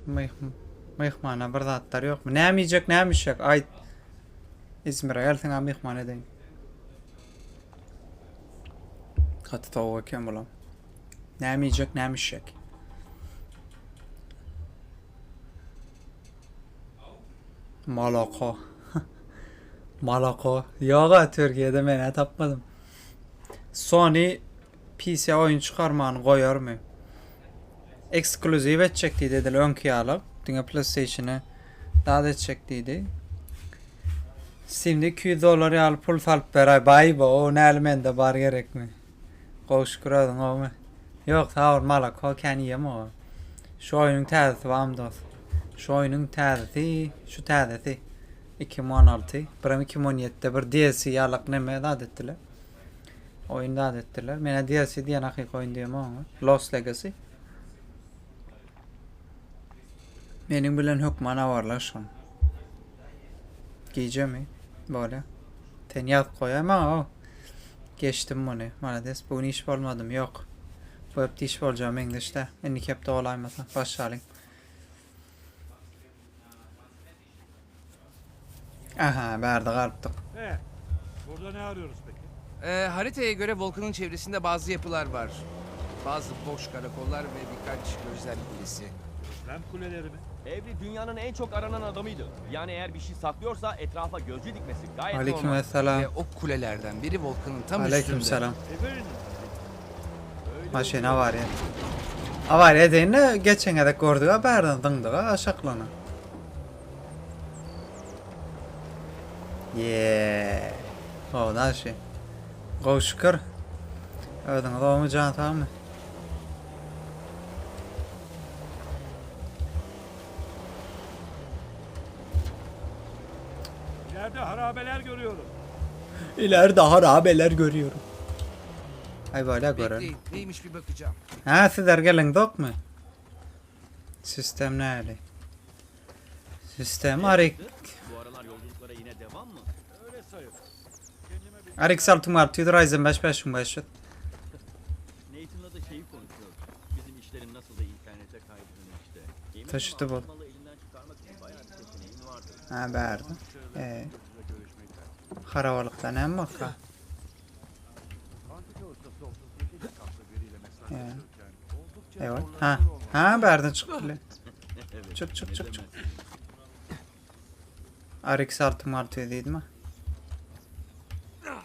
Myhmana bir zatlar ýokmy? Näme iýjek, näme içjek? Aýt. Izmire gelseň-ä myhman edeýin. Gaty sowuk eken bulam. Näme iýjek, näme içjek? Malako. Malako. Ýok-a, Türkiýede men-ä tapmadym. Sony PC oýun çykarmany goýarmy? Eksklýuziw etjek diýdi edil öňki ýaly. Diňe PlayStation-e zat etjek diýdi. Steamde 200 dollar ýaly pul salyp beräý. Baý bo, o näli mende bar gerekmi? Gowy şükür özüň gowumy? Ýok sag bol malako kän iýemok. Şu oýnuň täzesi barmy dos? Şu oýnuň täzesi, şu täzesi. 2016, birem 2017-de bir DLC ýalak neme zat etdiler. Oýun zat etdiler. Menä DLC diýen hakyky oýun diýemok oňa. Lost Legacy. Meniň bilen hökman habarlaşgyn. Gijemi? Bolýa. Sen ýazyp goýaý maňa o. Geçdim muny. Malades. Bu gün iş bolmadymy? Ýok. Bu hepde iş boljagy meňzeş-dä. Indiki hepde bolaýmasa. Başlalyň. Aha, bärde galypdyk. Ee, burada ne arıyoruz peki? Ee, haritaya göre volkanın çevresinde bazı yapılar var. Bazı boş karakollar ve birkaç gözlem kulesi. Gözlem kuleleri mi? Evli dünyanın en çok aranan adamıydı. Yani eğer bir şey saklıyorsa etrafa gözcü dikmesi gayet Aleyküm normal. esselam. Ve o kulelerden biri volkanın tam Aleyküm üstünde. selam. Avery'nin Maşyn awariýa. Awariýa edeýin-de geçen gezek gördük-ä bärden zyňdyk-a aşaklana. Ýeee. Gowy daşy. Gowy şükür. Özüňiz gowumy jan sagmy? İleride harabeler görüyorum. İleride harabeler görüyorum. Ay bolýa görelim. Bekleyin, neymiş bir bakacağım. Ha sizler geliňzokmy? Sistem näli? Sistem Arik. Bu aralar yolculuklara yine devam mı? Öyle sayılır. Kendime bir Arik 6600 Ryzen 5 5500. Nathan'la da şeyi konuşuyoruz. Bizim işlerin nasıl da internete kaydığını işte. Eminim Taşıtı bul. altın malı elinden çıkarmak için bayağı bir seçeneğin vardır. Ha bärde. Ee, gözle görüşmeyi tercih harabalykda näme barka? Antika ustası 38 kaplı biriyle mesajlaşırken oldukça Evet. zorlanıyor Ha. olmalı. Ha bärden çykyp bile. Evet. Çık çık ne çık çık. demezsin. RX 6600 diýdimi?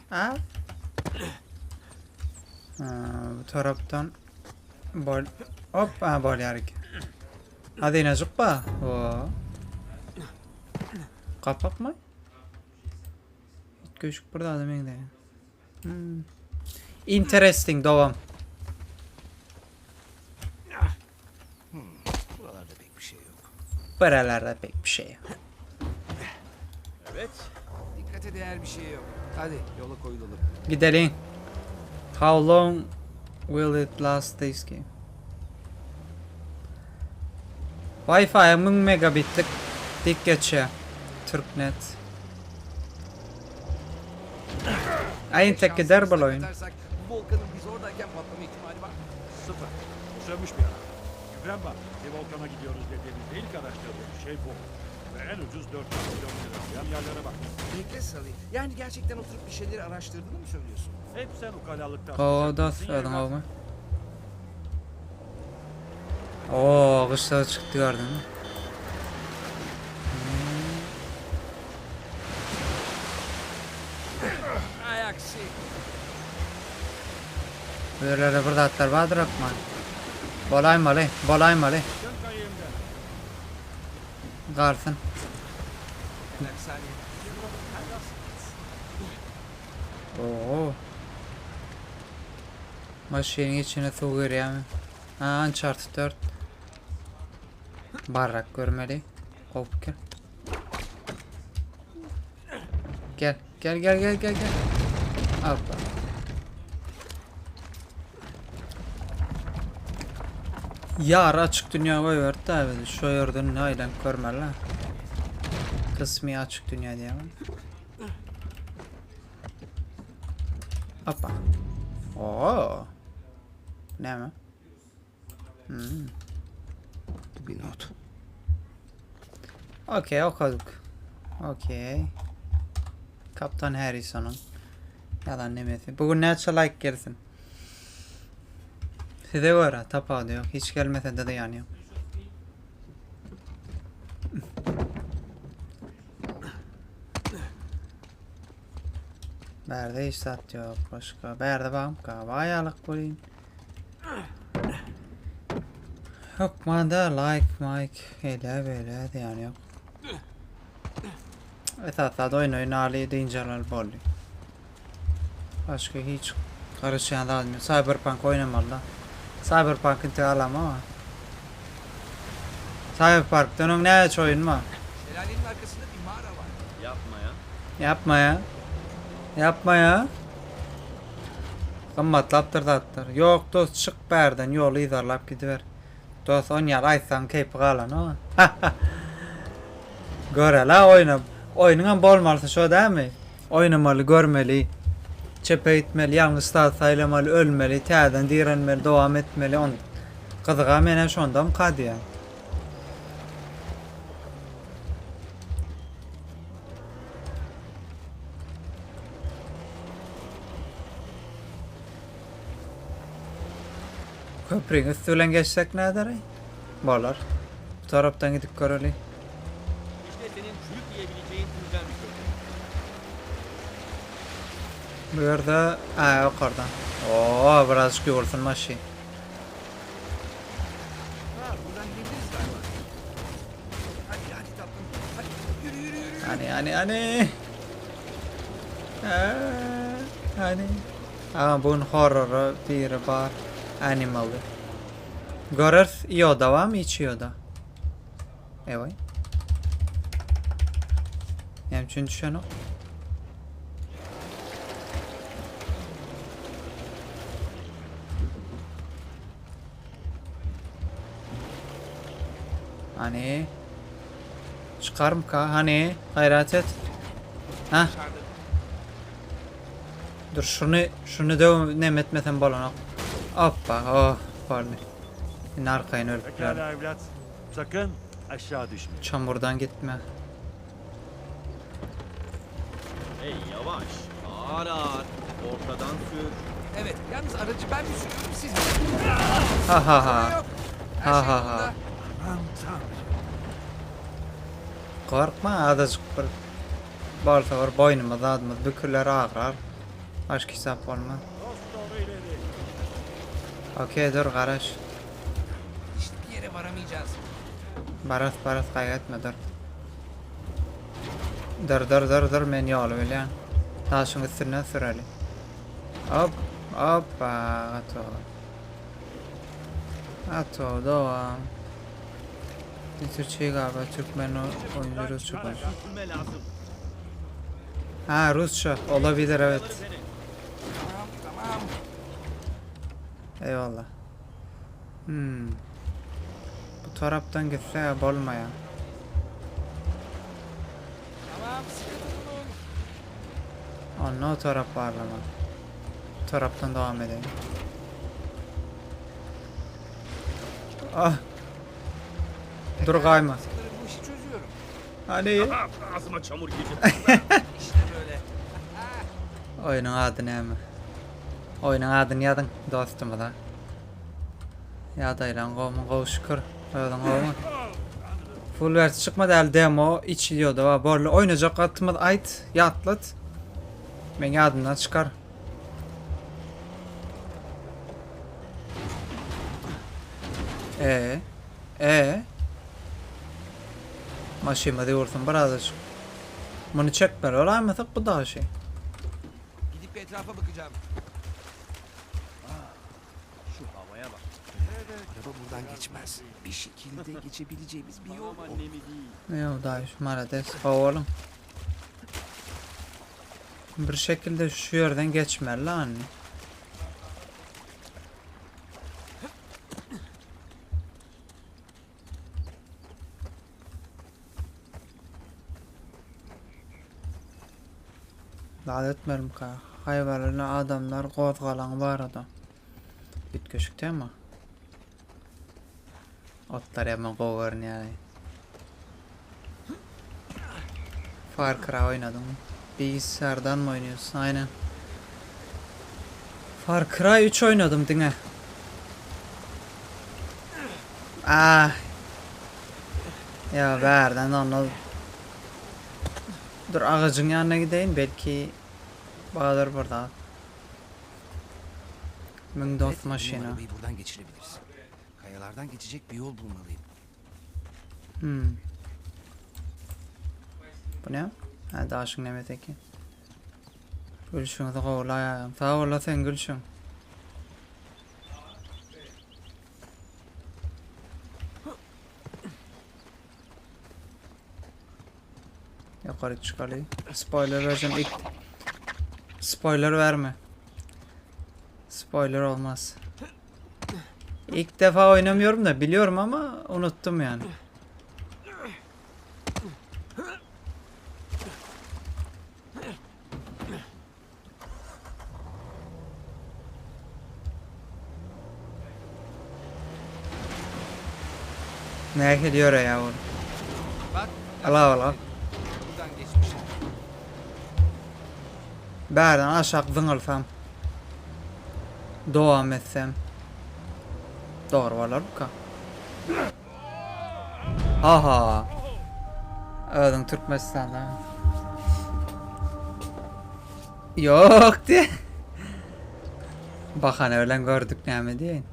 Ha? Ha, bu tarapdan bol hop ha bolýar eken. Hazynajyk ba. O. Gapakmy? Üýtgeşik bir zada meňzeýär. Hmm. Interesting dowam. Buralarda pek bir şey yok. Buralarda pek bir şey yok. Evet. Dikkate değer bir şey yok. Hadi yola koyulalım. Gidelim. How long will it last this game? Wi-Fi 1000 megabitlik dik geçýär. Türknet. Ay intek gider Şansımızı bul oyun. katarsak, Bu volkanın biz oradayken patlama ihtimali var. Sıfır. Bu sönmüş bir ara. Güven bana. Bir volkana gidiyoruz dediğimizde ilk araştırdığım şey bu. Ve en ucuz 400 milyon lira. Yan yerlere bak. Bekle Salih. Yani gerçekten oturup bir şeyleri araştırdığını mı söylüyorsun? Hep sen ukalalıktan. Gowy dost, özüň gowumy? Oo, gyşlar çykdy gördüňmi? Ay aksi. Bu ýerlerde bir zatlar bardyr hökman. Bolaýmaly, bolaýmaly. Sen kayığımdan. Galsyn. Bir saniye. Oo. Maşynyň içine suw girýärmi? Ha, Uncharted 4. Barrak görmeli. Gowy pikir. Gel, gel, gel, gel, gel, gel. Hoppa. Ýary açyk dünýä goýberdi da bizi. Şu ýerden ne aýlanyp görmeli. Kysmy açyk dünýä diýýär. Hoppa. Oo. Näme? Hmm. Bu bir not. Okey okadyk. Okey. Kaptan Harrisonyň ýazan nemesi. Bu gün näçe like gelsin? Size görä tapawudy ýok. Hiç gelmese-de zyýany ýok. Bärde hiç zat ýok başga. Bärde bagmyka? Baýalyk welin. Hökmanda like, mike, eýle beýle zyýany ýok. Esas zat oýun oýnaly, dynç alaly boldy. Başga hiç garaşýan zadym ýok. Cyberpunk oýnamaly-da. Cyberpunk intek alam ama. Cyberpunk'dan öň näçe oýun bar? Şelalenin arkasında bir mağara var. Yapma ya. Yapma ya. Yapma ya. Gymmatlapdyr zatlar. Ýok dost çyk bärden ýoly yzarlap gidiber. Dost on ýaly aýtsaň keýpi galanok. Görela oýna. Oýnuňam bolmalysy şo dämi? Oýnamaly, görmeli. Çepe gitmeli, ýalňyş zat saýlamaly, ölmeli, täzeden direnmeli, dowam etmeli. On gyzyga menem şondamyka diýýän. Köprüň üsti bilen geçsek näder? Bolar. Bu tarapdan gidip göreli. İşte senin çürük yiyebileceğin türden bir köprü. Bu ýerde, a ýokardan. Oo, birazjyk ýuwulsyn maşyn. Ha, buradan gidebiliriz galiba. Hadi hadi tatlım. Hadi yürü yürü yürü. Hani hani hani. Hani. Ama bugün horrora biri bar. Animaly. Göreris ioda barmy hiç ioda. Ewe. Näme üçin düşenok? Hani Çykarmyka? Hany? Gaýrat et. Ha? Dur şuny şuny döw nem etmesem bolanok. Hoppa, oh, boldy. Indi arkaýyn ölüp bilerin. Pekala evlat. Sakın aşağı düşme. Çamurdan gitme. Hey yavaş. Ağır ağır. Ortadan sür. Evet yalnız aracı ben mi sürüyorum siz mi? Ha ha ha. Yok. Her Ha şey ha ha. yolunda. Aman tanrım. Gorkma azajyk bir bolsa bir boýnumyz zadymyz büküler agrar. Başga hesap bolmaz. Dost doğru ileri. Okey dur garaş. Hiçbir yere varamayacağız. Baras baras gaýgy etme dur. Dur dur dur dur men ýoly bilýän. Daşyň üstünden süreli. Hop hoppa gatow. Gatow dowam. Türkçe galiba Türkmen oyuncu Rusça konuşuyor. Sürtünme lazım. Ha Rusça olabilir evet. Alırım seni. Tamam tamam. Eyvallah. Hmm. Bu tarapdan gitse bolmaýar. Tamam sıkı tutunun. Onda o tarap barlama. Bu tarapdan dowam edelim. Ah. Dur gaýma. Sanırım bu işi çözüyorum. Hadi. Ah, Ağzıma çamur girdi. İşte böyle. Oýnuň ady näme? Oýnuň adyny ýazyň dostumyza. Ýagdaýlaň gowmy? Gowy şükür. Özüň gowmy? Full versiýa çykmady häli demo içi ýoda bar. Borly oýnajak wagtymyz aýt, ýatlat. Men ýadymdan çykar. E E Maşynymyzy ýuwursyn birazajyk. Muny çekmeli bolaýmasak bu daşy. Gidip bir etrafa bakacağım. Şu havaya bak. Araba buradan geçmez. Bir şekilde geçebileceğimiz bir yol Tamam olmalı. annemi değil. Ýok daýy şu malades gowy oğlum. Bir şekilde şu ýerden geçmeli la anne. Zat etmelimka? Haýbarly adamlar gozgalaňy barada. Üýtgeşik tema. Otlar ýaman gowy görünýär. Far Cry oýnadyňmy? Bilgisayardanmy oýnaýarsyň? Aýnen. Far Cry 3 oýnadym diňe. Ah. Ya bärden onda Dur agajyň ýanyna gideýin belki bardyr bir zat. Müň dost Evet, benim maşyna. arabayı buradan geçirebiliriz. Kayalardan geçecek bir yol bulmalıyım. Hmm. Bu ne? Ha daşyň nemesi eken. Gülşüňizi gowulaý agam. Sag bola sen gülşüň. Ýokary çykaly. Spoiler bereceğim ilk. Spoiler verme. Spoiler olmaz. İlk defa oynamıyorum da biliyorum ama unuttum yani. Nähili ýöreýär ol? Bak, Ala ala. buradan geçmişler. Bärden aşak zyňylsam. Dowam etsem. Dogry bolarmyka? Aha. Özüň Türkmenistanda. Ýok diýe. Bahana bilen gördük näme diýeýin.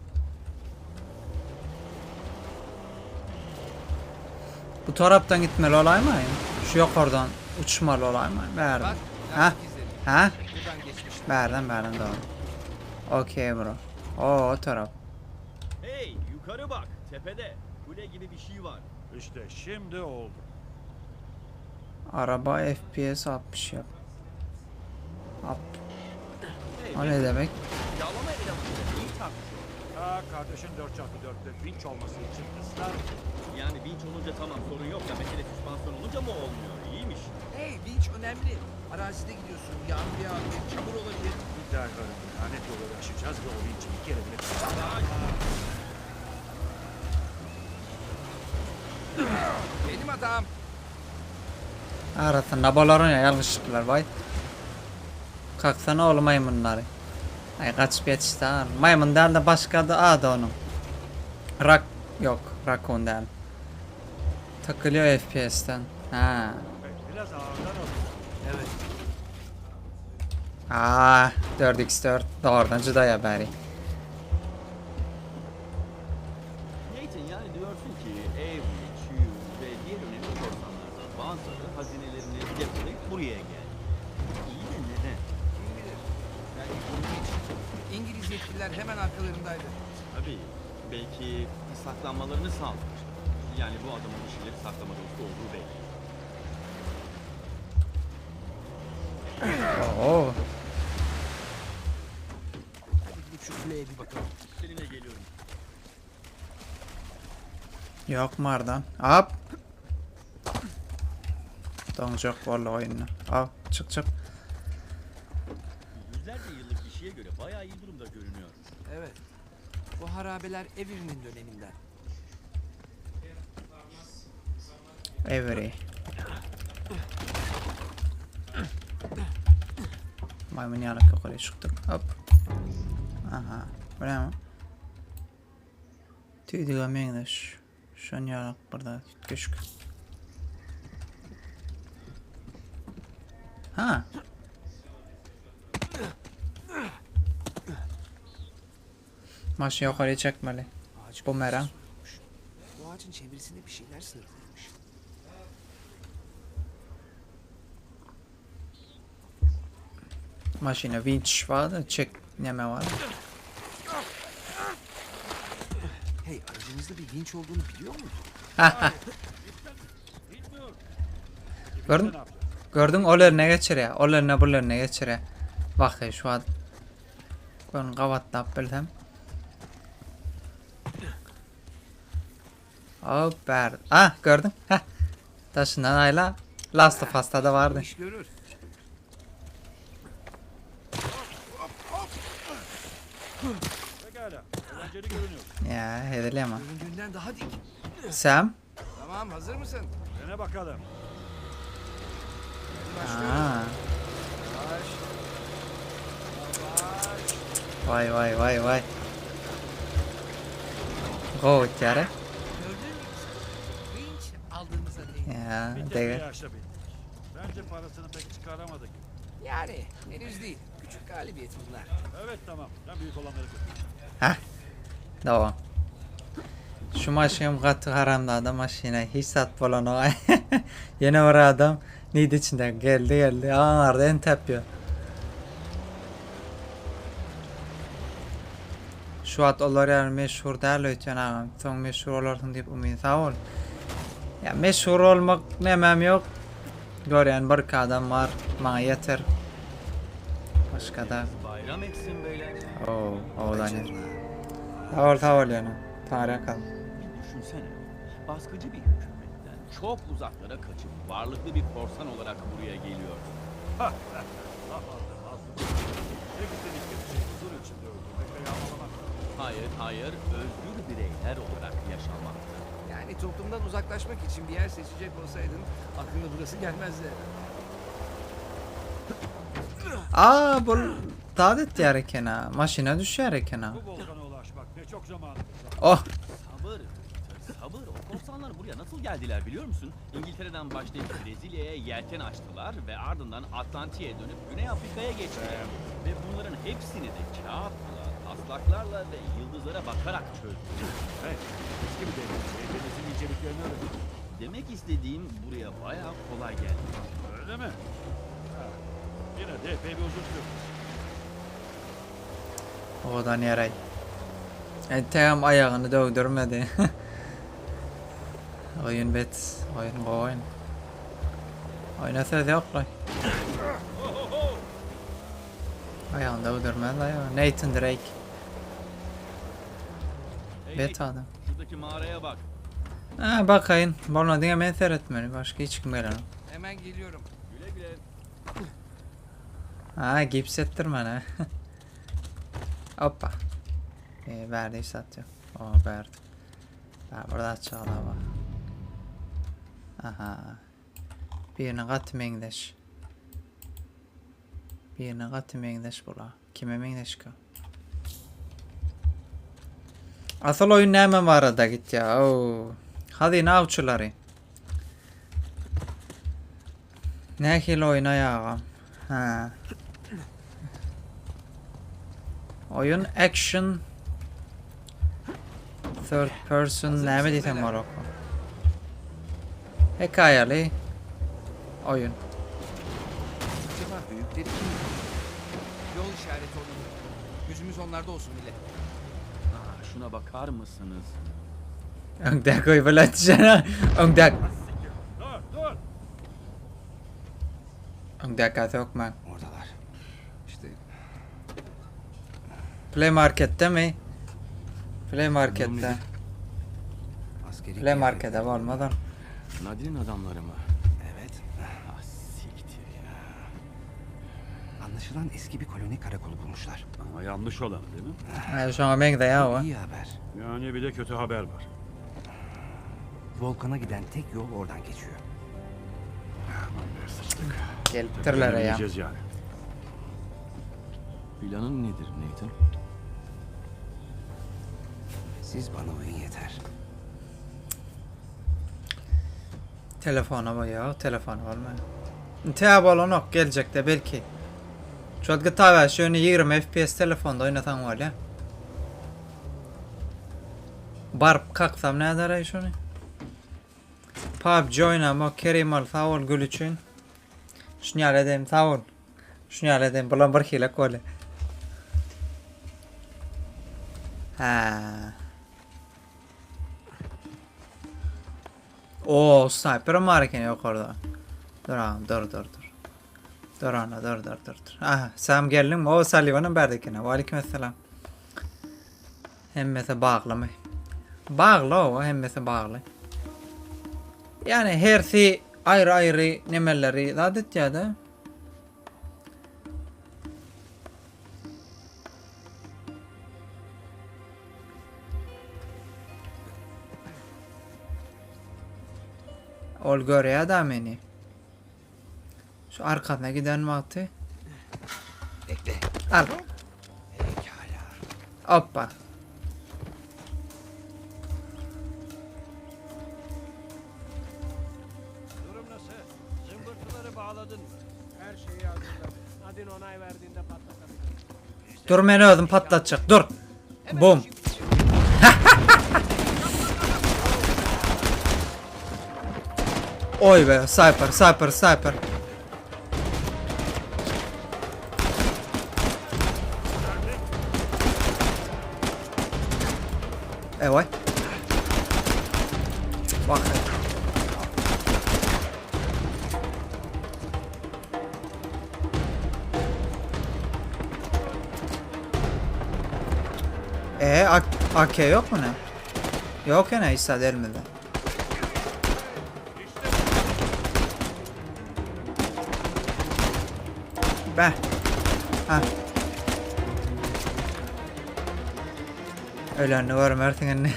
Bu tarapdan gitmeli bolaýmaýyn? Şu ýokardan uçmaly bolaýmaýyn? Bärden. Bak, Ha? lastik izleri. Ha? Buradan geçmişler. Bärden bärden dogry. Okey bro. Oo o tarap. Hey yukarı bak tepede kule gibi bir şey var. İşte şimdi oldu. Araba FPS 60 yap. Up. Hey, O ne demek? Yağlama elemanı neyi tartışıyor? Ha kardeşin 4x4'te vinç olması için ısrar etti. Yani vinç olunca tamam sorun yok da mesele süspansiyon olunca mı olmuyor? İyiymiş. Hey, vinç önemli. Arazide gidiyorsun, yağmur yağabilir, çamur olabilir. Bir daha karım lanet yolları aşacağız ve o vinçi bir kere bile Benim hatam. Arasynda bolar oýna ýalňyşlyklar baý. Kaksana oğlu maýmynlary. Aý gaçyp ýetişdi ha. Maýmyn däl-de başga da ady onuň. Rak ýok, rakun däl. Takylýar FPS-den. Ha. Biraz ağırdan alın. Evet. Aa, 4x4 dogrudan juda ýa bäri. Nathan yani diyorsun ki Avery, Chew ve diğer önemli korsanlardan bazıları hazinelerini depolayıp buraya geldi. İyi de neden? Kim bilir? Belki koruma için. İngiliz yetkililer hemen arkalarındaydı. Tabii belki saklanmalarını sağlamış. Yani bu adamın bir şeyleri saklama dostu olduğu belli. Oo. Hadi gidip şu kuleye bir bakalım. Seninle geliyorum. Ýok mardan. Hop. Doňjak boldy oýunda. Al, çyk çyk. Yüzlerce yıllık bir şeye göre bayağı iyi durumda görünüyor. Evet. Bu harabeler Avery'nin döneminden. Avery. Maýmyn ýalak ýokaryya çykdyk. Hop. Aha. Bu näme? Tüýdüge meňzeş. Şon ýalak bir zat üýtgeşik. Ha. Maşyn ýokaryya çekmeli. Ağaç Bumerang. soyulmuş. Bu ağacın çevresinde bir şeyler sarılıymış. Maşyna winç bardy, çek neme bar. Hey aracımızda bir vinç olduğunu biliyor muydun? Bilmiyorum. Gördün? Ne yapacağız? Gördüň ol eline geçirýär, ol eline bul eline geçirýär. Bak şu wagt Görün gabatlap bilsem. Hop ber. Ah gördün? Heh. Daşyndan aýla. Last of Us'ta da Bu bardy. iş görür. Pekala. Eğlenceli görünüyor. Ya hezil ama. Göründüğünden daha dik. Sam Tamam hazır mısın? Dene bakalım. Başlıyoruz. Aa. Yavaş. Yavaş. Vay vay vay vay. Gowy ötýär. Gördüğün gibi vinç aldığımıza değdi. Ya, Bir tek değer. yaşa bindik. Bence parasını pek çıkaramadık. Yani henüz değil. Küçük galibiyet bunlar. Evet tamam. Ben büyük olanları götüreceğim. Hah. Dowam. Şu maşyn gaty haramzada maşyna hiç zat bolanok. Ýene bir adam nide içinde geldi geldi aňarda entäp ýör. Şu wagt olar ýaly meşhur däl öýtýän agam. Soň meşhur bolarsyň diýip umyt sag bol. Ýa meşhur bolmak nemem ýok. Görýän birki adam bar maňa ýeter. Başgada. Bayram etsin beyler. Oo, owadan ýer. Sag bol sag bol ýene. Taňryýalkasyn. Bir düşünsene. Baskıcı bir hükümetten çok uzaklara kaçıp varlıklı bir korsan olarak buraya geliyorsun. Laf aldım azdım. Tek istedikleri şey huzur içinde öldürmek ve yağmalamak. Hayır, hayır, özgür bireyler olarak yaşamaktı. Yani toplumdan uzaklaşmak için bir yer seçecek olsaydın aklına burası gelmezdi. Aa bul zat etýär eken ha. Maşyna düşýär eken ha. Bu volkana ulaşmak ne çok zamanımız var. Oh. Sabır, Peter, sabır. O korsanlar buraya nasıl geldiler biliyor musun? İngiltere'den başlayıp Brezilya'ya yelken açtılar ve ardından Atlantik'e dönüp Güney Afrika'ya geçtiler. Ve bunların hepsini de kağıtla, taslaklarla ve yıldızlara bakarak çözdüler. Hey, eski bir denizci denizin inceliklerini öğretti. Demek istediğim buraya bayağı kolay geldi. Öyle mi? Ha, yine de epey bir uzun sürdü. Owadan ýer-aý. Entegem aýagyny döwdürmedi. Oýun bet, oýun gowy oýun. Oýna söz ýok-laý. Aýagyny döwdürmez-aý o. Nathan Drake. Hey, Bet adam. Şuradaki mağaraya bak. Ha bakaýyn. Bolma diňe men seretmeli. Başga hiç kim gelenok. Hemen geliyorum. Güle güle. Ha gips etdirmeli ha. Hoppa. E, bärde hiç zat ýok. O bärde. Bä bir zat çagala bar. Aha. Birine gaty meňzeş. Birine gaty meňzeş bula. Kime meňzeşkä? Asyl oýun näme barada gitýär? Oo. Hazyna awçylary. Nähili oýun aýagam? Ha. Oýun action third person näme diýsem bolar? Hekaýaly oýun. Acaba büyükleri kim? Yol işareti olmalı. Gözümüz onlarda olsun millet. Aa, şuna bakar mısınız? Öňdäki oý bilen düşene. Öňdäki Dur, dur! Öňdäki sökmäň. Oradalar. İşte Play Market'te mi? Play Market'te. askeri Play Market'e bolmadan. Nadine'in adamları mı? Evet. Ah siktir ya. Anlaşılan eski bir koloni karakolu bulmuşlar. Ama yanlış olanı değil mi? Ha, şoňa meňzeýär o. İyi haber. Yani bir de kötü haber var. Volkan'a giden tek yol oradan geçiyor. Aman be sıçtık. Gelipdirler ya. Yiyeceğiz yani. Planın nedir Nathan? Siz bana uyun yeter. Telefona bolýar, telefona bolmaýar. Tä bolanok geljekde belki. Şu GTA 5 ýöne 20 FPS telefonda oýnasaň bolýar. Baryp kaksam näder şony? PUBG oýnamak Kerim al sag bol gül üçin. Şuny ýaly edeyim sag bol. Şuny ýaly edeyim bulam bir hilek bolýar. Ha. Oo, sniper bar eken ýokarda. Dur agam, dur dur dur. Dur ana, dur dur dur dur. Aha, Sam geldiňmi? O Sullivanam bärde eken. Waleýkim esselam. Hemmesi baglymy? Bagly o, hemmesi bagly. Yani hersi aýry-aýry nemeleri zat etýär-de. Ol görýär da meni. Şu arkasyna giden wagty. Bekle. Al. Pekala. Hoppa. Durum nasıl? Zımbırtıları bağladın mı? Her şeyi hazırladı. Nadine onay verdiğinde patlatabilir. Dur men özüm patlatjak. Dur. Bum. Oy be, sniper, sniper, sniper. Eý, Wah. E AK yok mu ne? Yok ene isa delmedi. Be. Ha. Ölenini görmersiň indi.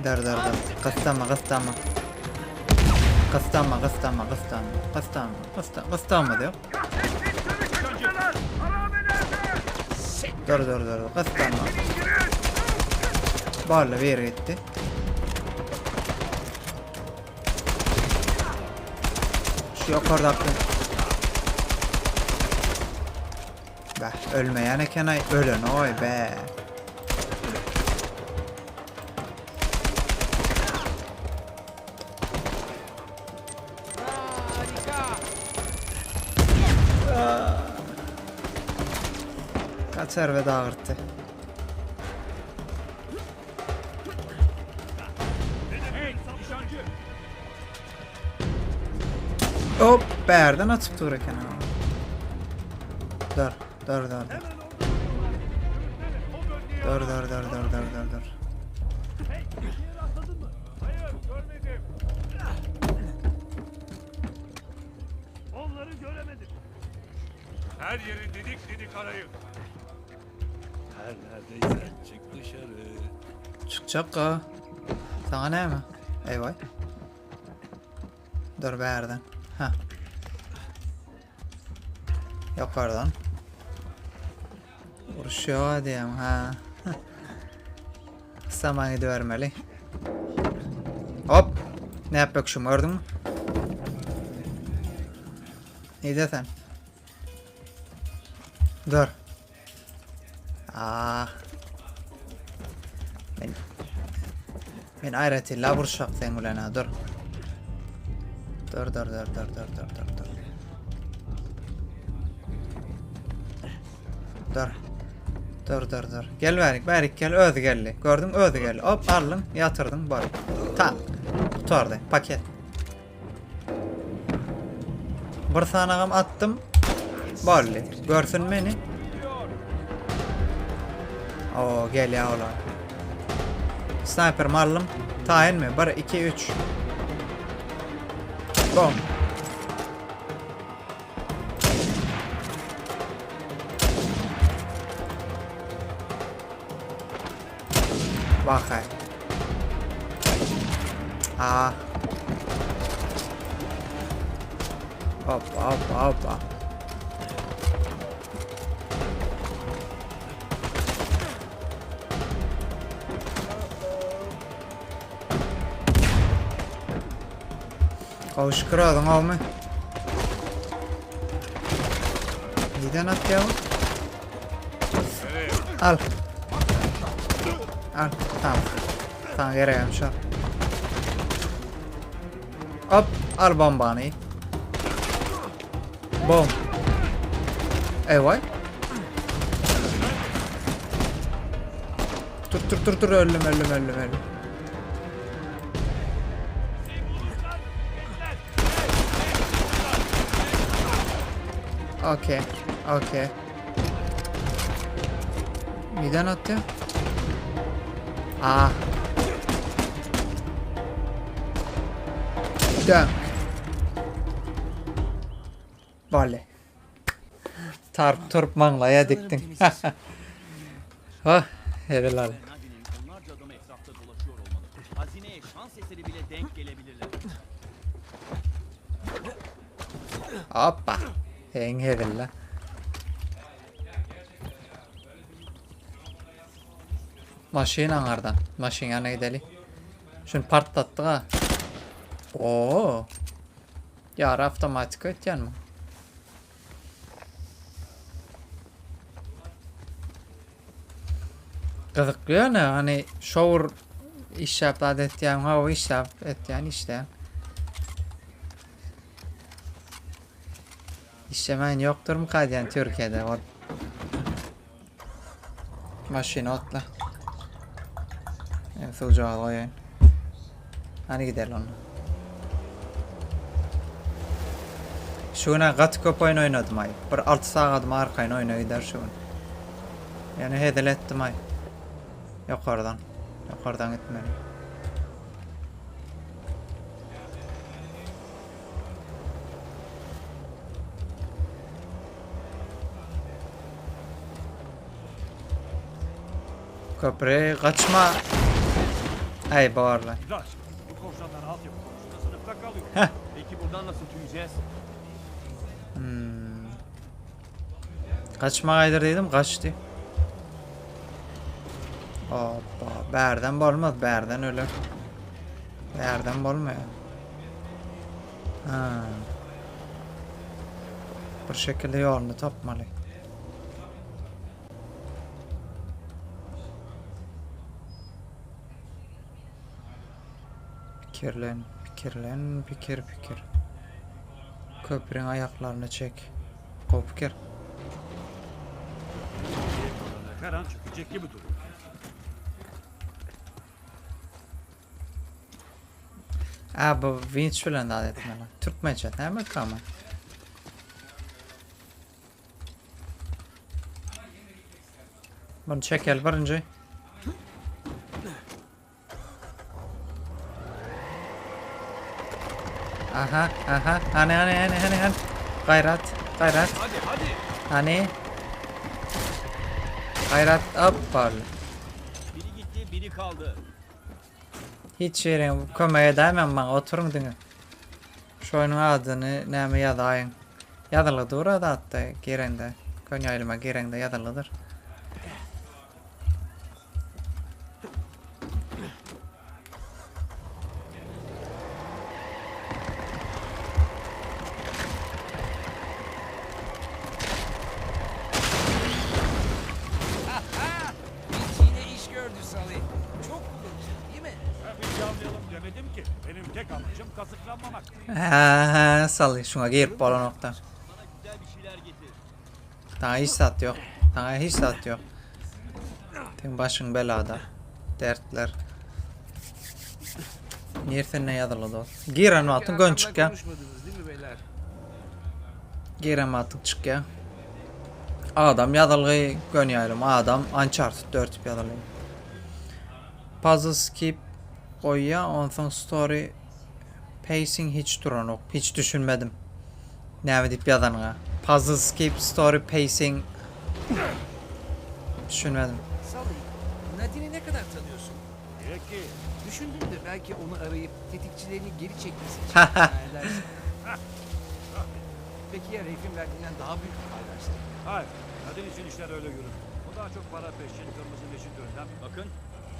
Dur dur dur. Gyssanma gyssanma. Gyssanma gyssanma gyssanma. Gyssanma gyssanma gyssanma diyor. Dur dur dur gyssanma. Barla bir yere gitti. Şu yukarıdaki. Be ölmeyen eken ay ölen oy be. Kaçar ve dağırttı. Hop, bärden atyp dur eken. Dur, dur, dur, dur. Dur, dur, dur, dur, dur, dur, dur. Onları göremedim. Her yeri didik didik arayın. Her neredeyse çık dışarı. Çykjak ga. Saňa näme? Eý-waý. Dur bärden. Ha. Ýokardan. Uruşýar diýem ha. Saman gidibermeli. Hop. Ne yapmak şu gördün mü? Neydi sen? Dur. Ah. Men Men aýratynla uruşak sen bilen ha dur. Dur dur dur dur dur dur dur dur. Dur. Dur dur dur. Gel bärik bärik gel özi geldi. Gördün özi geldi. Hop aldın ýatyrdyn bar. Tak. Gutardy paket. Bir sanagam atdym. Boldy. Görsün meni. Oo gelýär olar. Sniper aldym. Taýyn mi? 1 2 3. Bom. Bakay. Aa. Hoppa hoppa hoppa. Kavuşkur adyň awmy? Neden atýar bu? Al. Al, tamam. Sana geregem şu. Hop, al bombany. Bom. Eý-waý. Dur dur dur dur öldüm öldüm öldüm öldüm. Okey. Okey. Neden atıyor? Aa. Dön. Vale. Tarp turp maňlaýa dikdiň. Ha, helal. Nadine'nin onlarca adamı etrafta dolaşıyor olmalı. Hazineye şans eseri bile denk gelebilirler. Hoppa. Heň hezille. Maşyn aňardan. Maşyn ýanyna gideli. Şuny partlatdyk ha. Oo. Ýary awtomatik ötýänmi? Gyzykly ýöne hani şowur işläp zat etýän, hawa işläp etýän işleýän. Işlemeýän ýokdurmyka diýen Türkiýede ol. Maşyny otla. Men suwjagaz goýaýyn. Hany gidelim onda. Şu gün gaty köp oýun oýnadym aý. Bir 6 sagadym arkaýyn oýna gider şu gün. Ýöne hezil etdim aý. Ýokardan. Ýokardan gitmeli. Köpri gaçma. Ay borla. İlaç. Bu korsanlar altyapı konusunda sınıfta kalıyor. Heh. Peki buradan nasıl tüyeceğiz? Hmm. Gaçma gaýdyr diýdim, gaçdy. Hoppa, bärden bolmaz, bärden öler. Bärden bolmaýar. Ha. Bir şekilde ýoluny tapmaly. Pikirlen, pikirlen, pikir, pikir. Köpriň aýaklaryny çek. Gowy pikir. Her an çökecek gibi duruyor. A bu winç bilen zat etmeli. Türkmençe näme kama? Bunu çekel birinji. Aha, aha. Hani hani hani hani hani. Gayrat, gayrat. Hadi hadi. Hani. Gayrat hop Biri gitti biri kaldı. Hiç ýeriň kömek edäýmem maňa oturyň diňe. Şu oýnuň adyny näme ýazaýyň. Ýazylgy dur adatda gireňde. Kön ýaýlyma gireňde ýazylgydyr. Vinç yine iş gördü Salih. Çok kullanışlı değil mi? Ben bir anlayalım demedim ki. Benim tek amacım kazıklanmamak. Hä, sally şuňa girip bolanokda. Bana güzel bir şeyler getir. Saňa hiç zat ýok. Saňa hiç zat ýok. Seň başyň belada. Dertler. Nirsinde ýazylgy dost. Giren wagtyň gön Arkamdan çykýa. konuşmadınız değil mi beyler? Giren wagtyň çykýa. Adam ýazylgy gön ýaýlym. Adam Uncharted 4 diýip ýazylgy. Puzzle skip goýýa, onsoň story pacing hiç duranok. Hiç düşünmedim. Näme diýip ýazanyňa. Puzzle skip story pacing düşünmedim. Salih, Nadine'i ne kadar tanıyorsun? Niye ki? Düşündüm de belki onu arayıp tetikçilerini geri çekmesi için ikna edersin. Peki ya Reif'in verdiğinden daha büyük bir pay verse? Hayır. Kadın için işler öyle yürür. O daha çok para peşin, kırmızı meşin önlem Bakın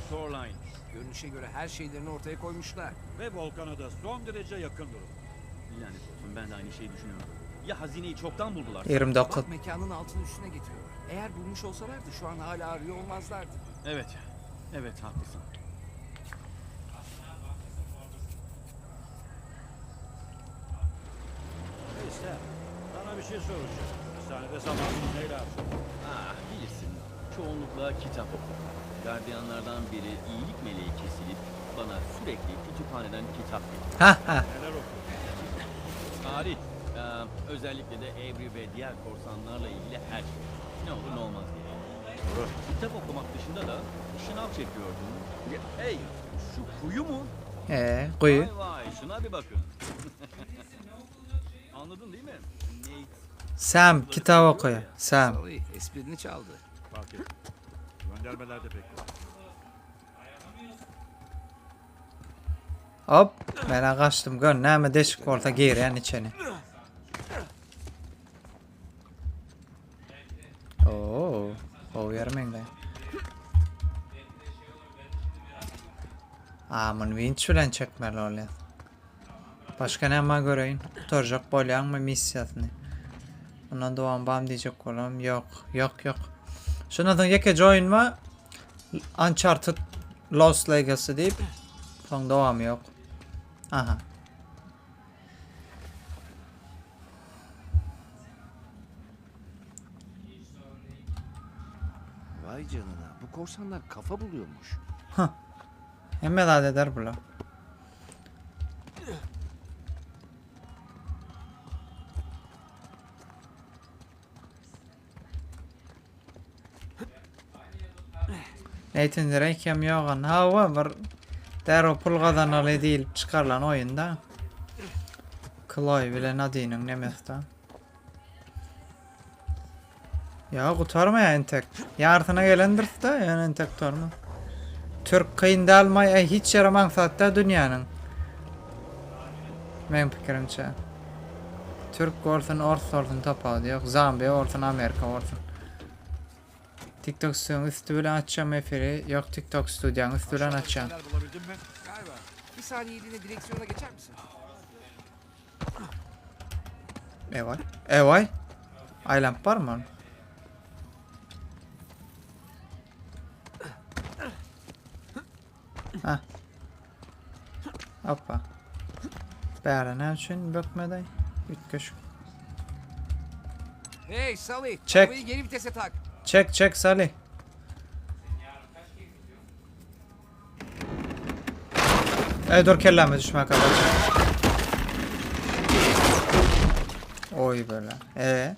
Shoreline. Görünüşe göre her şeylerini ortaya koymuşlar. ve Volkan'a da son derece yakın durum. Lanet olsun ben de aynı şeyi düşünüyorum. Ya hazineyi çoktan buldular. 29. Bak mekanın altını üstüne getiriyorlar. Eğer bulmuş olsalardı şu an hala arıyor olmazlardı. Evet. Evet haklısın. Neyse, sana bir şey soracağım. Hastanede zamanını neyle harcadın? Ah bilirsin. Çoğunlukla kitap okurum. Gardiyanlardan biri iyilik meleği kesilip bana sürekli kütüphaneden kitap getirdi. Ha ha. Neler okudun? Tarih. Ee, özellikle de Avery ve diğer korsanlarla ilgili her şey. Ne olur ne olmaz diye. Kitap okumak dışında da şınav çekiyordum. Hey şu kuyu mu? Ee, guýy. Vay vay şuna bir bakın. Anladın değil mi? Nate Sam kitap okaýar. Sam. Salih esprini çaldı. Fark ettim. Göndermelerde bekliyorum. Hop, men gaçdym gör näme deşik bolsa girýän içini. Gowy ýer meňzeýär. A, muny winç bilen çekmeli bolýar. Başga näme göreýin? Gutarjak bolýaňmy missiýasyny? Ondan dowam bam diýjek bolam. Ýok, ýok, ýok. Şundan soň ýekeje oýun bar. Uncharted Lost Legacy diýip, soň dowamy ýok. Aha. Vay canına bu korsanlar kafa buluyormuş. Hah. Hemme zat eder bular. Nathan Drake hem ýogan. Hawa bir derrew pul gazanaly diýilip çykarylan oýunda. Chloe bilen Nadiniň nemesi-de. Ýa gutarmaýar entek. Ýarsyna gelendiris-de, ýöne entek gutarma. Türk kyn däl maý, äý hiç ýerem aňsat däl dünýäniň. Meň pikirimçe. Türk bolsun, ors bolsun tapawudy ýok. Zambiýa bolsun, Amerika bolsun. TikTok studiýaň üsti bilen açýam efiri. Ýok, TikTok studiýaň üsti bilen açýan. Şeyler bulabildin mi? Galiba. Bir saniyeliğine direksiyona geçer misin? Ewaý. Ewaý. Aýlanyp barmy ol? Ha. Hoppa. Bäri näme üçin bökmedi? Üýtgeşik. Hey Sully, Çek. arabayı geri vitese tak. Çek çek Salih. Ey dur kelläme düşme kapat. Oy böyle. E.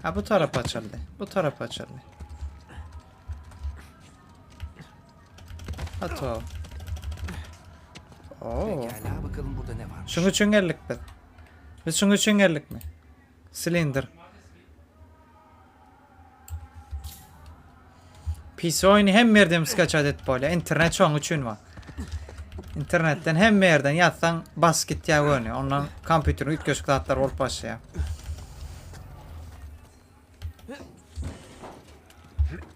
Ha bu taraf açıldı. Bu taraf açıldı. Ato. Oo. Pekala bakalım burada ne varmış. Şuň üçin geldik biz. Biz şuň üçin geldikmi? Silindir. PC oýny hemme ýerden skaçat edip bolýar. Internet şoň üçin bar. Internetden hemme ýerden ýazsaň bas gitýär göni. Ondan kompýuteriň üýtgeşik zatlar bolup başlaýar.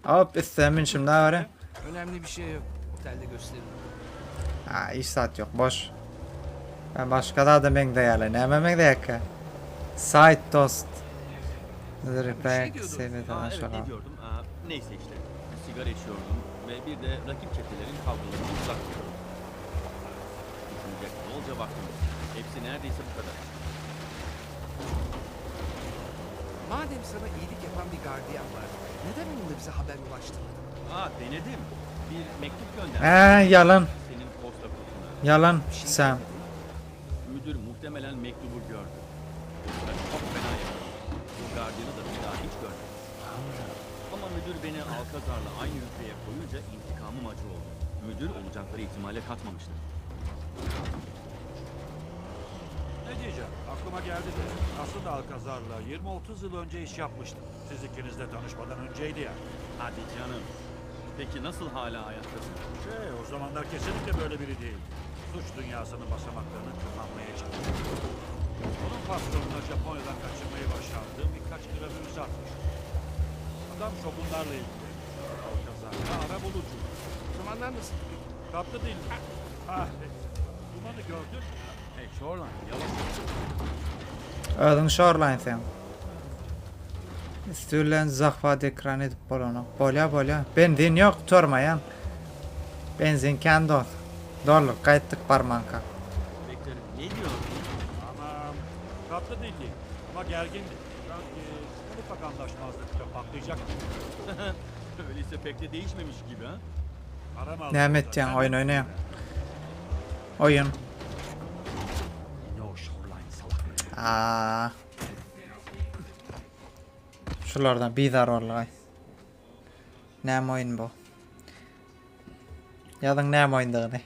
Hop üstüne münşüm daha göre. Önemli bir şey yok. Otelde gösteririm. Ha hiç saat yok boş. Ben başka da da meňzeýärler. Näme meňzeýärkä? Site dost. Bir şey Reply diyordun. sevmeden Aa, evet aşağı. ne diyordum? Aa, neyse işte. Sigara içiyordum ve bir de rakip çetelerin kavgalarından uzak duruyordum. Düşünecek bolca vaktim yok. Hepsi neredeyse bu kadar. Madem sana iyilik yapan bir gardiyan var, neden onunla bize haber ulaştırmadın? Aa denedim. Bir mektup gönderdim. Ee yalan. Senin posta kutuna. Yalan Bir şey sen. demedin. Müdür muhtemelen mektubu gördü. Ben çok fena yakaladı. Bu gardiyanı da bir daha hiç görmedim. Ama müdür beni Alkazar'la aynı hücreye koyunca intikamım acı oldu. Müdür olacakları ihtimale katmamıştı. Ne diyeceğim? Aklıma geldi de. Aslında Alkazar'la 20-30 yıl önce iş yapmıştım. Siz ikinizle tanışmadan önceydi ya. Hadi canım. Peki nasıl hala hayattasın? Şey o zamanlar kesinlikle böyle biri değil. Suç dünyasının basamaklarını tırmanmaya çalıştı. Onun patronuna Japonya'dan kaçırmayı başardığı birkaç gravür satmış. Adam şogunlarla ilgili. Alkazar'la ara bulucu. O zamanlar nasıldı peki? Tatlı değil. Ah, dumanı gördün mü? Hey Shoreline yavaş ol. Özüň shoreline sen. Üstü bilen zahwat ekran edip bolanok. Bolýa bolýa. Benzin ýok tormaýan. Benzin kän dost. Dolduryp gaýtdyk barmanka. Vektör ne diyorsun? Aman tatlı dilli ama gergindi. Sanki en ufak anlaşmazlıkta patlayacak gibi. Öyleyse pek de değişmemiş gibi ha? Param aldı Näme orada. etýäň oýun oýnaýaň. Oýun. Yine o Shoreline salakları. Aa. Şulardan bizar boldugaý. Näme oýun bu? Ýazyň näme oýundygyny.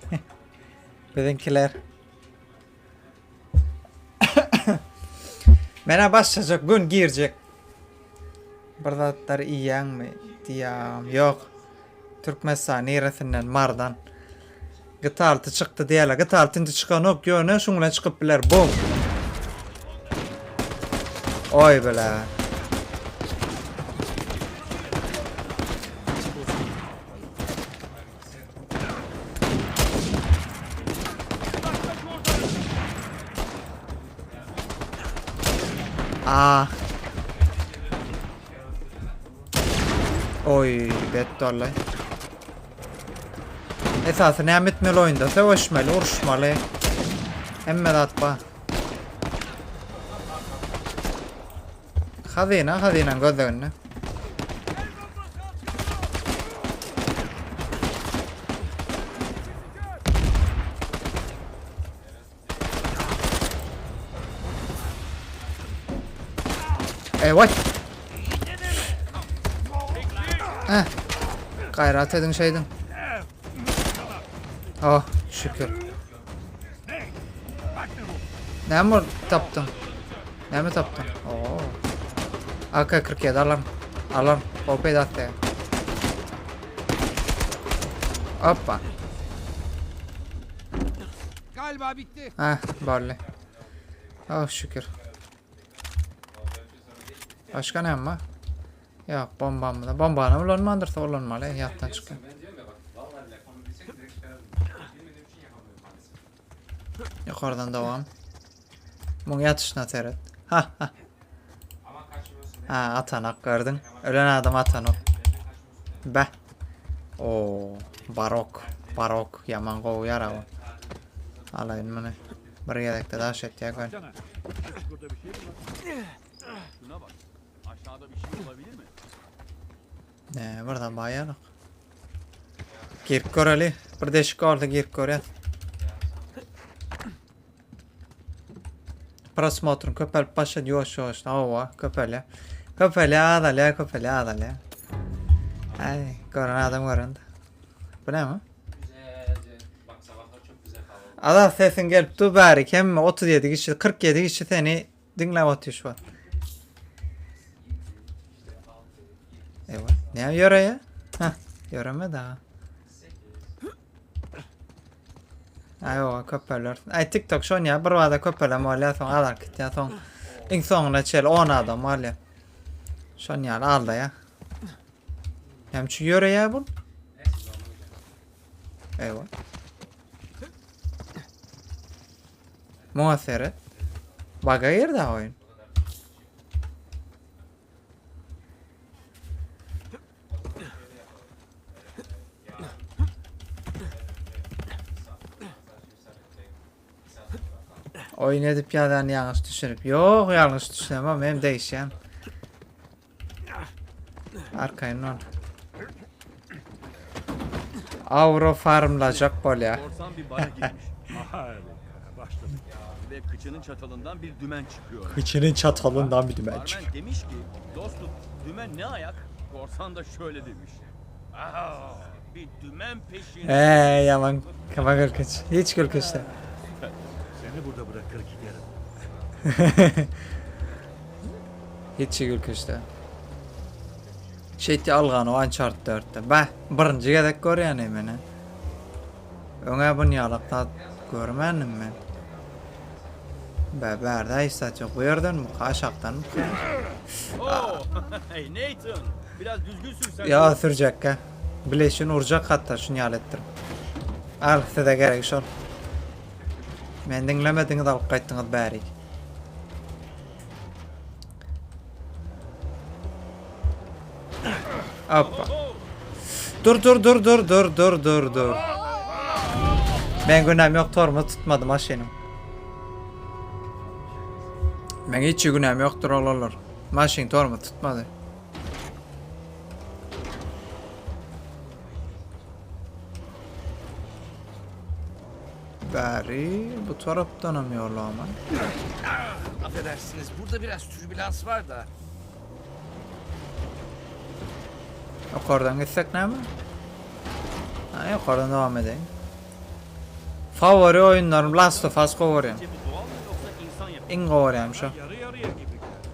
Biziňkiler. Menä başlajak gün girjek. Bir zatlar iýýäňmi diýýäm. Ýok. Türkmenistan niresinden? Mardan. GTA 6 çykdy diýýärler. GTA 6 indi çykanok, ýöne şuň bilen çykyp biler. Bum. Oý bile. Ah. Oy, bet dollay. Esasy näme etmeli oýunda? Söweşmeli, uruşmaly. Hemme zat bar. Hazyna, hazynaň gözleginde. Ey what? Heh. Gaýrat ediň şeýdiň. Oh, şükür. Näme tapdyň? Näme tapdyň? Oo. AK-47 alan. Alan. Gowy peýda atdy. Hoppa. Galiba bitti. Heh, boldy. Oh, şükür. Başga näme bar? Ýok, bombamyza. Bombany ulanmandyrsa ulanmaly, ýatdan çykýar. Ýokardan dowam. Muň ýatyşyna seret. Ha ha. Ha, atanak gördün. Ölen adam atanak. Be. Oo, barok. Barok ýaman gowy ýara bu. Alaýyn muny. Bir gezekde daş etýär gör. Şuna bak. Aşağıda bir şey olabilir mi? Ne, buradan baýalyk. Girip göreli. Bir deşik orada girip görýär. Prosmotrum köpelip başlady ýuwaş ýuwaş. Hawa, köpelýär. Köpelýär, azalýar, köpelýär, azalýar. Aý, gören adam görende. Bu näme? Azat sesiň gelip dur bäri hemme 37 kişi 47 kişi seni diňläp otyr şu wagt. Ewa, näme ýöreýär? Hah, ýöreme daha. Aý oga köpeler. Aý TikTok şon ýa bir bada köpelem bolýar, soň azalyp gitýär, soň iň soňuna çenli 10 adam bolýar. Şon ýaly aldaýar. Näme üçin ýöreýär bu? Ewa. Muňa seret. Baga girdi oýun. Oýun edip ýazan ýalňyş düşünip. Ýok, ýalňyş düşünemem, men degişýän. Arkaýyn ol. Auro farmlajak bolýar. Korsan bir bara girmiş. Harika. Başladık. Ve kıçının çatalından bir dümen çıkıyor. Kıçının çatalından bir dümen Barmen demiş ki dostum dümen ne ayak? Korsan da şöyle demiş. Aa, bir dümen peşinde. Eee yaman kafa gülkünç. Hiç gülkünç değil. Seni burada bırakır giderim. Hiç gülkünç değil. Şeýtdi algany o Uncharted 4-de. Bah, birinji gezek görýän meni. Öňe bunu ýalak zat görmändim men. Be, bärde hiç zat ýok. Bu ýerden mi? Aşakdan mı? Oo, hey Nathan biraz düzgün sürsen. Ya sürjekkä. Bileşin urjak hatda şuny ýaly etdirip. Al size gerek şol. Men diňlemediňiz alyp gaýtdyňyz bärik. Hoppa. Dur dur dur dur dur dur dur dur. Men günäm ýok tormoz tutmady maşynyň. Men hiç günäm ýokdur oglanlar. Maşyn tormoz tutmady. Bäri bu tarapdanam ýol ama. Affedersiniz burada biraz türbülans var da. Yukarıdan gitsek näme? Ha, yukarıdan devam edeyim. Favori oyunlarım Last of Us gowy Bu doğal mı yoksa insan yapımı? Iň gowy görýänim şu. Yarı yarıya gibi geldi.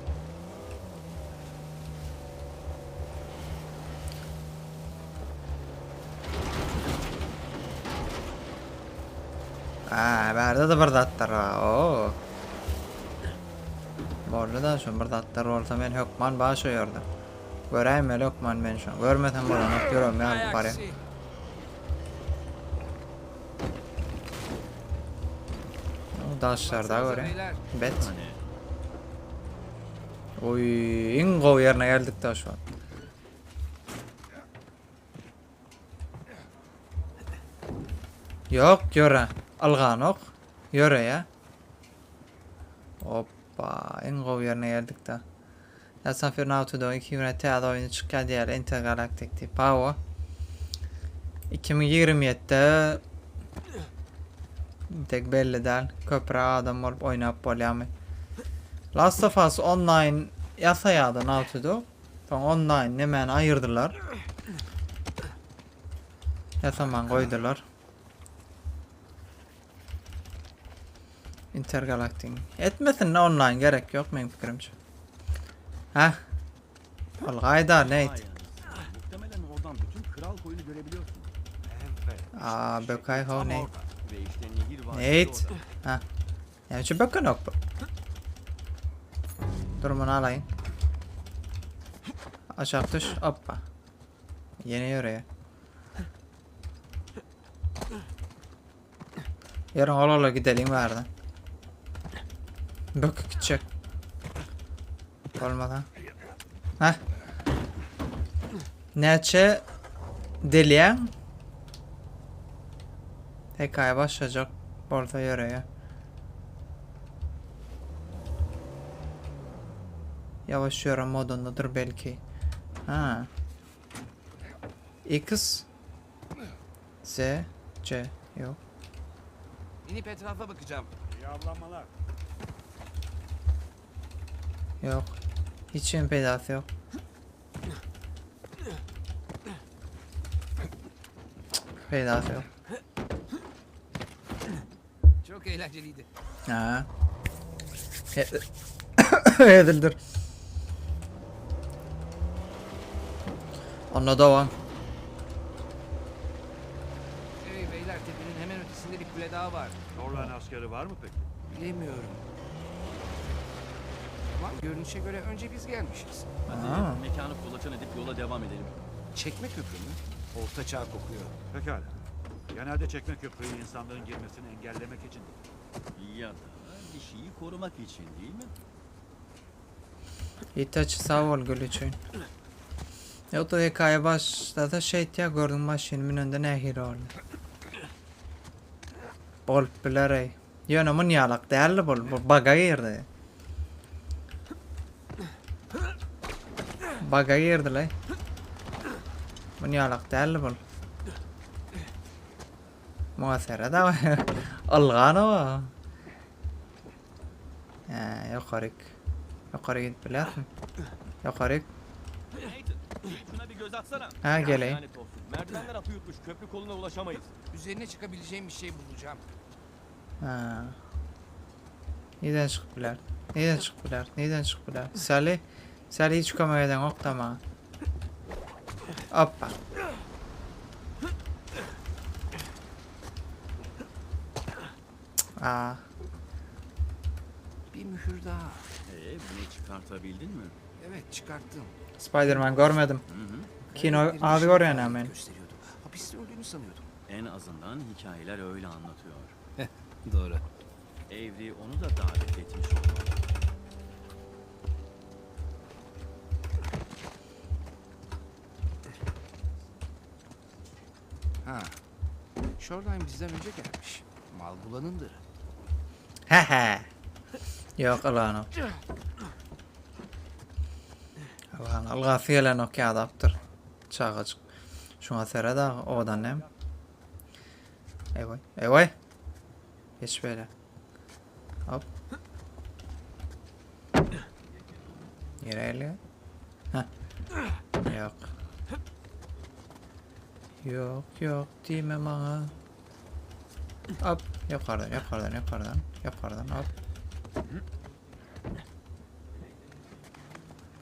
Ha, bärde de bir zatlar bar. Oo. Boldy da şu bir zatlar bolsa men hökman bar şu ýerde. Göräýmeli hökman men şu. Görmesem bolanok ýüregim Hay ýarylyp barýar. aksi. Daşlarda Baksanıza görýän. beyler. Bet. Hani? Oý, iň gowy ýerine geldik da şu wagt. Ýok, ýöre. Ylganok. Ýöreýä. Hoppa, iň gowy ýerine geldik da. Ýatsan Fear Naughty Dog 2000 täze oýny çykýar diýýär Intergalactic diýip. Hawa. 2027-de tek belli däl. Köpräk adam bolup oýnap bolýarmy? Last of Us Online ýasaýardy Naughty Dog. Soň online nemäni aýyrdylar. Ýasaman goýdular. Intergalactic. Etmesin online gerek ýok meň pikirimçe. Ha? Ol gaýda Nate. Muhtemelen oradan bütün kral koyunu görebiliyorsun. Evet. Aa, Bökay ho Tam Nate. orada. Ve işte nehir vadisi Nate. orada. Ha. Näme üçin bökenok bu? Dur muny alaýyn. Aşak düş. Hoppa. Ýene ýöreýär. Ýeriň ol ola gideliň bärden. Böküp gitjek. Bolmasa. Heh. Näçe delýäň? Hekaýa başlajak bolsa ýöreýär. Ýavaş ýöre modundadyr belki. Ha. X Z C yok. İnip etrafa bakacağım. İyi avlanmalar. Yok. Hiç şeyin peydası yok. Peýdasy ýok. Çok eğlenceliydi. Ha. Edildir. Onda dowam. Hey beyler tepenin hemen ötesinde bir kule daha var. Shoreline askeri var mı peki? Bilemiyorum. Ama görünüşe göre önce biz gelmişiz. Hadi Aa. mekanı kolaçan edip yola devam edelim. Çekme köprü mü? Orta çağ kokuyor. Pekala. Genelde çekme köprüyü insanların girmesini engellemek için. Ya da bir şeyi korumak için değil mi? Itachi sag bol gül üçin. Ýok-da hekaýa başlasa şeýtýä gördüň maşyn münende nähili boldy. Bolup biler-eý. Ýöne munýalak däldi bul, bu baga girdi. Baga girdi-leý. Munýalak däldi bul. Muňa seret aga. Ylgan o. Hä, ýokaryk. Ýokary gidip bilýärsiň. Ýokaryk. Nathan, şuna bir göz atsana. Ha geleýin. Lanet olsun. Merdivenler atı yutmuş. Köprü koluna ulaşamayız. Üzerine çıkabileceğim bir şey bulacağım. Ha. Nirden çykyp biler? Nirden çykyp biler? Nirden çykyp biler? Sally, Sally hiç kömek edeňok da maňa. Hoppa. Aa. Bir mühür daha. Ee, bunu çıkartabildin mi? Evet çıkarttım. Spider-Man görmedim. Hı hı. Kino Kaybettiğim az bir şey görýän faaliyet men. gösteriyordu. Hapiste öldüğünü sanıyordum. En azından hikayeler öyle anlatıyor. Doğru. Avery onu da davet etmiş olmalı. Ha. Shoreline bizden önce gelmiş. Mal bulanındır. Hehe. Ýok ylganok. Ylgan ylgasy gelenok ýadapdyr. Çagajyk. Şuňa seret aga owadan näme? Eý-waý, eý-waý. Geç beýle. Hop. Nirä gelýär? Heh. Ýok. Ýok, ýok diýme maňa. Hop, ýokardan, ýokardan, ýokardan, ýokardan, hop.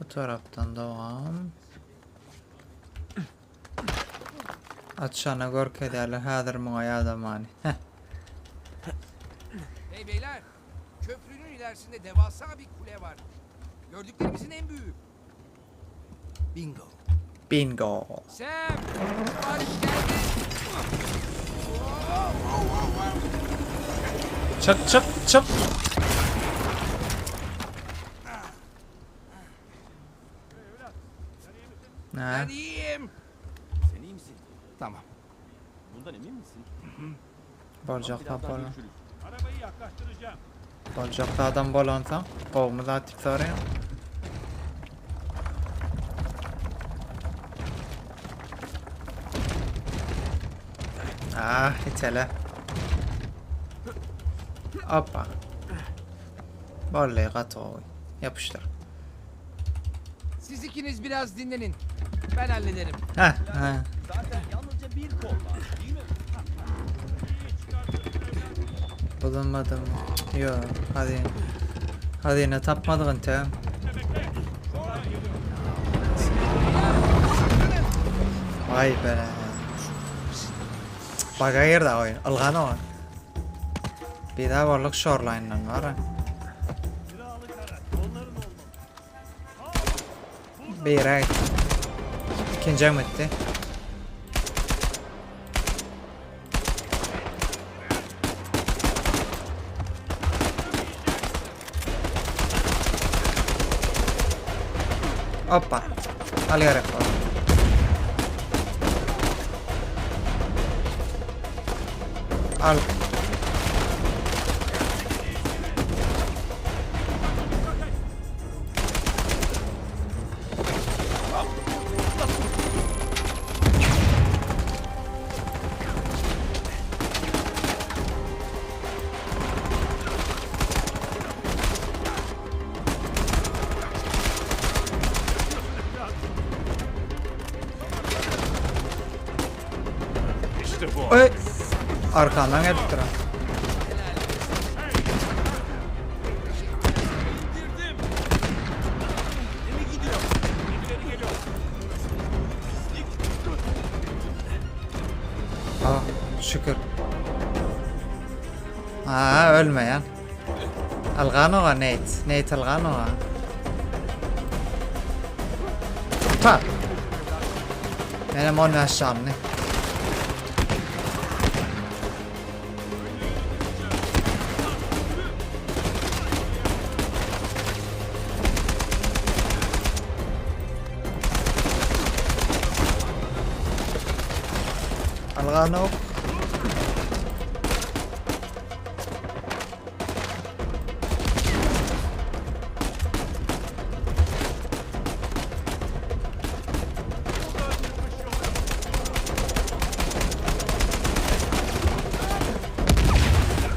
Bu tarapdan dowam. Açana görkezýärler häzir muňa ýadamany. Heh. Hey beyler, köprünün ilerisinde devasa bir kule var. Gördüklerimizin en büyüğü. Bingo. Bingo. Sam, sipariş geldi. Çyk, çyk, çyk. Ben iyiyim. Sen iyi misin? Tamam. Bundan emin misin? Boljak Birazdan tapalım. görüşürüz. Arabayı yaklaştıracağım. Boljak adam bolansa gowmy zat diýip soraýan. Ah, itele. Hoppa. Boldy, gaty gowy. Ýapyşdyr. Siz ikiniz biraz dinlenin. Ben hallederim. Heh, heh. Zaten yalnızca bir kol var değil mi? Bulunmadım. Yo, hadi. Hadi yine tapmadık inte. Vay be. Baga girdi oyun. Ylgan o. Bir daha varlık shoreline'dan var. ha. Bir ay. İkinci hem etti. Hoppa. Al gerek var. Al. İşte bu. Oy. Arkandan gelip duran. Ah, şükür. Aa, ölmeyen. Alganoğa Nate. Nate Alganoğa. Pa. Menem 15 canly. Alganok.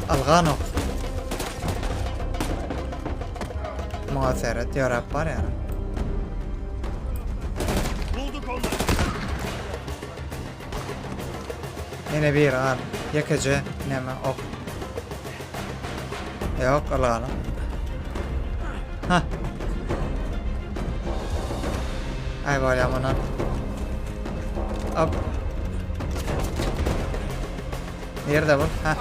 Alganok. Muňa seret ýöräp barýar. Bulduk onları. Ýene bir al. Ýekeje näme ok. Ýok, algana. Ha. Ay bolýar muny. Hop. Nirede bu? Ha.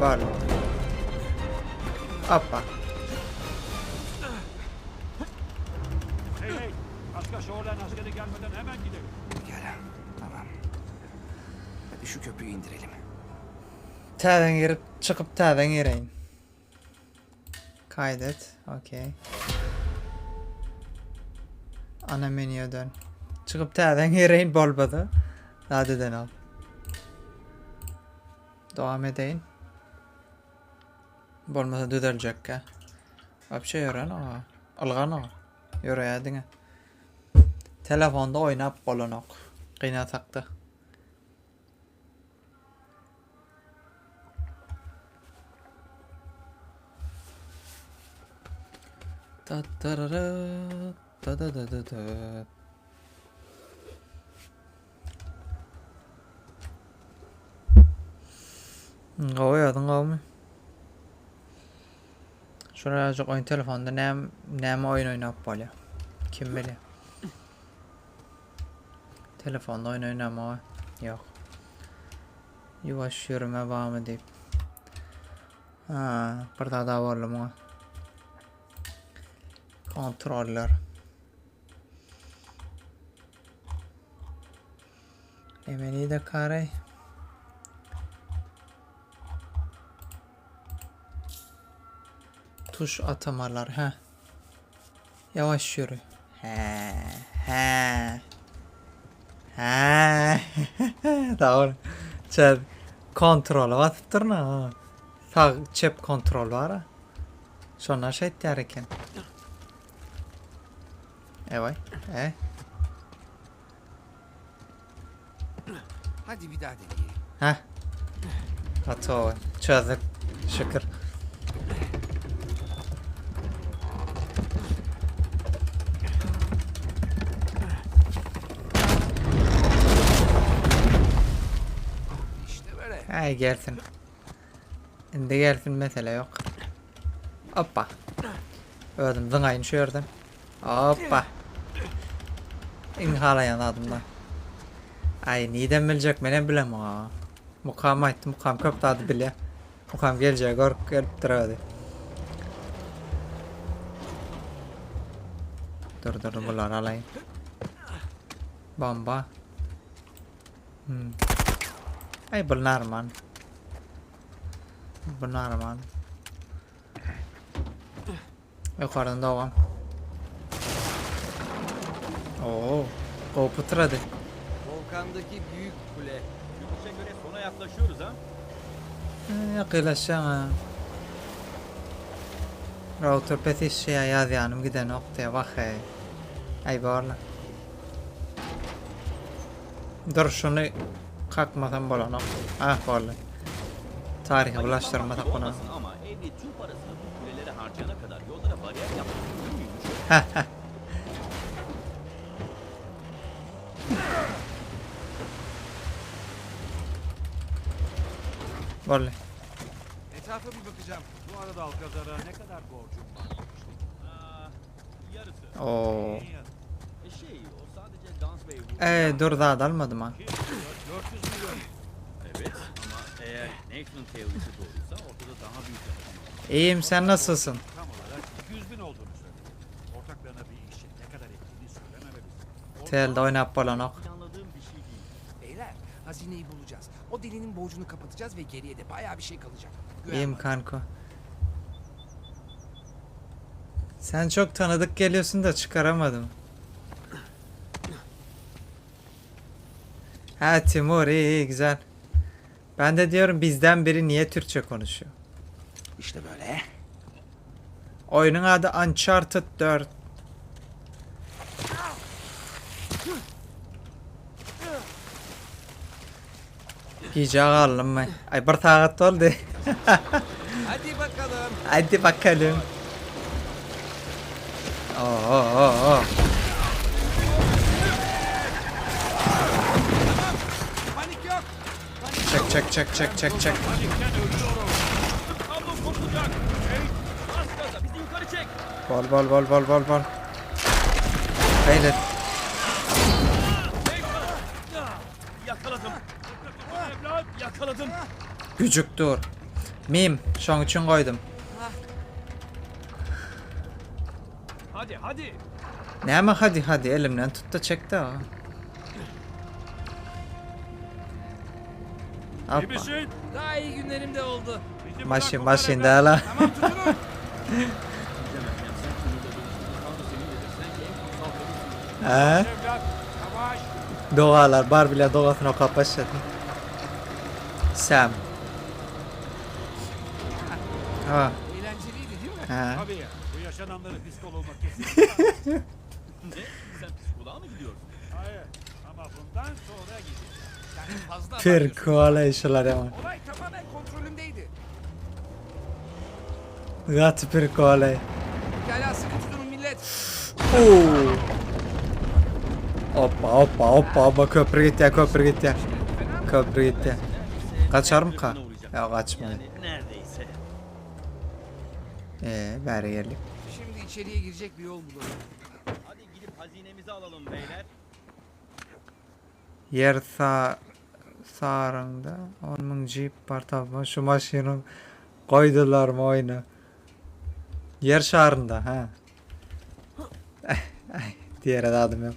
Bol. Hoppa. Hey hey. Başka Shoreline askeri gelmeden hemen gidelim. Pekala. Tamam. Hadi şu köprüyü indirelim. Täzeden girip çykyp täzeden gireýin. Kaydet. Okey. Ana menüye dön. Çykyp täzeden gireýin bolmady. Zat edenok. Dowam edeýin. Bolmasa düzeljekkä. Wapşe ýören oňa. Ylgan oňa. Ýöreýär diňe. Telefonda oýnap bolanok. Gynansakda. Ta tarara, ta da da da da. Gowy ýazyň gowmy? Şurajyk oýun telefonda näme näme oýun oýnap bolýar? Kim bilýär? Telefonda oýun oýnamaga ýok. Ýuwaş ýörüme barmy diýip. Ha, bir zat boldy muňa. Kontroller. Emeli de kare. Tuş atamalar ha. Ýawaş ýöri. Hä, hä. Hä. Sag bol. Çäz kontrola basypdyryn ha. Sag çep kontrol bar. Şondan şeýtýär eken. Ewaý. E. Hadi bir daha deneyelim. Heh. Gotowy. Çözdük. Şükür. İşte böyle. Ay gelsin. Indi gelsin mesele yok. Hoppa. Özüm zyňaýyn şu ýerden. Hoppa. Iň halaýan zadym da. Aý nirden biljek menem bilemok. Mukam aýtdy Mukam köp zady bilýär. Mukam geljegi görüp gelipdir özi. Dur dur bulary alaýyn. Bomba. Hmm. Aý bu normal. Bu normal. Ýokardan dowam. Oo, gowy pytrady. Volkandaki büyük kule. Görünüşe göre sona yaklaşıyoruz ha. Ýakynlaşýaň ha. Router pes işleýär ýazýanym gidenok diýýär wah eý. Aý borla. Dur şuny kakmasam bolanok. Ah boldy. Taryha bulaşdyrmasak Ayıplanmak gibi bunu. olmasın ama evli tüm parasını bu kulelere harcayana kadar yollara bariyer yapmak mümkün müymüş? Boldy. Etrafa bir bakacağım. Bu arada Alkazar'a ne kadar borcum var demiştin. Aa, yarısı. Oo. Neyin yarısı? E şey o sadece Guns Bey vurdu. Ey dur zat almadym ha. Kim? 400 milyon. Evet ama eğer Nathan teorisi doğruysa ortada daha büyük bir hazine var. İyiyim sen nasılsın? Tam olarak 200 bin olduğunu söyledi. Ortaklarına bir işin ne kadar ettiğini söylememelisin. Telde oynap bolanok. Planladığım bir şey değil. Beyler hazineyi bulacağız. O delinin borcunu kapatacağız ve geriye de bayağı bir şey kalacak. Güven İyiyim bana. kanka. Sen çok tanıdık geliyorsun da çıkaramadım. Ha Timur iyi iyi güzel. Ben de diyorum bizden biri niye Türkçe konuşuyor? İşte böyle. Oyunun adı Uncharted 4. Gijä galdymmy? Aý bir sagat boldy. Hadi bakalım. Hadi bakalım. Oo, oo, oo. Panik yok. Çek çek çek çek çek çek. Panikten ölüyorum. Kablo kopacak. Hey, bas gaza bizi yukarı çek. Bol bol bol bol bol bol. Beýle. Yakaladım. Evlat yakaladım. Güjük dur. Mim, şoň üçin goýdum. Hadi hadi. Näme hadi hadi elimden tut da çek de. İyi Hoppa. misin? Daha iyi günlerim de oldu. Bizi buradan Maşyn kurtar maşyn evlat. däl ha. Tamam tutunun. Gidemem ya sen şunu da dönüştürdün. Tanrı seninledir. Sen ki en kutsal kadınsın. Hä? Evlat yavaş. Dogalar bar bile dogasyny okap başlady. Sam. Ha, Eğlenceliydi değil mi? ha. Tabii ya. Bu yaşananları psikoloğuma kesin. Ne? Sen psikoloğa mı gidiyorsun? Hayır. Ama bundan sonra gideceğim. Sen fazla Pir abartıyorsun. koala işler ama. Olay tamamen kontrolümdeydi. Gaty pir koala. Pekala sıkı tutunun millet. Oo. Hoppa hoppa hoppa hoppa köprü gitýär köprü gitýär. Fena mı? Köprü gitýär. Neredeyse Gaçarmyka? kırıklığına uğrayacak. Ýok gaçmaýar. Yani neredeyse. Ee, bäri geldik. Şimdi içeriye girecek bir yol bulalım. Hadi gidip hazinemizi alalım beyler. Ýer sa saryňda 10 müň jip bar tapma şu maşynyň goýdularmy oýna. Ýer şarynda ha. Ay, diýere zadym ýok.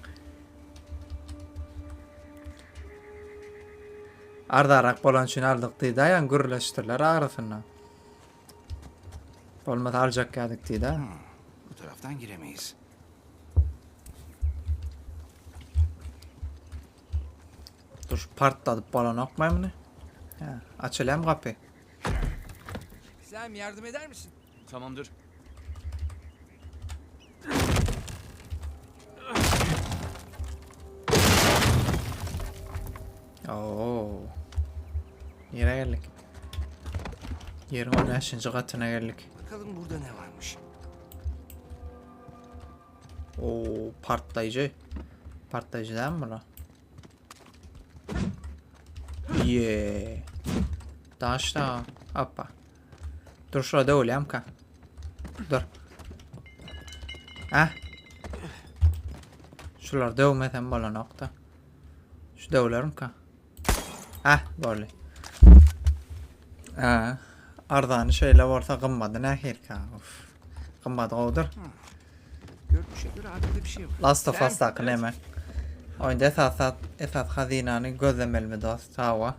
Ardarak bolan üçin aldyk diýdi, aýan gürleşdirler arasynda. Bolmasa aljak ýadyk diýdi. Bu taraftan giremeyiz. Partladyp bolanokmy muny? Hä, açylýarmy gapy? Sam yardım eder misin? Tamamdır. Oo. Nirä geldik? Ýeriň 15-nji gatyna geldik. Bakalım burada ne varmış. Oo, partlaýjy. Partlaýjy dälmi bular? Ye. Daş da. Hoppa. Dur şurada döwülýämka. Dur. Ah. Şular döwmesem bolanokda. Şu döwlermika? Ah, boldy. Ha, arzany şeýle bolsa gymmady nähilka? Uf. Gymmady gowudyr. Görünüşe göre arkada bir şey var. Last of Sam, Us'daky näme? Oýunda esas zat, esas hazynany gözlemelimi dost? Hawa.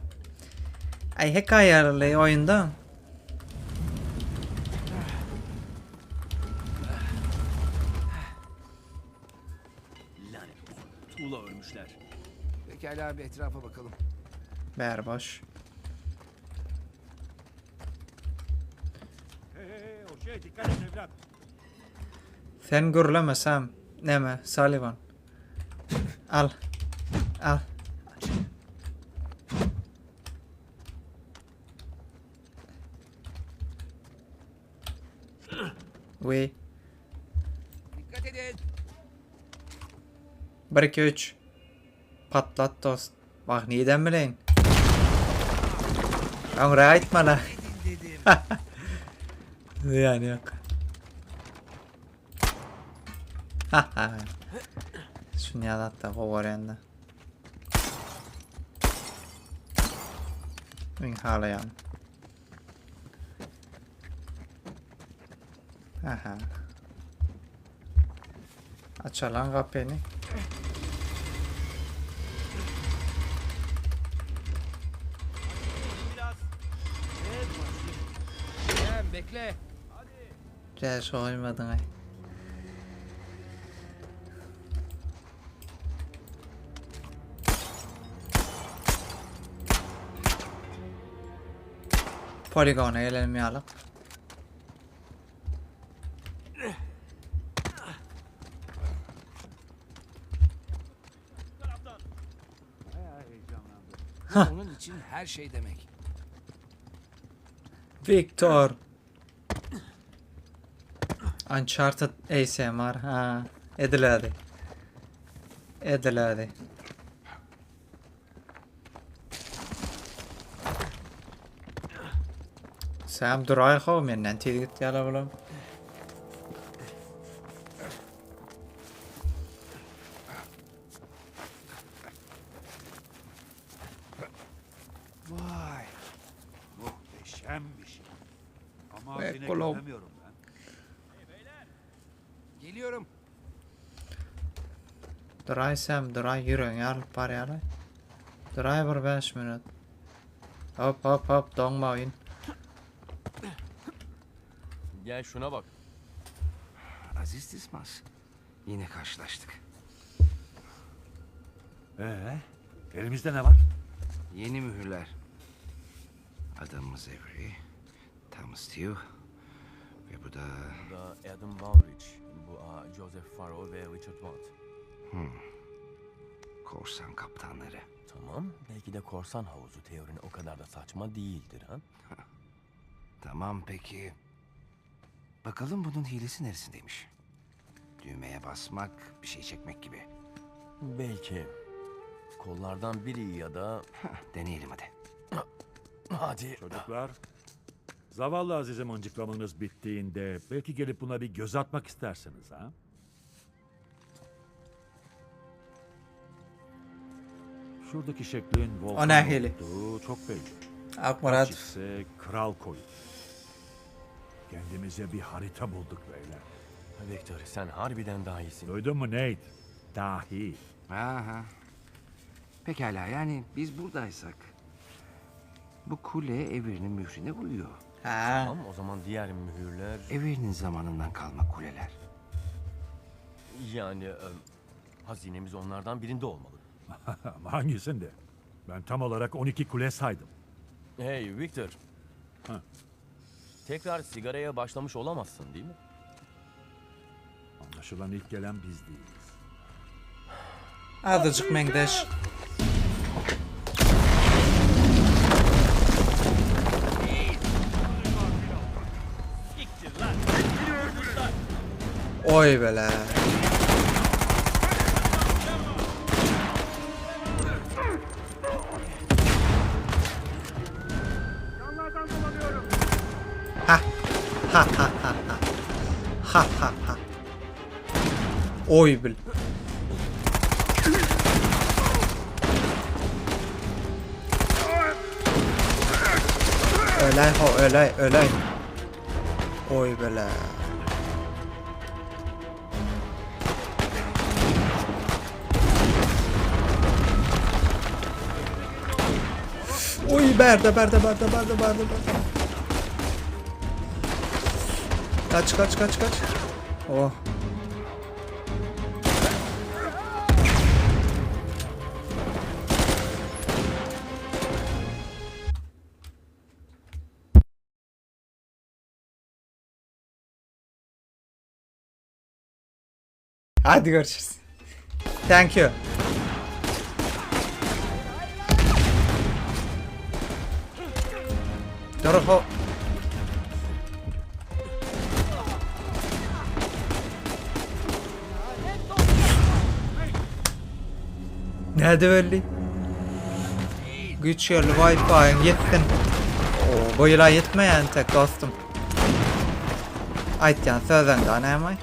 Aý hekaýaly oýunda. Lanet olsun. Tuğla örmüşler. Pekala bir etrafa bakalım. Bäri boş. Hey hey hey o şey dikkat et evlat. Sen gürleme Sam. Näme, Sullivan. Al. Al. We. Dikkat edin. 1 2 3. Patlat dost. Bak nirden bileýin? Öňräk aýtmaly. Edin dedim. Zyýany ýok. Ha ha. Şuny ýazatda gowy görýän-de. Iň halaýan. Aha. Açalan gapyny. Biraz. Sam bekle. Gel goýmadyň aý. Poligona gelelim ýalyk. Bayağı heyecanlandım. Bu onun için her şey demek. Victor. Uncharted ASMR ha ediladi. Ediladi. Sam duraý how menden tiz gitýärler bular. Vay. Muhteşem bir şey. Ama Ve hazine kolom. göremiyorum ben. Geliyorum. Duraý Sam duraý ýüregiňi alyp barýarlar. Duraý bir 5 minut. Hop hop hop doňmagyn. Gel şuna bak. Aziz Dismas. Yine karşılaştık. Ee, elimizde ne var? Yeni mühürler. Adamımız Avery, Thomas Steele ve bu da Bu da Adam Bowridge, bu a, Joseph Farrow ve Richard Watt. korsan kaptanları. Tamam, belki de korsan havuzu teorin o kadar da saçma değildir ha? Tamam peki. Bakalım bunun hilesi neresindeymiş? Düğmeye basmak, bir şey çekmek gibi. Belki. Kollardan biri ya da... Hah, deneyelim hadi. Hadi. Çocuklar, zavallı Aziz'e mıncıklamanız bittiğinde belki gelip buna bir göz atmak istersiniz ha? Şuradaki şeklin volkan O nähili? olduğu çok belli. Akmurat. İse kral koyu. Kendimize bir harita bulduk beyler. Victor sen harbiden daha iyisin. Duydun mu Nate? Dahi. Aha. Pekala yani biz buradaysak bu kule Avery'nin mührüne uyuyor. Ha. Tamam o zaman diğer mühürler... Avery'nin zamanından kalma kuleler. Yani e, hazinemiz onlardan birinde olmalı. Ama hangisinde? Ben tam olarak 12 kule saydım. Hey Victor. Ha. Tekrar sigaraya başlamış olamazsın değil mi? Anlaşılan ilk gelen biz değiliz. Azajyk meňzeş. Oý bele. Ha ha ha ha ha. Ha ha ha. Oý bil. Öläý ho, öläý, öläý. Oý bele. Oý bärde, bärde, bärde, bärde, bärde, bärde. Kaç, kaç, kaç, kaç. Oh. Hadi görüşürüz. Thank you. Dur ho. Näde belli? Güç ýerli Wi-Fi-iň ýetsin. Oo, bu ýyla ýetmeýän tek dostum. Aýtýan sözden da näme?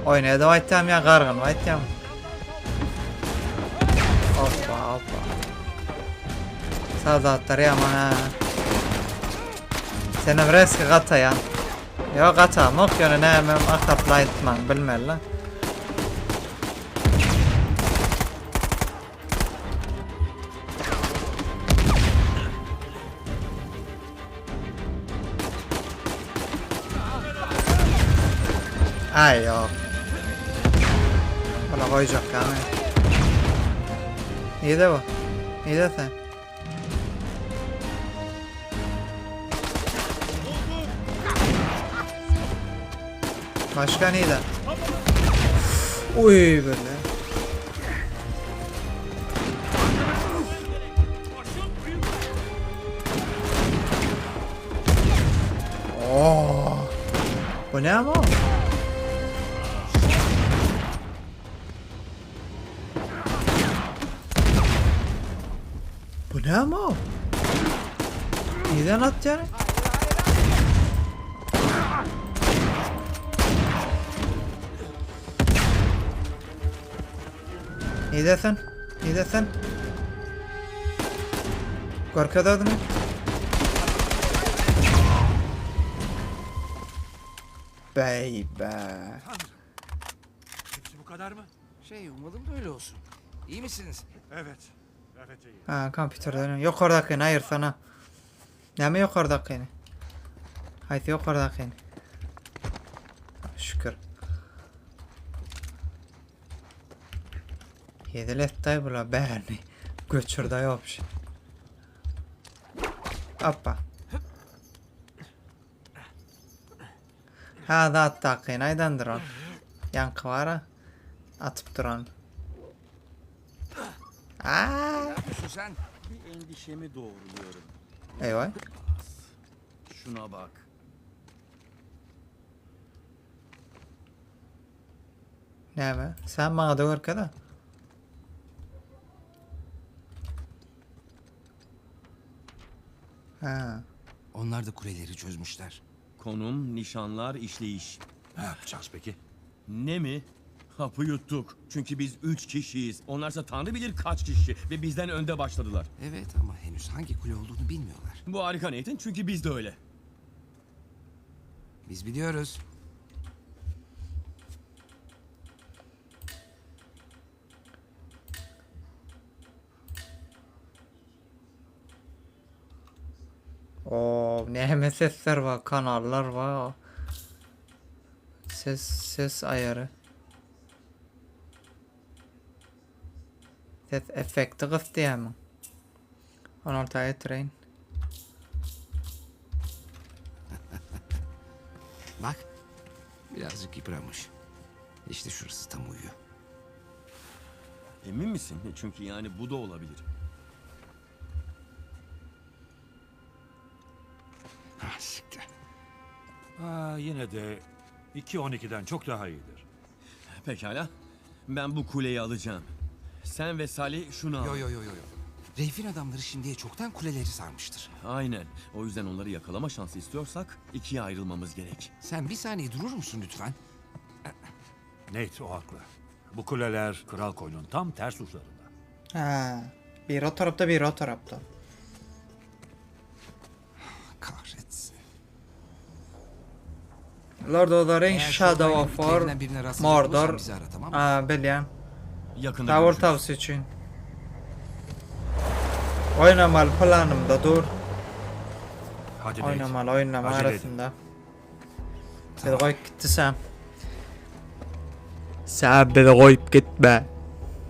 Oý näde aýtýam ýa gargyn aýtýam. Hoppa hoppa. Sazatlar ýaman ha. Senem reski gataýan. Ýok gatamok ýöne nämem asaplaý aýtman bilmeli. Aý ýok. Buna goýjak ýaly. Nirede bu? Nirede sen? Başga nirede? Uy böyle. Oh. Bu ne ama? Bu ne ama? Neden atýar? Nide sen? Nide sen? Görkez özüni. Baby. Hepsi bu kadar mı? Şey umalım da öyle olsun. İyi misiniz? Evet. Evet iyi. Ha, kompýuterden ýokardakyny aýyrsana. Näme ýokardakyny? Haýsy ýokardakyny? Şükür. Hezil etdi bular bärini. Göçürdi ýopş. Hoppa. Ha zatdakyny aýdandyr ol. Ýaňky bara atyp duran. Aa! Ne yapıyorsun sen? Bir endişemi doğruluyorum. Eyvah. Şuna bak. Näme? Sen maňa da görkez-ä. Ha. Onlar da kuleleri çözmüşler. Konum, nişanlar, işleyiş. Ne yapacağız peki? Ne mi? Hapı yuttuk. Çünkü biz üç kişiyiz. Onlarsa tanrı bilir kaç kişi ve bizden önde başladılar. Evet ama henüz hangi kule olduğunu bilmiyorlar. Bu harika Nathan çünkü biz de öyle. Biz biliyoruz. Oo, näme sesler bar, kanallar bar. Ses ses aýary. Ses effekti gys diýýärmiň? 16-a getireýin. Bak. Birazcık yıpranmış. İşte şurası tam uyuyor. Emin misin? Çünkü yani bu da olabilir. Ah siktir. Aa, yine de 2.12'den çok daha iyidir. Pekala. Ben bu kuleyi alacağım. Sen ve Salih şunu al. Yo yo yo yo. yo. Reif'in adamları şimdiye çoktan kuleleri sarmıştır. Aynen. O yüzden onları yakalama şansı istiyorsak ikiye ayrılmamız gerek. Sen bir saniye durur musun lütfen? Nate o haklı. Bu kuleler Kral Koyun'un tam ters uçlarında. Ha, biri o tarafta biri o tarafta. Kahretsin. Lord of the Rings Eğer Shadow şuradan of War gördüklerinden birine rastlayacak Mordor olursan bizi ara tamam mı? Aa, bilýän. Yakında Tower görüşürüz. tavsiye üçin. Oýnamaly planymda dur. Hadi Nate. Oýnamaly oýnama Acele edin. arasynda. Bizi goýup gitdi sen. Sen bizi goýup gitme.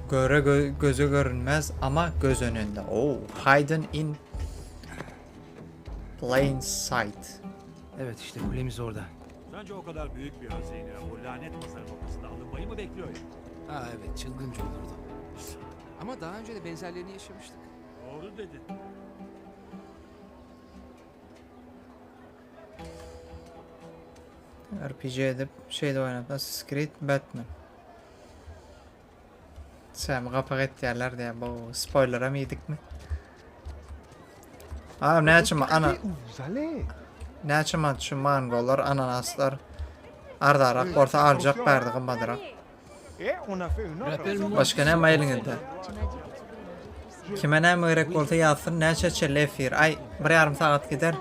Göre gö göze görünmez ama göz önünde. Oh, hidden in plain sight. Evet işte kulemiz orada. Sence o kadar büyük bir hazine o lanet pazarın ortasında alınmayı mı bekliyor ya? Ha evet çılgınca olurdu. Ama daha önce de benzerlerini yaşamıştık. Doğru dedin. RPG edip şeyde oynat. Assassin's Creed Batman. Sen kapak etýärler diye bu spoilera mı yedik mi? Abi ne açma ana ne açma şu mangolar ananaslar ardarak orta alacak berdi gymmadyrak. Başka ne mailiňizde? Kime näme gerek bolsa ýazsyn näçe çenli efir. Ay bir ýarym sagat gider.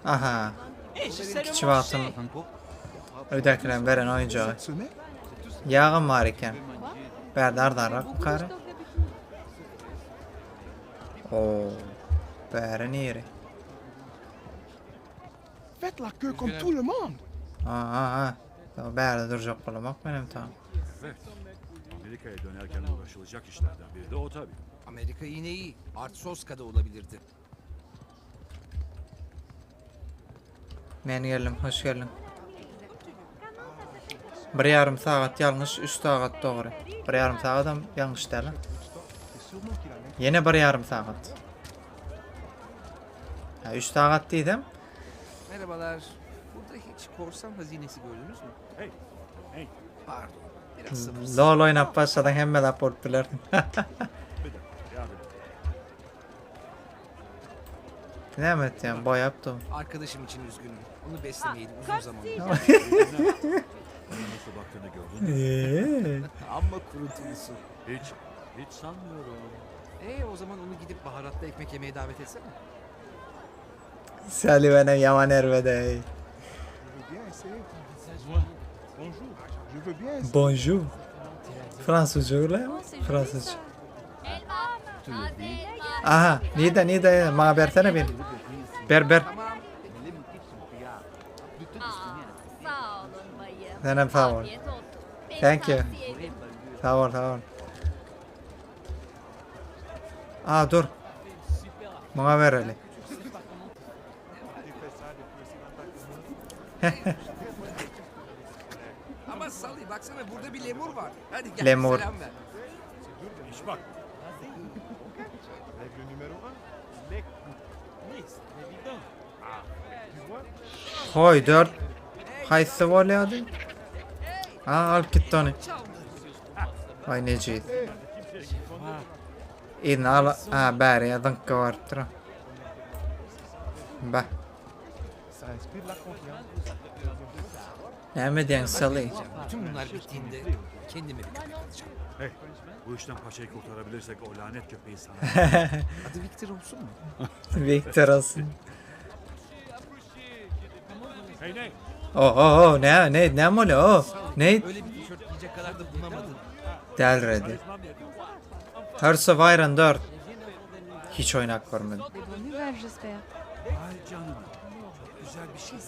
Aha. Kiçi wagtym öýdäkileň beren oýunjagy. Ýagam bar eken. Bärde arzanrak bukary. Oo. Bäri niri? Faites la queue comme tout le monde. Aha. Aha. Bärde durjak bolamak menem tam. Evet. Amerika'ya dönerken uğraşılacak işlerden biri de o tabii. Amerika yine iyi. Art Soska da olabilirdi. Men geldim, hoş geldiň. Bir ýarym sagat ýalňyş, üç sagat dogry. Bir ýarym sagadam ýalňyş däl. Ýene bir ýarym sagat. Ha, üç sagat diýsem, Merhabalar. Burada hiç korsan hazinesi gördünüz mü? Hey, hey. Pardon. Biraz sabırsız. LOL oýnap başladyň hemme zat bolup bilerdiň. Bir dakika, yardım et. Näme etýän? Boýapdym. Arkadaşım için üzgünüm. Onu beslemeyeli uzun zaman oldu. Bana nasıl baktığını gördün mü? Eee. Amma kuruntulusun. Hiç, hiç sanmıyorum. Ee o zaman onu gidip baharatlı ekmek yemeye davet etsene. Sally benim ýaman erbede. Je veux bien essayer. Bonjour. Je veux bien essayer. Bonjour. Fransızca öyle mi? Fransızca. Aha, nida nida maňa bersene bir. Ber ber. Tamam. Sağ olun bayım. Senem sag bol. Afiyet olsun. Beni Thank you. tavsiye edin. Sag bol, sag bol. Aa dur. Maňa bereli. Ama Sally baksana burada bir lemur var. Hadi gel Lemur. selam ver. İş bak. Règle numéro 1. Hoý dört. Haýsy bolýardy? Aa alyp gitdi ony. Aý nejit. Yzyna al. Ha bäri zyňkka barypdyr. Bah. Ça inspire la confiance. Näme diýen Sally? Bütün bunlar bittiğinde kendime bir köpek alacağım. Hey, bu işten paçayı kurtarabilirsek o lanet köpeği sana. Adı Victor olsun mu? Victor olsun. hey Nate, Oh oh oh ne ne ne bolýar? Oh. Ne? Öyle bir tişört giyecek kadar da bunamadın. Delredi. karizmam yetiyor. Hearts of Iron 4. Hiç oýnap görmedim. Des bonnes nouvelles, j'espère. Ay canına. Çok güzel bir şey.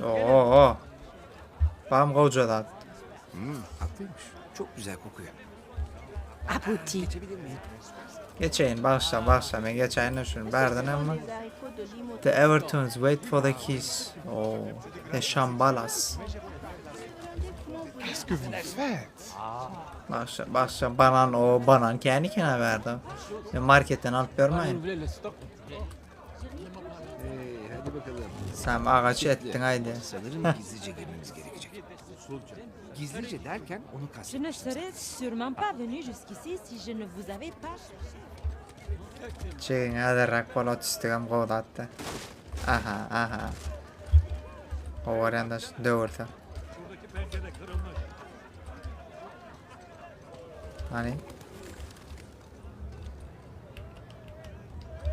Oo. Bam gowja zat. Hmm, haklıymış. Çok güzel kokuyor. Abruti. Geçebilir miyim? Geçeýin, bagyşla, bagyşla, men geçäýin şuny bärden amma. The Evertons wait for the keys. Oh, the Shambalas. Qu'est-ce que vous faites Bagyşla, bagyşla, banan o banan kän eken ha bärde. Men marketden alyp bermäýin. Hey, hadi bakalım. Sen agaç etdiň aýdy. Sanırım gizlice girmemiz gerekecek. Gizlice derken onu Je kastettim. ne serais sûrement pas venue jusqu'ici si je ne vous avais pas cherché. Çegiň häzirräk bol otistigem gowzatdy. Aha, aha. Gowarýan daş döwürse. Şuradaki pencere kırılmış. Hani?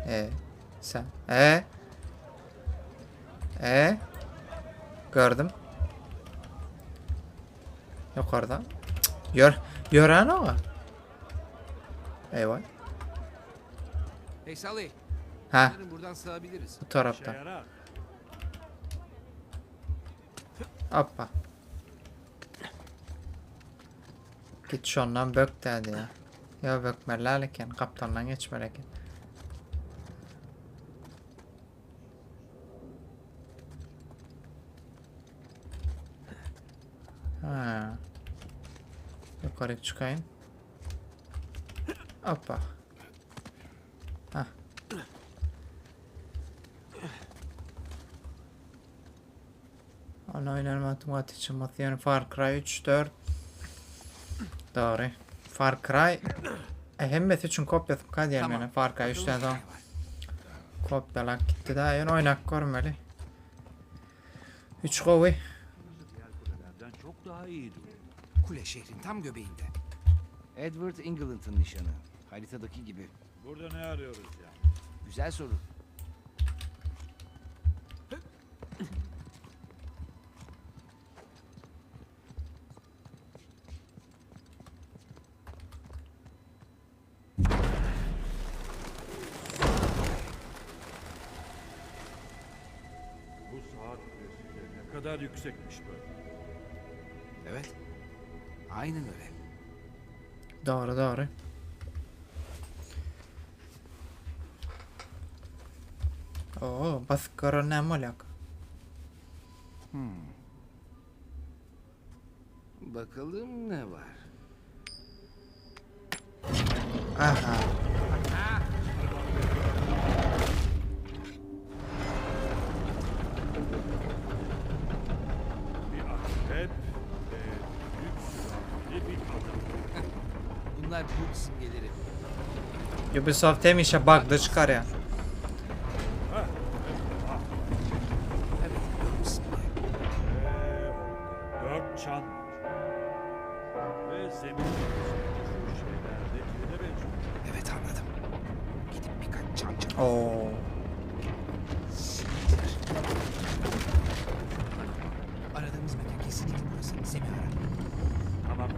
E sen. E? E? Gördüm. Yukarıda. Cık, Gör, gören o. Eyvah. Hey Sully, Ha, sanırım buradan sığabiliriz. bu İşe tarafta. yarar. Hoppa. Git şondan bök dedi ya. Ya bökmeliler eken, kaptandan geçmeli eken. Ha. Yukarı çıkayım. Hoppa. Ha. Onu oynarım otomatik çıkması yani Far Cry 3, 4. Doğru. Far Cry e, hemmesi üçin kopýasy ka diýen Tamam. meni Far Cry 3-den Bakalım soň ne var. kopýalak gitdi da ýöne oýnak görmeli. 3 gowy. Diğer kulelerden çok daha iyi duruyor. Kule şehrin tam göbeğinde. Edward England'ın nişanı. Haritadaki gibi. Burada ne arıyoruz yani? Güzel soru. Bu saat kulesi de ne kadar yüksekmiş böyle. Evet. Aynen öyle. Dogry, dogry. Oo, basyp gören näme bolýak? Hmm. Bakalım ne var? Aha. Bir akrep ve büyük sürahili bir adam. Bunlar burç simgeleri. Ubisoft hemişe bug'da çykarýar. Evet, dört simge. Ve orada dört çan var. Ve zemin şu şeyler de kilide benziyor. Evet anladım. Gidip birkaç çan çal. Oo. Aradığımız mekan kesinlikle burası. Semi ara. Tamam.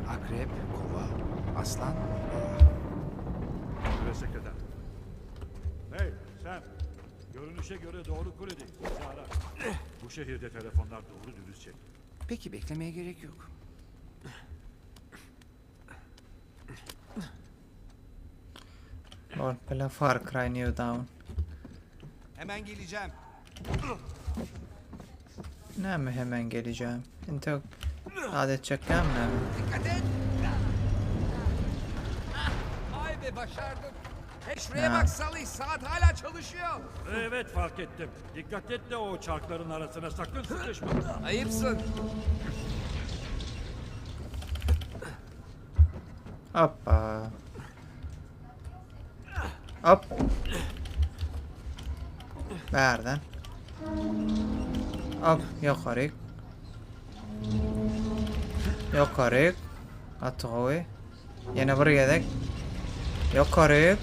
Akrep, kova, aslan, boğa. Süre sekreter. Hey sen. Görünüşe göre doğru kuledeyiz. Bizi ara. Bu şehirde telefonlar doğru dürüst çekmiyor. Peki beklemeye gerek yok. Bol bile Far Cry New Dawn. Hemen geleceğim. Näme hemen geleceğim. Inte adet çekýän näme? Dikkat et! Ah, Vay be başardım. Hey şuraya Ha. bak Sully saat hala çalışıyor. Evet fark ettim. Dikkat et de o çarkların arasına sakın sıkışma. Ayıpsın. Hoppa. Hop. Bärden. Hop, ýokaryk. Ýokaryk. Gaty gowy. Ýene bir gezek. Ýokaryk.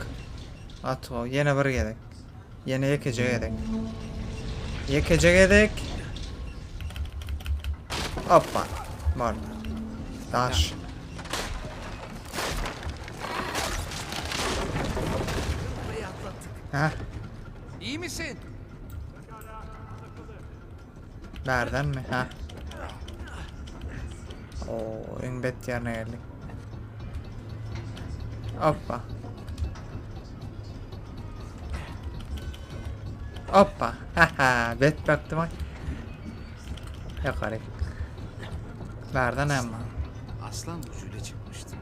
Gaty gowy. Ýene bir gezek. Ýene ýekeje gezek. Ýekeje gezek. Hoppa. Boldy. Daş. Burayı atlattık. Ha, İyi misin? bärden mi? Ha. Oo, iň bet ýerine geldik. Hoppa. Hoppa. Haha, bet bakdym. Ýokary. Bärde näme bar? Aslan burcuyla çıkmıştım.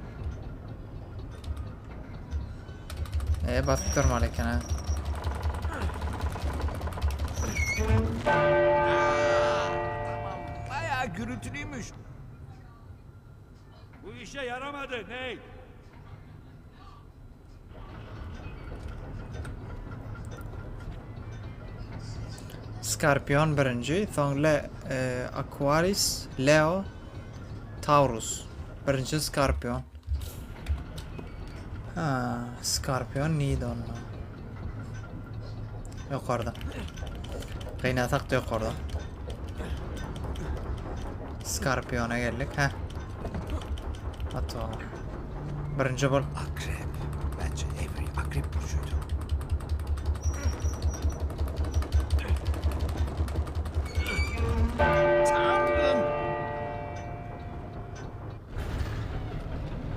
E basyp durmaly eken ha. Tamam, bayağı gürültülüymüş. Bu işe yaramadı Nate. Skorpion birinji, soň Le, e, Aquarius, Leo, Taurus. Birinji Skorpion. Ha, Skorpion neydi onda? Ýokarda. Gynasak da ýokarda. Skorpiona geldik, ha. Ato. Birinji bol. Akrep. Bence Avery akrep burcuydu. Tanrım!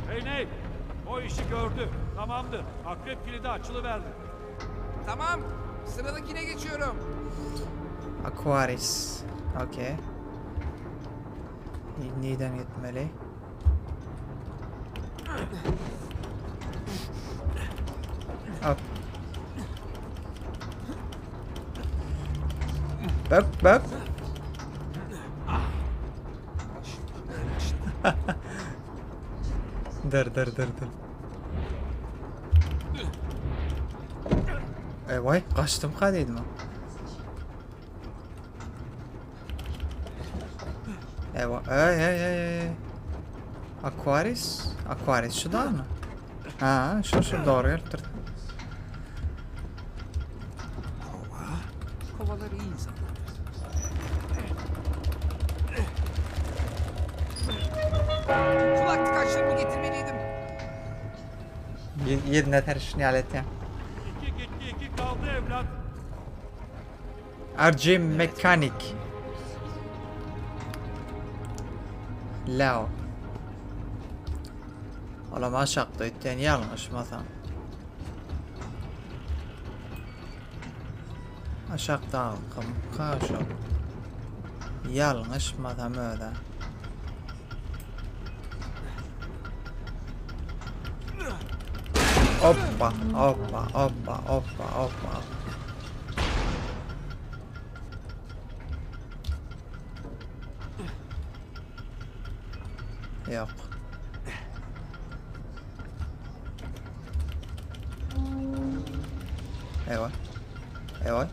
Hey Nate, o işi gördü. Tamamdır. Akrep kilidi açılıverdi. Tamam, sıradakine geçiyorum. Aquarius. Okey. Niden gitmeli? Hop. Bak bak. Dur dur dur dur. E vay kaçtım ka dedim. Ewa, ey ey ey ey. Aquarius? Aquarius şu da mı? Ha, şu şu doğru gelipdir. Kova. Kovalar iyi insanlardır. Kulak tıkaçlarımı getirmeliydim. Ýerine terişini ýaly etýän. İki gitti iki kaldı evlat. RG Mechanic. Leo. Olam aşakda ötýän ýalňyşmasam. Aşakda alkym kaşok. Ýalňyşmasam öde. Hoppa, hoppa, hoppa, hoppa, hoppa. Ýok. Ewa. Ewa.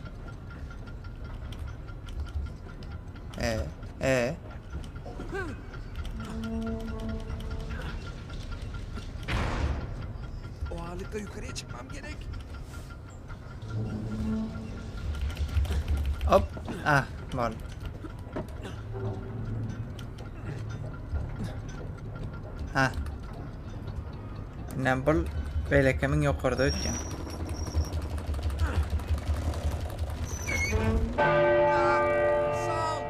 E, e. O ağırlıkla yukarıya çıkmam gerek. Hop. Ah, bol. Ha. Inem bul beýlekemiň ýokarda ötýän. Sağ ol.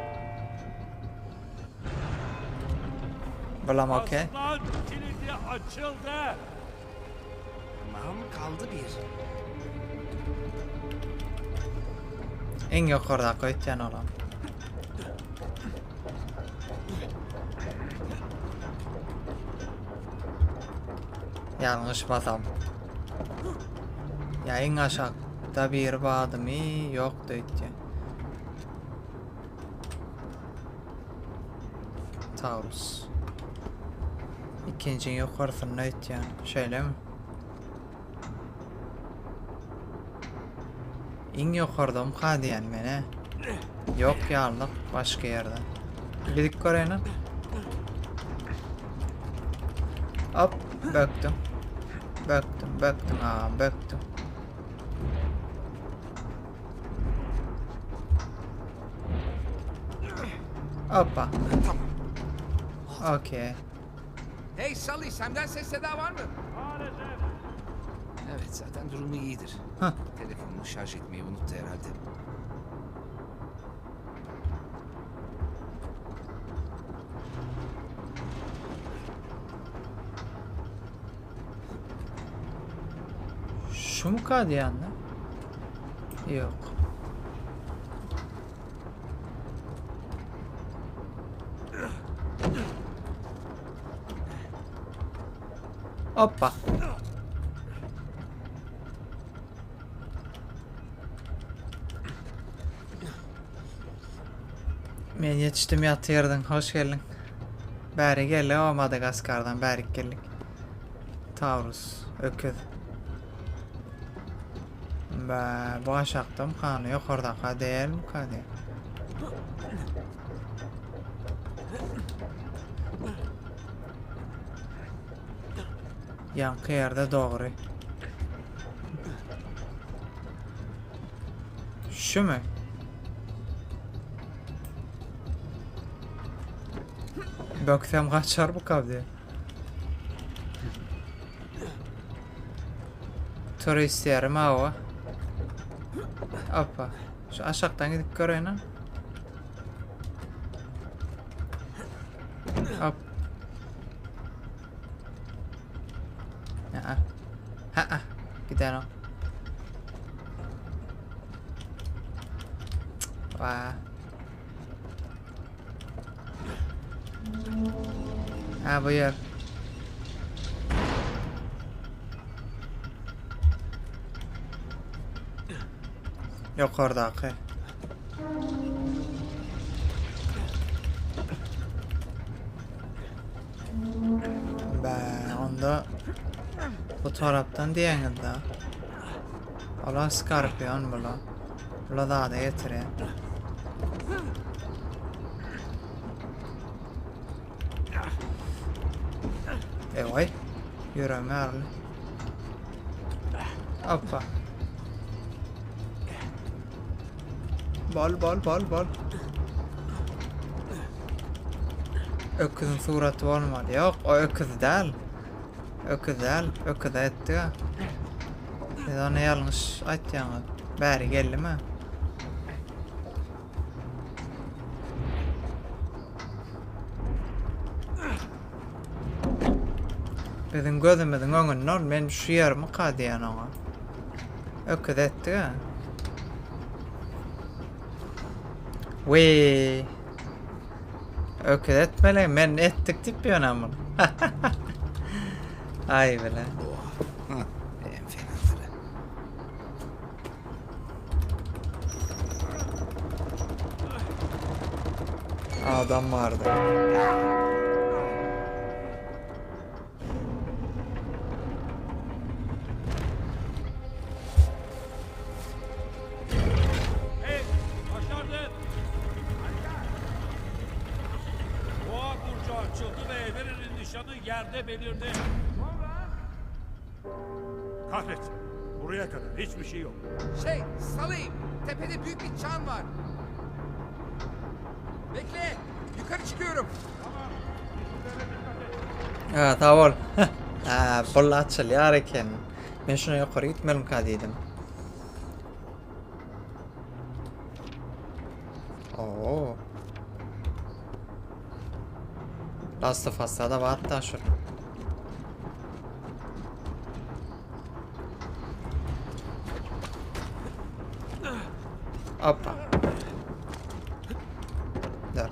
Bulam okey. Aslan kilidi açıldı. Tamam kaldı bir. Iň ýokardaky ötýän olam. Ýalňyşmasam. Ýa iň aşakda biri bardymy? Ýokdy öýtýän. Taurus. Ikinjiň ýokarsynda öýtýän. Şeýlemi? Iň ýokardamyka diýen men-ä. Ýok ýalyk başga ýerde. Gidip göreýin. Hop, bökdüm. Bökdüm, bökdüm agam, bökdüm. Hoppa. Tamam. Okey. Hey Sully, senden ses seda var mı? Maalesef. Evet zaten durumu iyidir. Hah. Telefonunu şarj etmeyi unuttu herhalde. Şumuka diýende? Ýok. Hoppa. Men ýetişdim ýatyrdyň. Hoş geldiň. Bäri geldi o Madagaskardan bärik geldik. Taurus öküz. Bä, bu aşakda mykany, ýokardaka dälmika diýip. Ýaňky ýerde dogry. Şumy? Böksem gaçar bu kabdi. Turist ýerim awa. Hoppa. Şu aşakdan gidip göreýin. Hop. Ha. Ha. Gider o. Vay. Ha bu ýer. Ýokardaky. Bä, onda bu tarapdan diýeňiz-de. Ola skorpion bula. Bula zada getirýär. Ewaý. Ýüregim ýaryldy. Hoppa. Bol bol bol bol. Öküziň suraty bolmaly. Ýok, o öküz däl. Öküz däl, öküze etdi. Siz ony ýalňyş aýtýaňyz. Bäri geldimi? Biziň gözümiziň öňünde ol men şu ýermika diýen oňa. Öküz etdi ha. We. Öküz etmeli men etdik diýip ýöne muny. Aý bile. Adam vardı. Hey, başardın. Boğa burcu açıldı ve Everin'in nişanı yerde belirdi. Kahretsin. Buraya kadar hiçbir şey yok. Şey, salayım. Tepede büyük bir çan var. Bekle. Yukarı çıkıyorum. Ha, sag bol. Ha, bol açylýar eken. Men şuna ýokary gitmelimka diýdim. Oo. Last of Us'ta da var da şu. Hoppa. Dur.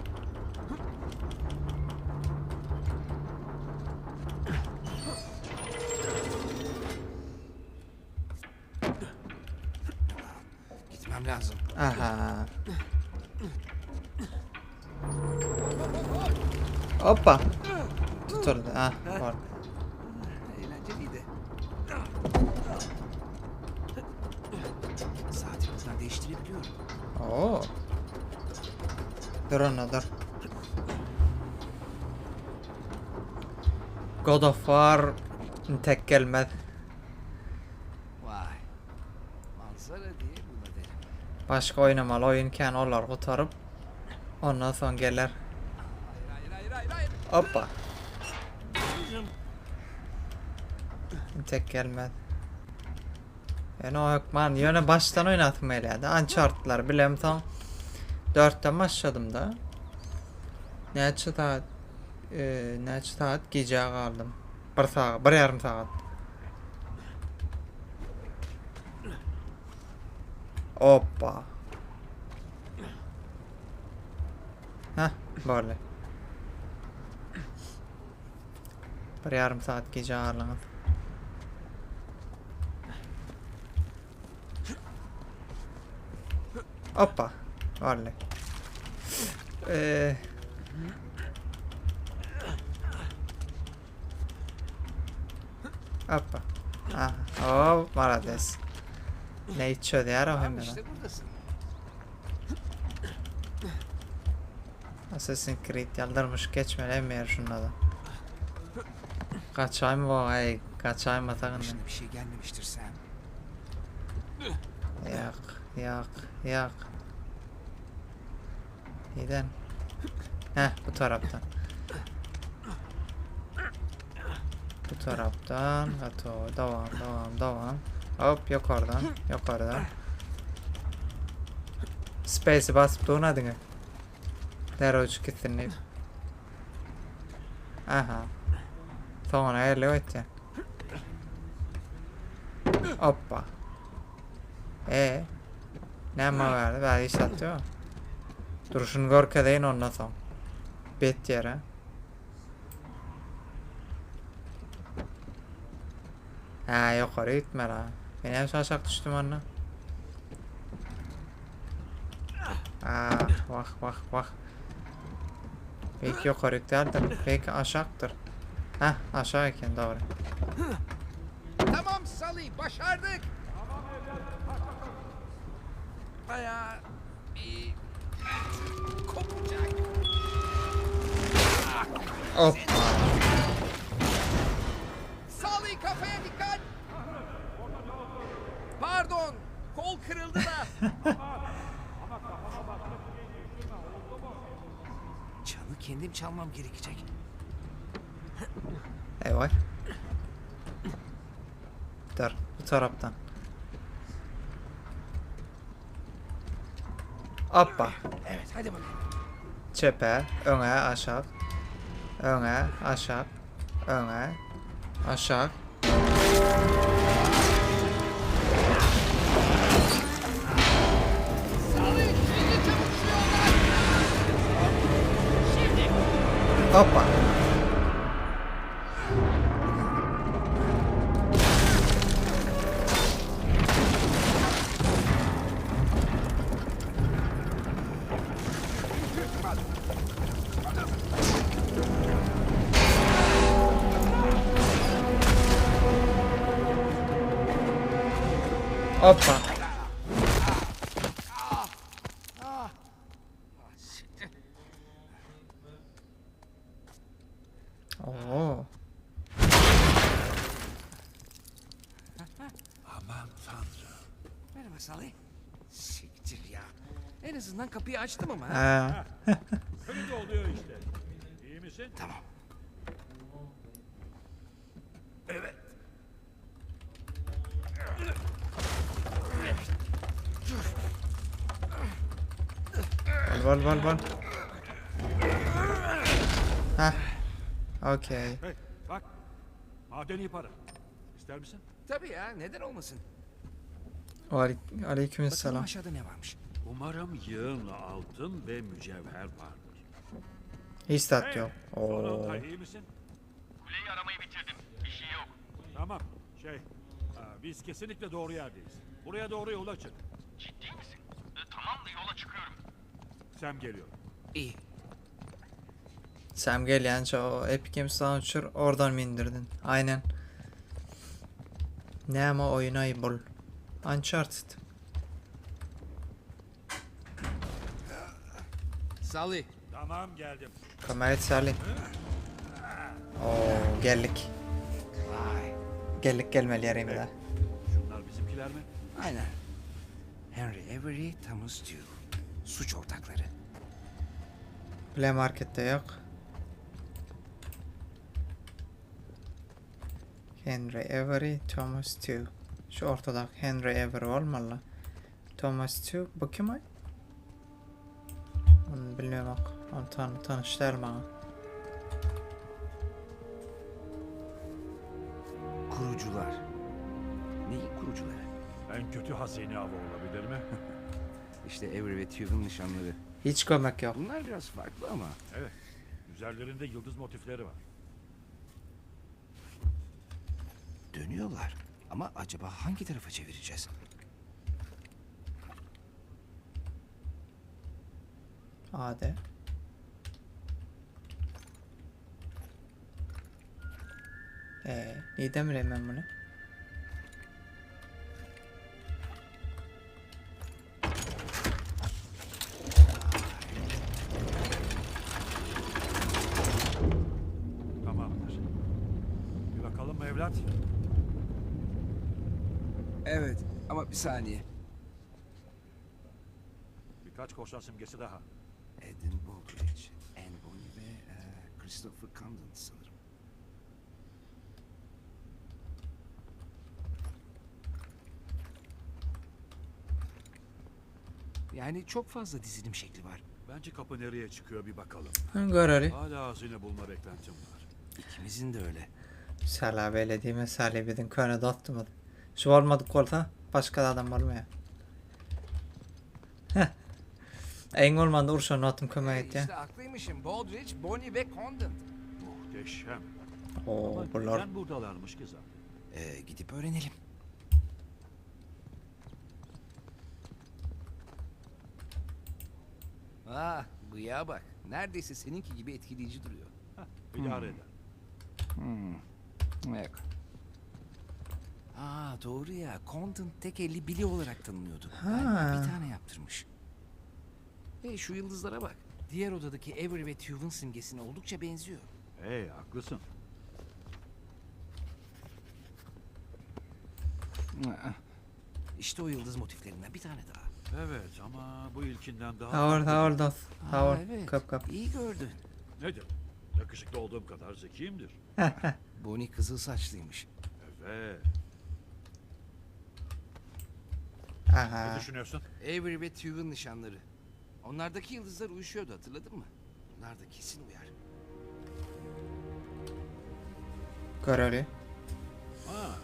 Gitmem lazım. Aha. Hoppa. Tuturdy. Ah, bor. Eğlenceliydi. Saati buradan değiştirebiliyorum. Oo. Dur onda dur. God of War tek gelmez. Vay. Manzara diye buna derim. Başga oýnamaly oýun kän olary gutaryp ondan soň geler. Hayır hayır hayır hayır. Hoppa. Tek gelmez. Ýöne o hökman ýöne başdan oýnasym gelýärdi. Uncharted'lary bilemsoň 4-den başladym da. Näçe saat e, näçe saat gijä galdym. Bir sagat, bir ýarym sagat. Oppa. Heh, boldy. Bir ýarym saat gijä galdyňyz. Hoppa. Boldy. Eee. Hoppa. Aha. Oh, malades. Ne çözýär o hemme. İşte buradasın. Assassin's Creed ýaldyrmyş geçmeli hem ýer şunda da. Gaçaýmy bu aý, gaçaýmasak indi. Başına bir şey gelmemiştir Sam. Ýak, ýak, ýak. Neden? Heh, bu tarapdan. Bu tarapdan, gato, dowam, dowam, dowam. Hop, ýokardan, ýokardan. Space'i basyp durna diňe. Derrew uçup gitsin diýip. Aha. Soňuna geldi öýtýän. Hoppa. E. Näme bardy? Bäri iş satýar. Durşuny görkezeýin ondan soň. Bet ýere. Hä, ýokary gitmeli ha. Men hem aşak düşdüm onda. Ah, wah, wah, wah. Belki ýokary däldir, belki aşakdyr. Heh, aşak eken, dogry. Tamam Sully, başardık. Bayağı bir kopacak. Hoppa. Sully kafaya dikkat. Pardon, kol kırıldı da. Çanı kendim çalmam gerekecek. Eyvah. Dur, bu tarapdan. Hoppa. Evet hadi bakalım. Çepe, öňe, aşak. Öňe, aşak. Öňe, aşak. Sully, şimdi çabuk şu yoldan. Hoppa. Hoppa. Siktir. Oo. Aman tanrım. Merhaba Sully. Siktir ya. En azından kapıyı açtım ama. ha. Ha. Öyle de oluyor işte. İyi misin? Tamam. Evet. Bol bol bol bol. Heh. Okey. Hey, bak. Madeni para. İster misin? Tabii ya neden olmasın. Aleyküm Bakalım aleykümselam. aşağıda ne varmış. Umarım yığınla altın ve mücevher vardır. Hiç tat yok. Oo. Sonunda iyi misin? Kuleyi aramayı bitirdim. Bir şey yok. Tamam. Şey, ha, biz kesinlikle doğru yerdeyiz. Buraya doğru yola çık. Ciddi misin? E, tamam da yola çıkıyorum. Sam geliyor. İyi. Sam gelýänçä o Epic Games Launcher oradan mindirdin. Aynen. Näme oýnaý bul? Uncharted. Sully, Tamam geldim. Kömek et Sally. Oo, geldik. Vay. Geldik gelmeli ýerimize. Şunlar bizimkiler mi? Aynen. Henry Avery, Thomas Tew. Suç ortakları. Play Market'te yok. Henry Avery, Thomas Tew. Şu ortada Henry Avery olmalı. Thomas Tew bu kim ay? Onu bilmiyorum bak. Onu tan tanış däl maňa. Kurucular. Neyin kurucuları? En kötü hazine avı olabilir mi? İşte Avery ve Tuve'un nişanları. Hiç kömek ýok. Bunlar biraz farklı ama. Evet. Üzerlerinde yıldız motifleri var. Dönüyorlar. Ama acaba hangi tarafa çevireceğiz? AD. Ee, nirden bileyim ben bunu? Tamamdır. Bir bakalım mı evlat? Evet ama bir saniye. Birkaç korsan simgesi daha. Edin Baldridge, Anne Bonny ve e, Christopher Condon sanırım. Yani çok fazla dizilim şekli var. Bence kapı nereye çıkıyor bir bakalım. Hı, Göreli. Hala hazine bulma beklentim var. İkimizin de öyle. Sala beyle diýme Sali biziň köne dostumyz. Şu bolmadyk bolsa başga adam bolmaýar. Eň bolmanda urşan wagtym kömek Hey, etýär. işte haklıymışım. Baldridge, Bonny ve Condon. Muhteşem. Oo Ama bular neden buradalarmış ki zaten? Ee, gidip öğrenelim. Ah, bıyağa bak. Neredeyse seninki gibi etkileyici duruyor. İdare eder. Hmm. Yok. Aa doğru ya. Condon tek elli Billy olarak tanınıyordu. Galiba Ha. bir tane yaptırmış. Hey şu yıldızlara bak. Diğer odadaki Avery ve Tuve'un simgesine oldukça benziyor. Hey haklısın. Aa, İşte o yıldız motiflerinden bir tane daha. Evet ama bu ilkinden daha... Sag bol, sag bol dost. Sag Aa, bol. evet. Köp köp. İyi gördün. Nedir? Yakışıklı olduğum kadar zekiyimdir. Bonnie kızıl saçlıymış. Evet. Ne Aha. düşünüyorsun? Avery ve Tuve'un nişanları. Onlardaki yıldızlar uyuşuyordu hatırladın mı? Bunlar da kesin uyar. Göreli. Ha,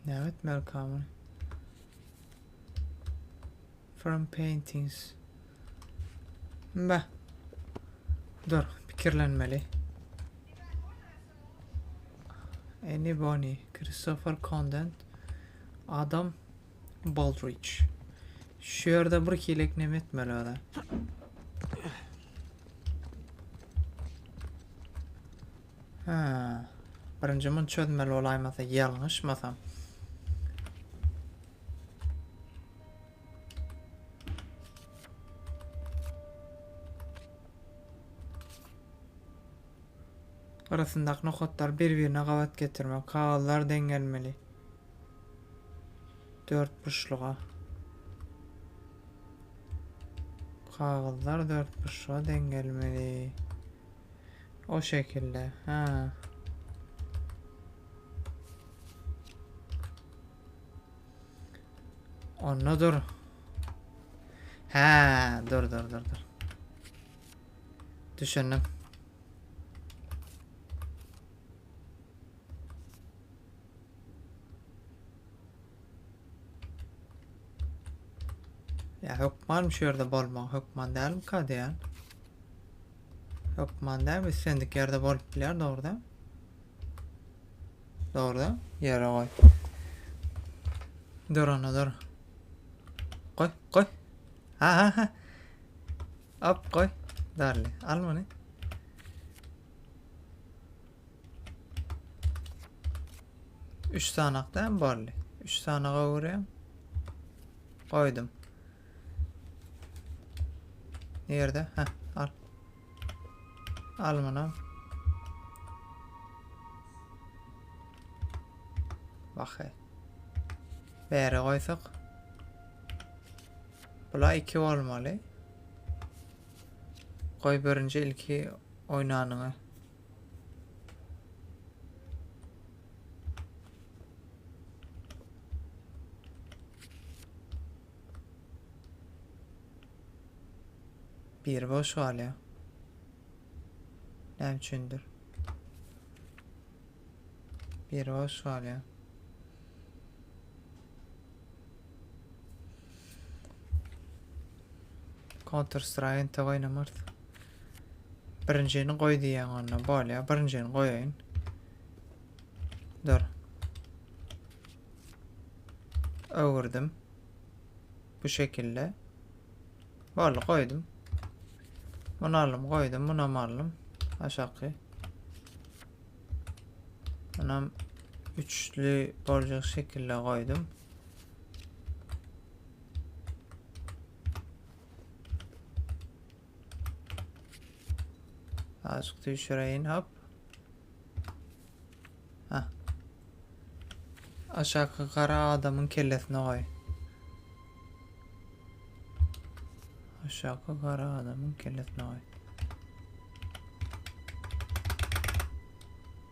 Näme etmeli muny? From paintings. Beh. Dur, pikirlenmeli. Annie Bonny, Christopher Condent, Adam Baldridge. Şu ýerde bir kilek neme etmeli oda. Ha. Birinji muny çözmeli bolaýmasa, ýalňyşmasam. Arasyndaky nokatlary bir-birine gabat getirmek, kagyzlar deň gelmeli. Dörtburçluga. Kagyzlar dörtburçluga deň gelmeli. O şekilde. Ha. Onda dur. Ha, dur dur dur dur. Düşündüm. Ýa hökman şu ýerde bolmagy hökman dälmika diýen. Hökman däl, islendik ýerde bolup bilýär, dogry däl? Dogry däl? Ýere goý. Dur onda dur. Goý, goý. Ha ha ha. Hop goý. Darly. Al muny. Üç sanak däl boldy. Üç sanaga öwürýän. Goýdum. Nirede? Heh, al. Al muny. Bak. Bäri goýsak. Bula 2 bolmaly. Goý birinji ilki oýnanyňy. Biri boş galýar. Näme üçindir? Biri boş galýar. Counter Strike entek oýnamarys. Birinjini goý diýýäň onda. Bolýar, birinjini goýaýyn. Dur. Öwürdim. Bu şekilde. Boldy, goýdum. Bunu aldym, goýdum, bunam aldym. Aşaky. Bunam üçlü boljak şekilde goýdum. Azıcık düşüreyin hop. Hah. Aşaky gara adamyň kellesine goý. Aşaky gara adamyň kellesine goý.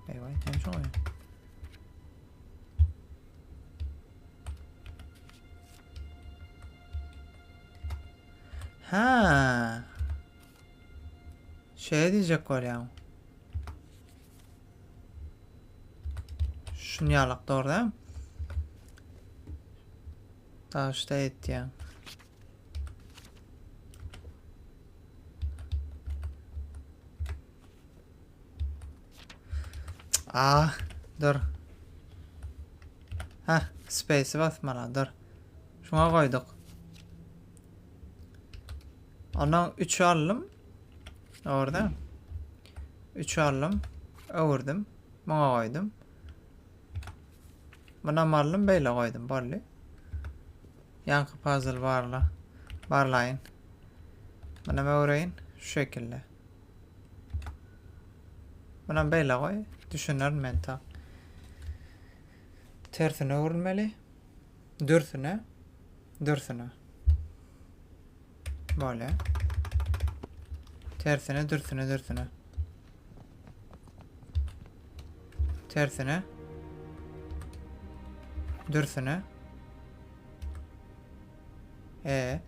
Eyvay, näme üçin goýýan? Ha. Şeýle diýjek bolýaň. Şuny ýalak dogry däl. Daşda etýän. Ah, dur. Hah, space'i basmaly, dur. Şuňa goýduk. Ondan 3 aldym. Orada. 3 aldym. Öwürdim. Muňa goýdum. Munam aldym, beýle goýdum. Boldy. Ýaňky puzzle barla. Barlaýyn. Munam öwreýin. Şu şekilde. Munam beýle goý. Düşünerin men ta. Tersine öwrülmeli. Dürsüne. Dürsüne. Böyle. Tersine, dürsüne, dürsüne. Tersine. Dürsüne. E.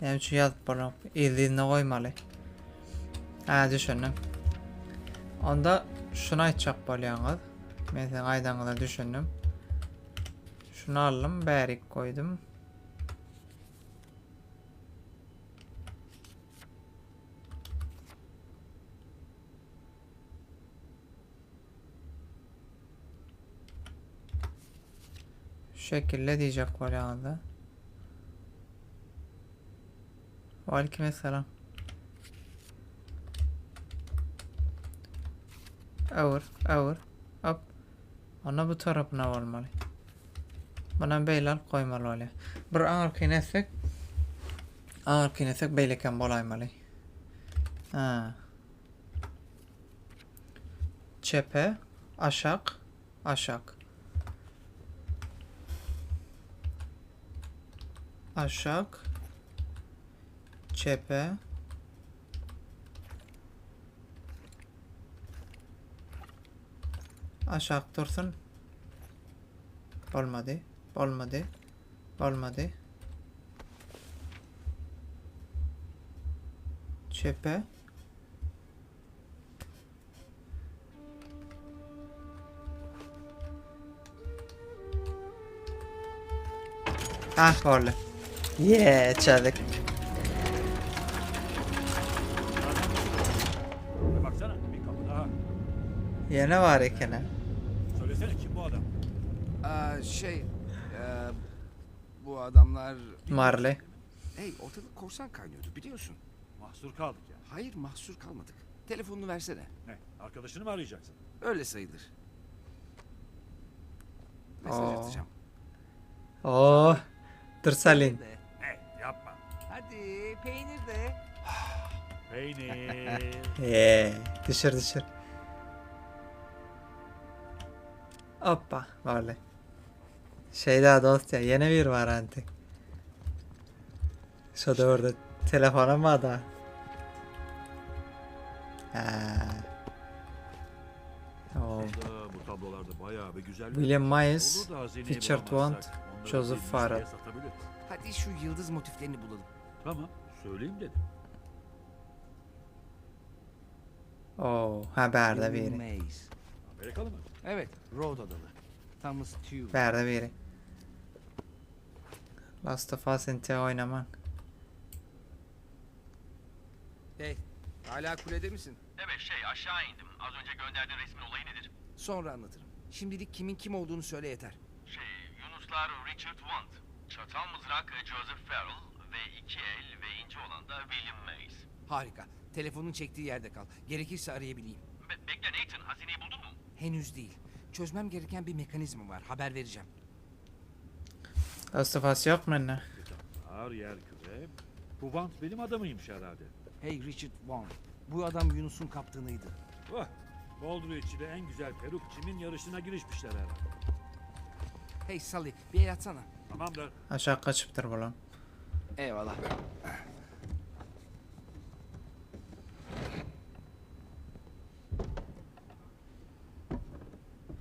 Näme üçin ýazyp bolanok? Yzly-yzyna goýmaly. Hä, düşündim. Onda şuny aýtjak bolýaňyz. Men siziň aýdanyňyza düşündim. Şuny aldym, bärik goýdum. Şu şekilde diýjek bolýaňyz-da. Waleýkim essalam. Öwür, öwür. Hop. Onda bu tarapyna bolmaly. Bunam beýle alyp goýmaly bolýar. Bir aňyrkyny etsek, aňyrkyny etsek beýlekem bolaýmaly. Ha. Çepe, aşak, aşak. Aşak, çepe. Aşak dursun. Bolmady, bolmady, bolmady. Çepe. Ah boldy. Yeah, çözdük. Baksana bir kapı daha. Ýene bar ekeni. Söylesene kim bu adam? Aa, şey, e, bu adamlar... Marly. Hey, ortalık korsan kaynıyordu biliyorsun. Mahsur kaldık yani. Hayır, mahsur kalmadık. Telefonunu versene. Ne? Arkadaşını mı arayacaksın? Öyle sayılır. Mesaj Oo. atacağım. Oh, dur salyn. De. Ne? Yapma. Hadi peynir de. Peynir. Eee, düşür düşür. Hoppa, boldy. Şeýle dost ya, ýene bir bar antik. Şo döwürde telefonam barda. Hä. Oh. Aslında bu tablolarda bayağı bir güzel. William Mayes, Olur da hazineyi Richard bulamazsak Want, onları Joseph bir müzeye Farrell. satabiliriz. Hadi şu yıldız motiflerini bulalım. Tamam, söyleyeyim dedim. Oh, ha bärde William biri. Mays. Amerikalı mı? Evet, Rhode adalı. Thomas Tew. Bärde biri. Last of Us inte oynaman. Hey, hala kulede misin? Evet şey aşağı indim. Az önce gönderdiğin resmin olayı nedir? Sonra anlatırım. Şimdilik kimin kim olduğunu söyle yeter. Şey Yunuslar Richard Want, Çatal Mızrak Joseph Farrell ve iki el ve ince olan da William Mays. Harika. Telefonun çektiği yerde kal. Gerekirse arayabileyim. Be- bekle Nathan hazineyi buldun mu? Henüz değil. Çözmem gereken bir mekanizma var. Haber vereceğim. Last of Us yok mu ne? Ağır yer küre. Bu Want benim adamıymış herhalde. Hey Richard Wong. Bu adam Yunus'un kaptanıydı. Vah, Baldridge ile en güzel peruk çimin yarışına girişmişler herhalde. Hey Sully bir el atsana. Tamamdır. Aşağı kaçıptır bulan. Eyvallah.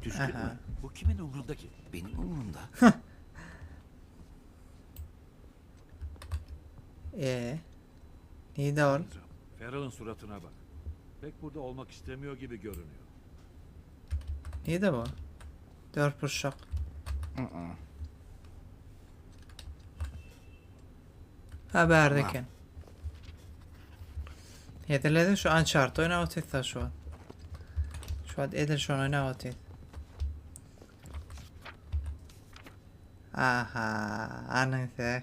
Püskürtme. Aha. Bu kimin umrunda ki? Benim umurumda. Ee, neydi ol? Farrell'ın suratına bak. Pek burada olmak istemiyor gibi görünüyor. Neydi bu? Dört burçak. Ha bärdeken. Yedirledin şu Uncharted oynap otyrda şu an. Şu an edil şonu oynap otyr. Aha, anısı.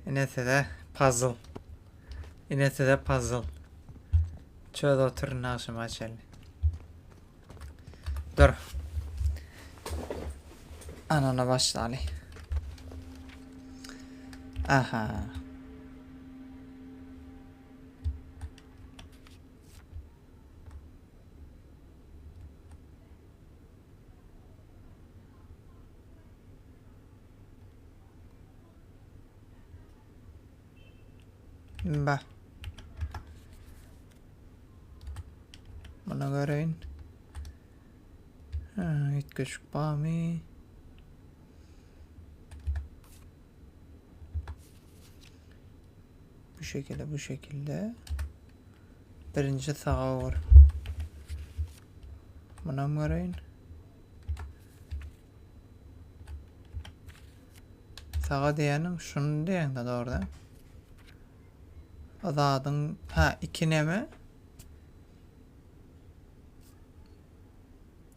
Inesi de puzzle. Inesi de puzzle. Çöz oturun akşama çenli. Dur. Anana başlaly. Aha. Bah. Buna göreýin. Ha, üýtgeşik barmy? Bu şekilde bu şekilde. Birinji saga ugur. Munam göreýin. Saga diýeniň şuny diýeňde dogry da. Azadyň ha iki neme?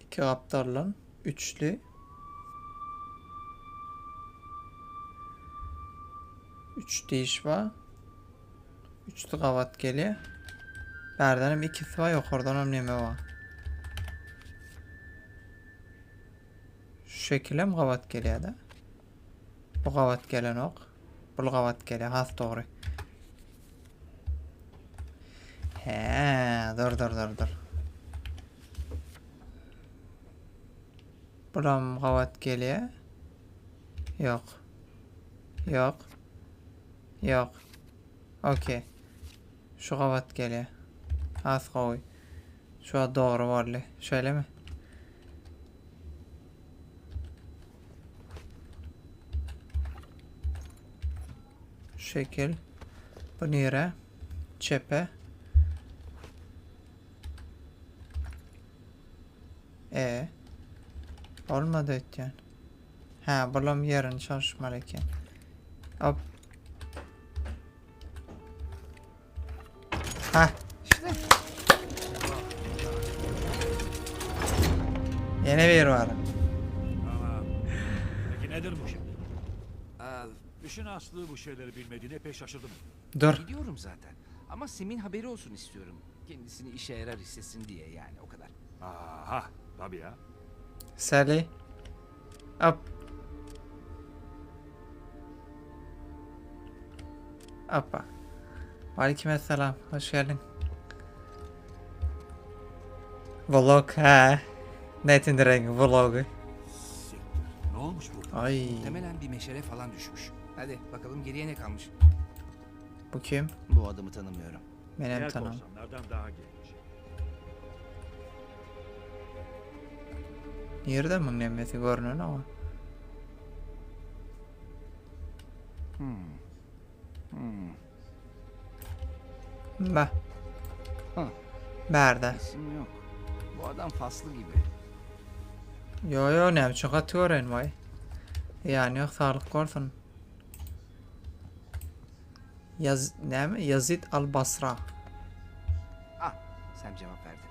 İki gapdaldan üçli. Üç diş bar. Üçli gabat gelýär. Bärdenem ikisi bar, ýokardanam neme bar. Şu şekilem gabat gelýär-de. Bu gabat gelenok. Bul gabat gelýär, has dogry. Hä, dur dur dur dur. Bulam gabat gelýär. Ýok. Ýok. Ýok. Okey. Şu gabat gelýär. Has gowy. Şu an dogry boldy. Şeýlemi? Şu şekil. Bu nire? Çepe. E. Bolmady öýtýän. Hä, bulam ýerini çalyşmaly eken. Hop. Ha. İşte Ýene biri bar. Tamam. Peki nedir bu şimdi? Aa, İşin aslı bu şeyleri bilmediğine pek şaşırdım. Dur. biliyorum zaten. Ama Sem'in haberi olsun istiyorum. Kendisini işe yarar hissetsin diye yani o kadar. Aha, tabii ya. Sally. Hop. Hoppa. Aleykümselam. Hoş geldin. Vlog ha. Netin rengi vlogu. Siktir. Ne olmuş burada? Ay. Muhtemelen bir meşale falan düşmüş. Hadi bakalım geriye ne kalmış. Bu kim? Bu adamı tanımıyorum. Menem Diğer tanım. korsanlardan daha genç. Nirede muň nemesi görünenok. Hmm. Hmm. Ba. Huh. Bärde. İsim yok. Bu adam faslı gibi. Yo yo näme üçin gaty göreýin waý. Ýany ýok saglyk bolsun. Yaz näme? Yazid al Basra. Ah, Sam cevap verdi.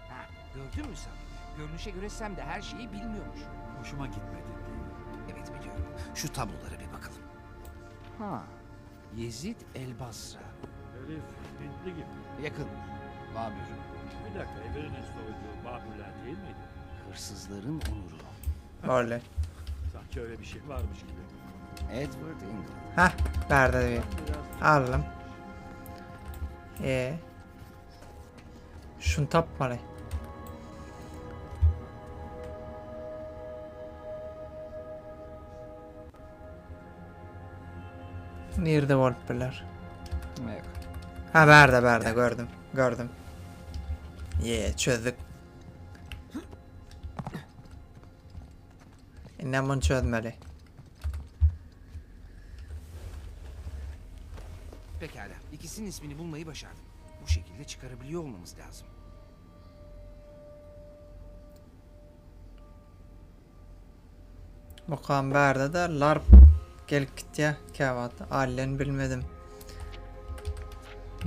Ha, gördün mü Sam? Görünüşe göre Sam de her şeyi bilmiyormuş. Hoşuma gitmedi değil mi? Evet biliyorum. Şu tablolara bir bakalım. Ha, Yezid El Basra. Herif Hintli gibi. Yakın. Babür. Bir dakika Avery'nin soyduğu Babürler değil miydi? Hırsızların onuru. Boldy. Sanki öyle bir şey varmış gibi. Edward England. Hah, bärde bir. Biraz Aldym. E. Şuny tapmaly. Nirde bolup biler? Yok. Ha bärde bärde gördüm. Gördüm. Ye çözdük. Indi muny çözmeli. Pekala. İkisinin ismini bulmayı başardım. Bu şekilde çıkarabiliyor olmamız lazım. Bukam bärde de larp gelip gitýä käwagt. Allen bilmedim.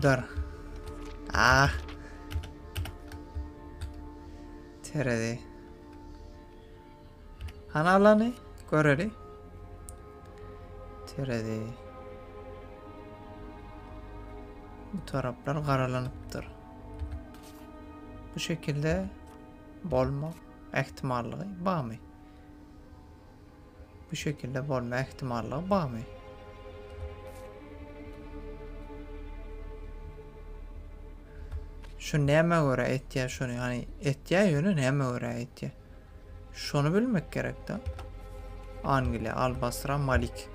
Dur. Ah. Terezi. Hany alany göreli. Terezi. Bu taraplar garalanypdyr. Bu şekilde bolma ähtimallygy barmy? Bu şekilde bolma ähtimallygy barmy? Şu näme görä etýär şuny? Hani etýär ýöne näme görä etýär? Şony bilmek gerek-de. Angliýa, Al Basra, Malik.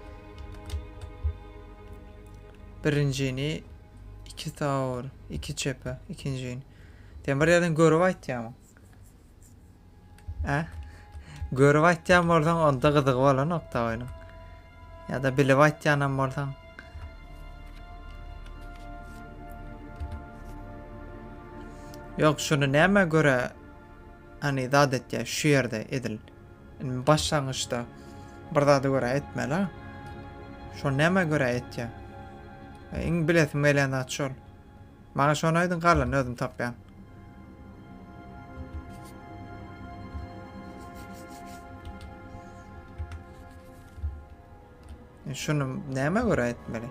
Birinjini iki tawur, iki çepe, ikinjini. Sen bir ýerden görüp aýtýarmyň? Ä? Görüp aýtýan bolsaň onda gyzygy bolanok-da oýnuň. Ýa-da bilip aýtýanam bolsaň. Ýok, şuny nämä görä Hany zat etýär şu ýerde edil. Indi başlangyçda bir zada görä etmeli. Şo nämä görä etýär? E, iň bilesim gelýän zat şol. Maňa şony aýdyň galanyny özüm tapýan. E, şuny nämä görä etmeli?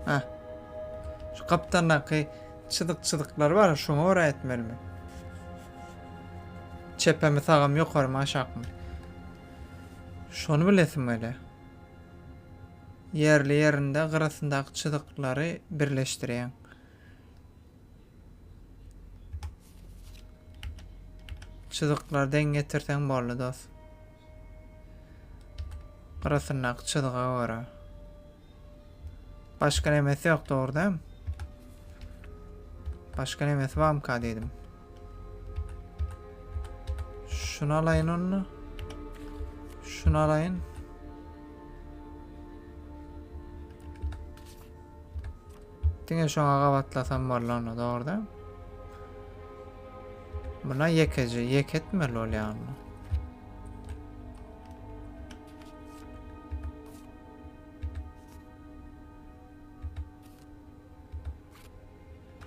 Ha. Şu gapdandaky çyzyk çyzyklar bar, şoňa görä etmelimi? Çepemi, sagam, ýokarymy, aşakmy? Şony bilesim gelýär. Ýerli ýerinde gyrasyndaky çyzyklary birleşdirýäň. Çyzyklary deň getirseň boldy dos. Gyrasyndaky çyzyga görä. Başga nemesi ýok dogry dämi? Başga nemesi barmyka diýdim. Şunu alaýyn onda. Şunu alaýyn. Diňe şoňa gabatlasam boldy onda dogry dämi? Buna ýekeje ýek etmeli bolýar onda.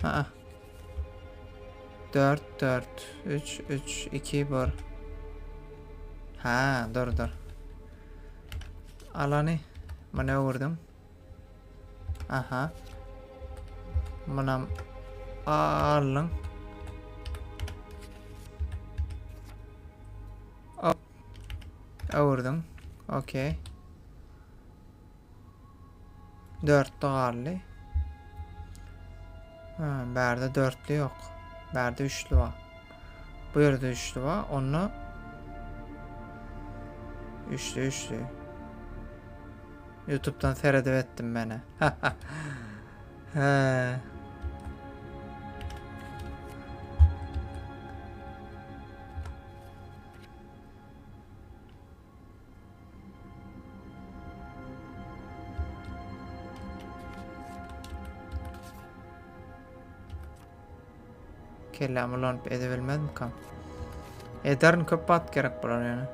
Ha. 4 4 3 3 2 1 Ha, dur dur. Alany muny öwürdim. Aha. Munam aldyň. Hop. Öwürdiň. Okey. Dörtli galdy. Ha, bärde dörtli ýok. Bärde üçli bar. Bu ýerde üçli bar. Onda üçli üçli. YouTube'dan seredip etdim meni. He. Kellämi ulanyp edebilmezmikam? Ederin köp wagt gerek bolar ýöne.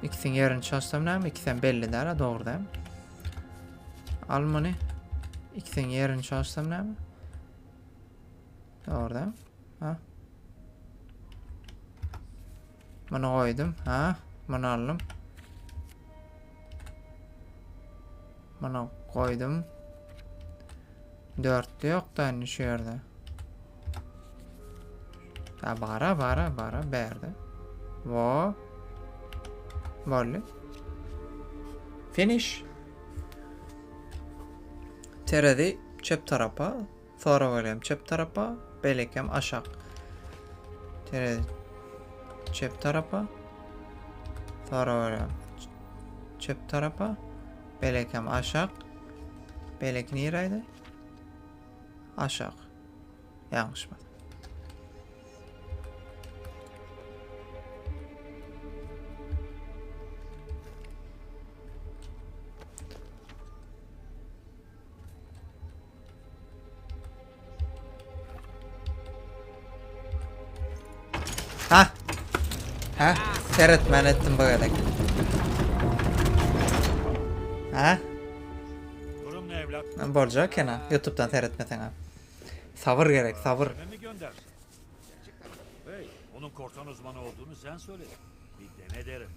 Ikisiniň ýerini çalşsam näme? Ikisem belli däl, dogry däl. Al muny. Ikisiniň ýerini çalşsam näme? Dogry däl. Ha? Muny goýdum. Ha? Muny aldym. Muny goýdum. Dörtli ýok da indi şu ýerde. Ha bara bara bara bärde. Wo. Boldy. Finish. Terezi çep tarapa, sonra bolýam çep tarapa, beýlekem aşak. Terezi çep tarapa, sonra bolýam çep tarapa, beýlekem aşak. Beýleki nireydi? Aşak. Ýalňyşmadım. Ha. Ha, seret men ettim bu gezek. Ha? Durum ne evlat? Boljak eken YouTube'dan seyretmesen ha. Sabır gerek, sabır. Eve mi göndersin? Hey, onun korsan uzmanı olduğunu sen söyledin. Bir dene derim.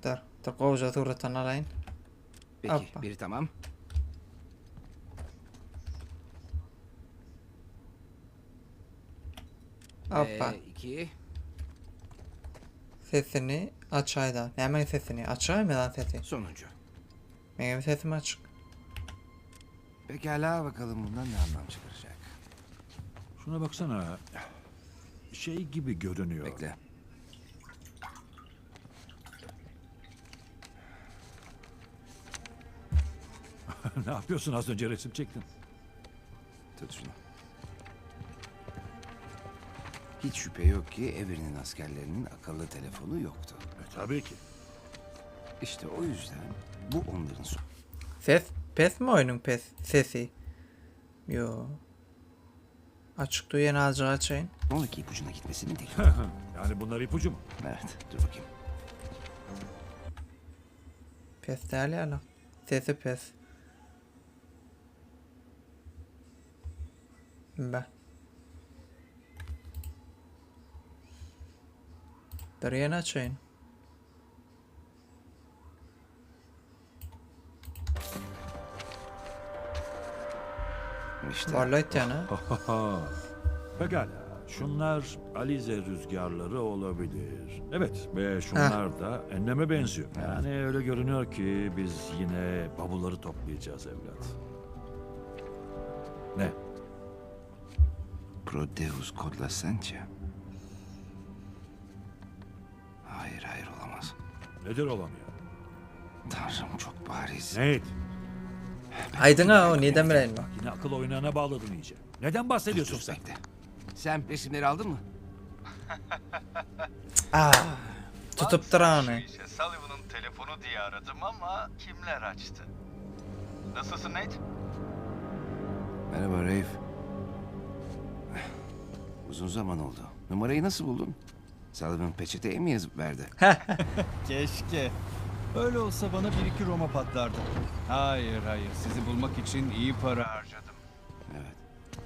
Dur, dur gowja suratdan alaýyn. Peki Hoppa. biri tamam. Hoppa. Ee, iki. Sesini açaýda. Näme sesini? Açaýmy lan sesi? Sonuncu. Meňem sesim açyk. Pekala bakalım bundan ne anlam çıkaracak. Şuna baksana. Şey gibi görünüyor. Bekle. ne yapıyorsun az önce resim çektin. Tut şunu. Hiç şüphe yok ki Avery'nin askerlerinin akıllı telefonu yoktu. E, tabii ki. İşte o yüzden bu onların son Ses pes mi oyunun pes sesi? Yo. Açık duýan azjyk açaýyn. iki ipucuna gitmesinin tek yolu. Yani bunlar ipucu mu? Evet, dur bakayım. Pes däl ýaly. Sesi pes. Be. Dur ýene açaýyn. İşte Barla aýtýan ha. Pekala. Şunlar Alize rüzgarları olabilir. Evet ve şunlar da enleme benziyor. Yani öyle görünüyor ki biz yine bavulları toplayacağız evlat. Ne? Prodeus Codlasentia. Hayır hayır olamaz. Nedir olamıyor? Tanrım çok bariz. Nate, Aýdyň ha, o neden bileýin bak. yine akıl oyunlarına bağladın iyice. Neden bahsediyorsun Dur sen? bekle. Sen resimleri aldın mı? Aa. Tutupdyr ony. Şu işe Sullivan'ın telefonu diye aradım ama kimler açtı? Nasılsın Nate? Merhaba Rafe. Uzun zaman oldu. Numarayı nasıl buldun? Sullivan peçeteye mi yazıp verdi? Keşke. Öyle olsa bana bir iki Roma patlardı. Hayır hayır sizi bulmak için iyi para harcadım. Evet.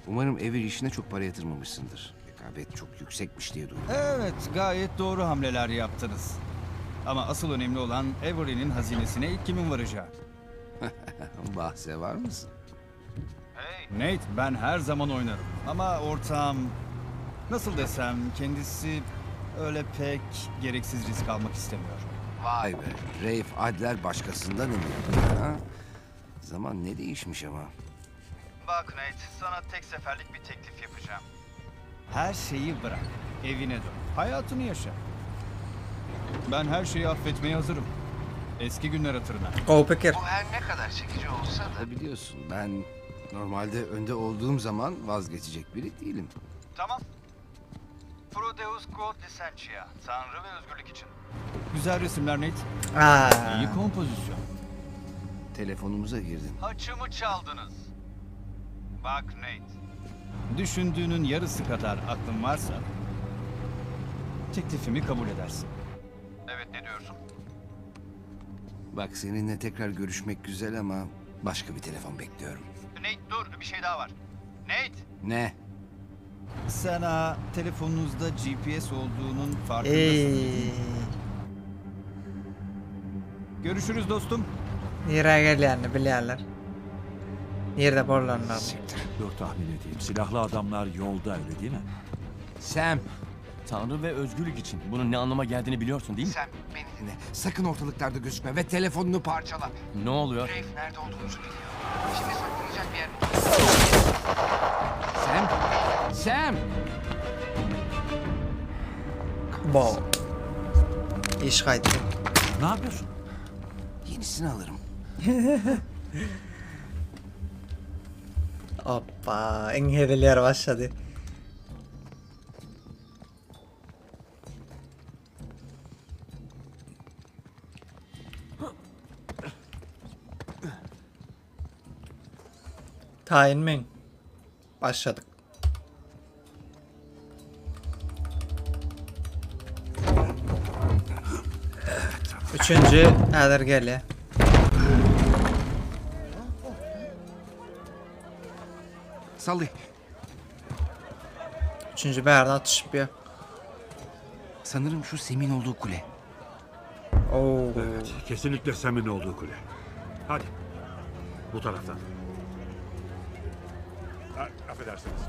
Umarım Avery işine çok para yatırmamışsındır. Rekabet çok yüksekmiş diye duydum. Evet gayet doğru hamleler yaptınız. Ama asıl önemli olan Avery'nin hazinesine ilk kimin varacağı. Bahse var mısın? Nate ben her zaman oynarım. Ama ortağım nasıl desem kendisi öyle pek gereksiz risk almak istemiyor. Vay be. Rafe Adler başkasından emiyor. Ha? Zaman ne değişmiş ama. Bak Nate sana tek seferlik bir teklif yapacağım. Her şeyi bırak. Evine dön. Hayatını yaşa. Ben her şeyi affetmeye hazırım. Eski günler hatırına. Gowy pikir. Bu her ne kadar çekici olsa da biliyorsun ben normalde önde olduğum zaman vazgeçecek biri değilim. Tamam. Prodeus Quod Licentia. Tanrı ve özgürlük için. Güzel resimler Nate. Aa. İyi kompozisyon. Telefonumuza girdin. Haçımı çaldınız. Bak Nate. Düşündüğünün yarısı kadar aklın varsa teklifimi kabul edersin. Evet ne diyorsun? Bak seninle tekrar görüşmek güzel ama başka bir telefon bekliyorum. Nate dur bir şey daha var. Nate. Ne? Sen ha, telefonunuzda GPS olduğunun farkındasın. Ey. Görüşürüz dostum. Nirä gelýänini bilýärler. Nirde bolanlaryny. Dur tahmin edeyim. Silahlı adamlar yolda öyle değil mi? Sam. Tanrı ve özgürlük için bunun ne anlama geldiğini biliyorsun değil mi? Sam beni dinle. Sakın ortalıklarda gözükme ve telefonunu parçala. Ne oluyor? Rafe nerede olduğumuzu biliyor. Şimdi saklanacak bir yer. Sam. Sam. Bo. Iş gaýtdy. Ne yapıyorsun? Yenisini alırım. Hoppa, iň hezil ýeri başlady. Taýyn men. Başladyk. Üçünji häzir gelýär. Salih. Üçünji bärde atyşyp ýör. Sanırım şu Sem'in olduğu kule. Oo. Evet, kesinlikle Sam'in olduğu kule. Hadi. Bu taraftan. Ha, affedersiniz.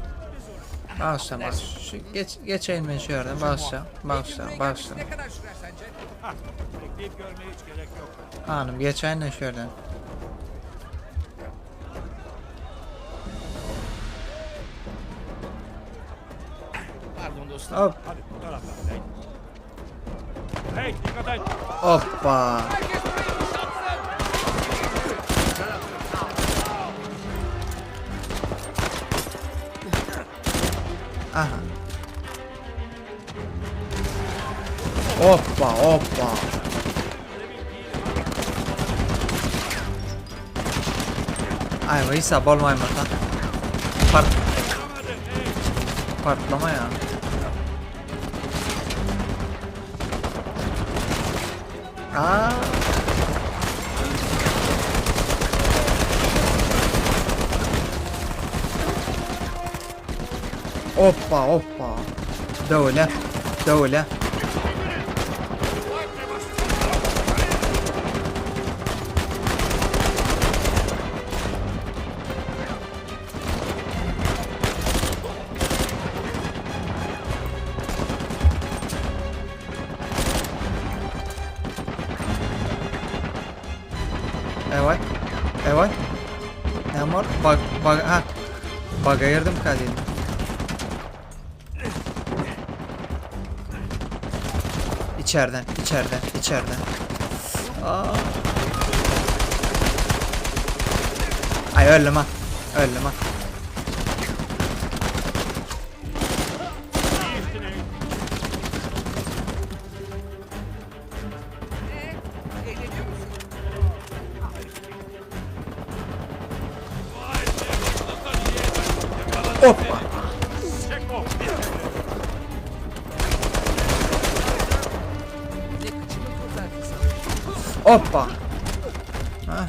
Bagyşla, bagyşla. Şu geç geçeýin men şu ýerden. Bagyşla, bagyşla, Buraya bagyşla. gelmesi ne kadar sürer sence? Ha, bekleyip görmeye hiç gerek yok. Hanym geçeýin şu ýerden. Pardon dostum. Hop. Hadi bu taraftan. Hey. Hey dikkat et. Hoppa. Herkes burayı boşaltsın. Aha. Hoppa hoppa. Ay Isa bolmaýmasa. Part Partlama ya. Aa. Hoppa hoppa. Döwle. Döwle. Evet. Evet. Ne var? Bak bak ha. Bug'a girdim kadın. İçeriden, içeriden, içeriden. Aa. Ay öldüm ha. Öldüm ha. Ee, eğleniyor musun? Hoppa. Ne kıçımı kurtardın sana. Hoppa. Ha.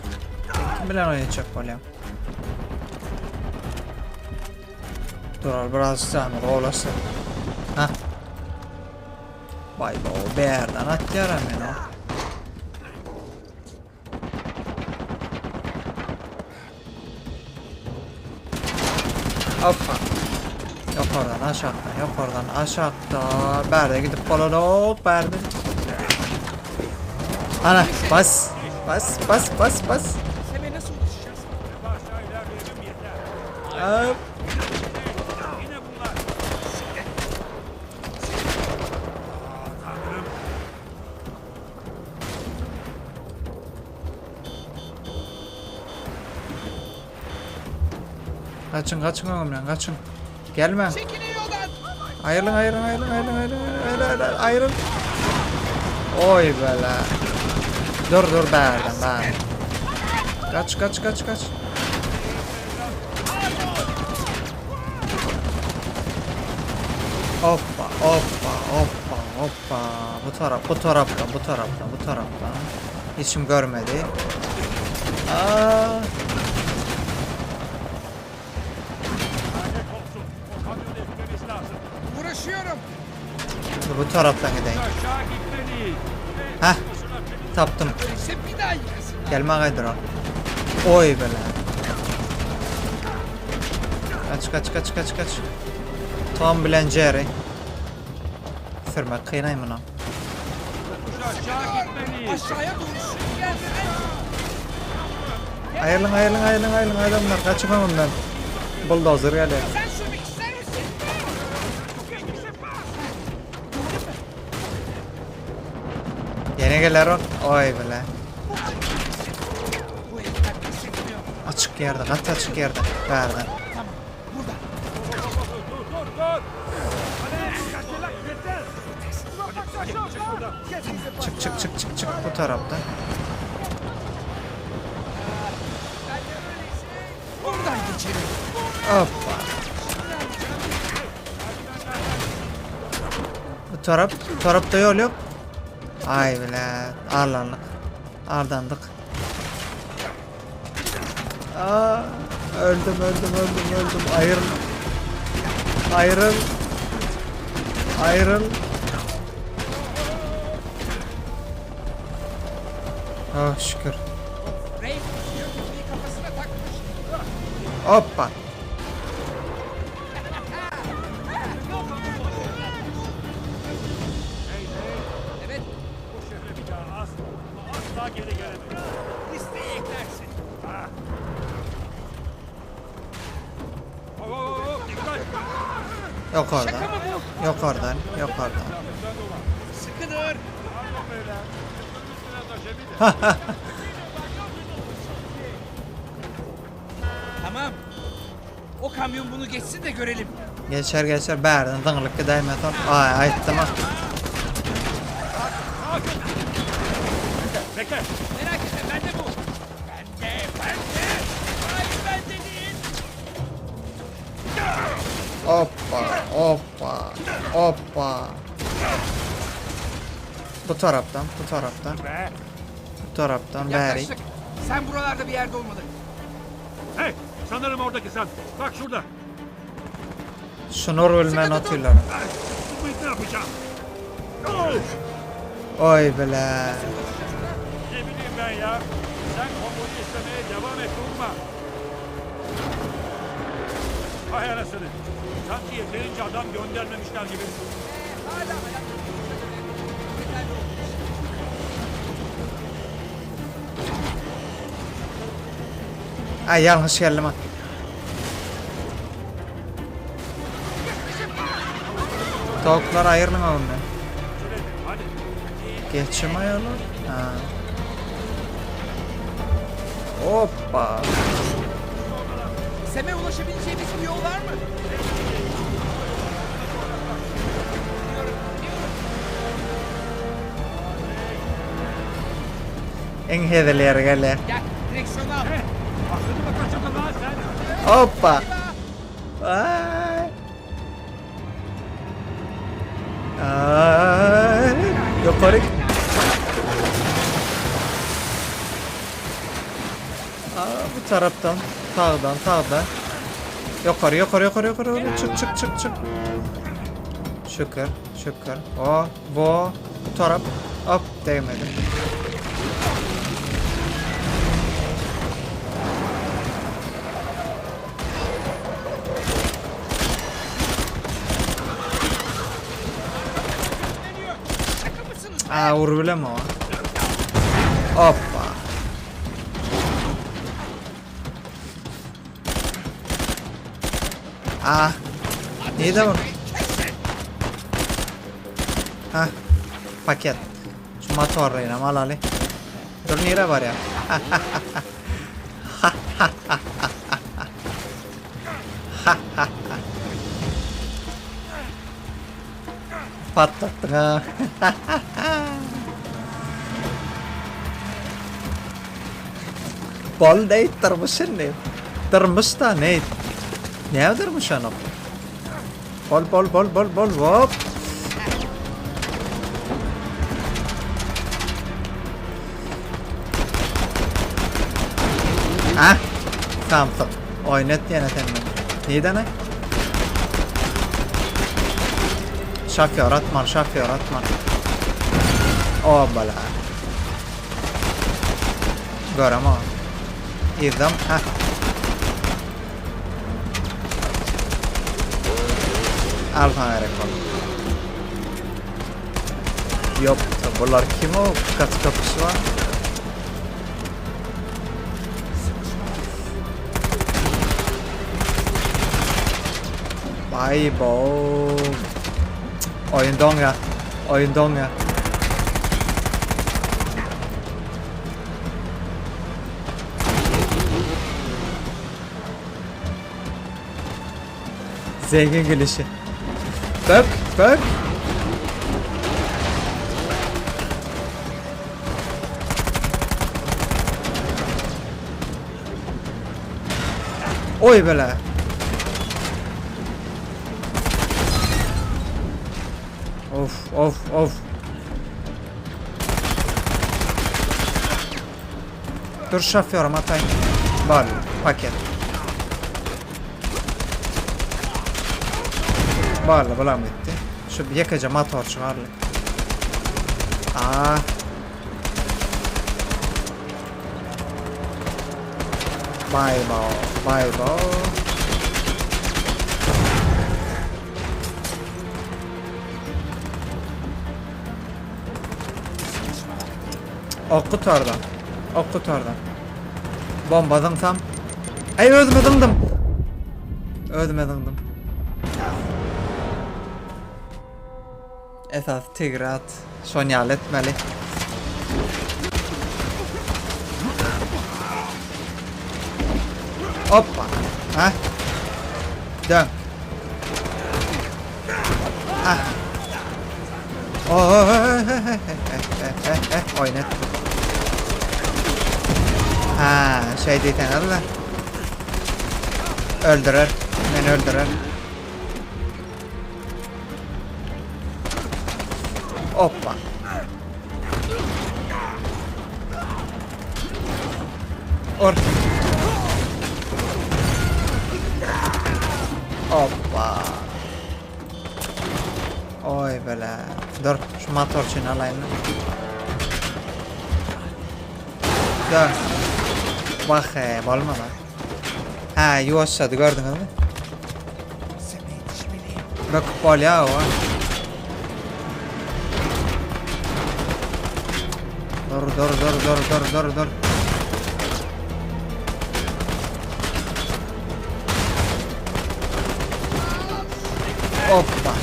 Kim bilen oýnajak bolýar. Dur biraz sen olasın. Ha. Vay be o bir yerden atýar men o. Hoppa. Ýokardan aşakdan, ýokardan aşakda. Bärde gidip bolar hop bärde. Ana bas. Bas bas bas bas. Sem'e nasıl ulaşacağız? Aşağı ilerleyelim yeter. Hop. Yine bunlar. Aa, Tanrım. Gaçyň gaçyň öňümden gaçyň. Gelme. Çekilin yoldan. Aýrylyn aýrylyn aýrylyn aýrylyn aýrylyn aýrylyn aýrylyn. Oý bela. Dur dur bärden bärden. Kaç kaç kaç kaç. Hoppa hoppa hoppa hoppa. Bu taraf bu taraftan bu taraftan bu taraftan. Hiç kim görmedi. Aa. Lanet olsun. O kamyonu etmemiz lazım. Uğraşıyorum. Dur bu taraftan gideyim. Aşağı gitmeliyiz. Heh. Tapdym. Öyleyse bir daha yıkasınlar. Gelme gaýdyr ol. Oý bela. Kaç kaç kaç kaç kaç. Tom bilen Jerry. Sürmek kynay muny. Yokuş aşağı gitmeliyiz. Aşağıya doğru sürüklensen. Aýrylyň aýrylyň aýrylyň aýrylyň adamlar gaçyň öňümden. Buldozer gelýär. Sen sürmek ister misin? Ýene geler ol. Oý bile. Bu herifler pes etmiyor. Açyk ýerde, gaty açyk ýerde. Bärden. Tamam, burada. Dur dur dur. Hadi çık buradan. Çyk çyk çyk çyk çyk bu tarapdan. Buradan geçelim. Hoppa. Bu tarap, bu tarapda ýol ýok. Aý bile, arlandyk. Aldandyk. Aa, öldüm öldüm öldüm öldüm. Aýryl. Aýryl. Aýryl. Oh şükür. Rafe köpeği kafasına takmış. Hoppa. Evet, Bu şehre bir daha asla, asla geri gelemeyiz. listeye eklersin. Hop hop hop dikkat. Ýokardan. Şaka mı bu? Ýokardan, ýokardan. Sıkı dur. Pardon beyler. Köprünün üstüne taşabilir. Tamam. O kamyon bunu geçsin de görelim. Geçer geçer bärden zyňlyp gidäýmez ol. Aý aýtdym a. Bekle. Merak etme bende bu. Bende, bende. Hayır bende değil. Oppa, oppa, oppa. Bu tarapdan, bu tarapdan, Be. bu tarapdan bäri. Yaklaştık. Sen buralarda bir yerde olmalı. Hey sanırım oradaki sen. Bak şurada. Şuny bilmän otyrlar. Ay, bu ne yapacağım? Oh! Oý bile. Ne bileyim ben ya. Sen konvoyu istemeye devam et durma. Hay anasını. Sanki yeterince adam göndermemişler gibi. Hala hayatta olduğumuza göre yeterli olmuş. Aý ýalňyş geldim a. Towuklar aýrylyň öňümden. Acele edin hadi. Geçim aýalar. Ha. Hoppa. Sem'e ulaşabileceğimiz bir yol var mı? Biliyorum, biliyorum. Iň hezil ýeri gelýär. Gel, direksiyonu al. Hey, aklını mı kaçırdın lan sen? Hoppa. Ay. Ay. Ýokary. Aa, bu tarapdan, sagdan, sagdan. Ýokary, ýokary, ýokary, ýokary, ýokary. Çyk, çyk, çyk, çyk. Şükür, şükür. O, bu, bu tarap. Hop, degmedi. Şaka mısınız? Aa, urup bilemok. Hoppa. Ah. Nirede bu? Hah. Paket. Şu motorynam alaly. Dur nirä barýar? Patlatdyň ha. Bol Neýt dyrmyş indi. Dyrmyş da Neýt. Näme dyrmyş anok? Bol bol bol bol bol hop. Ah, samsyk. Oýnat ýene sen meni. Nirden ay? Şofýor atman, şofýor atman. Obala. Görem o. Yzdam, ha. Al sana gerek bol. Yok, bular kim o? Kaç kapısı var? Bay bo. Oyun doňýa. Oyun doňýa. Zengin gülüşi. Bök, bök. Oý bele. Of, of, of. Dur şofýorum ataýyn. Bar, paket. Barly bulam gitdi. Şu ýekeje motor çykarly. Aa. Bay bo, bay bo. Ok gutardy. Ok gutardy. Bomba zyňsam. Ey özüme zyňdym. Özüme zyňdym. Esas tigrat. Şon ýaly etmeli. Hoppa. Ha? Dön. Ah. Oh, oýnat. Ha, şey diýsen Allah. Öldürer. Meni öldürer. Hoppa. Or. Hoppa. Oý bele. Dur, şu motorçyny alaýyn. Dur. Wah, he, bolmady. Ha, ýuwaşjady gördüňizmi? Böküp bolýar o. Dur, dur, dur, dur, dur, dur, dur. Hoppa.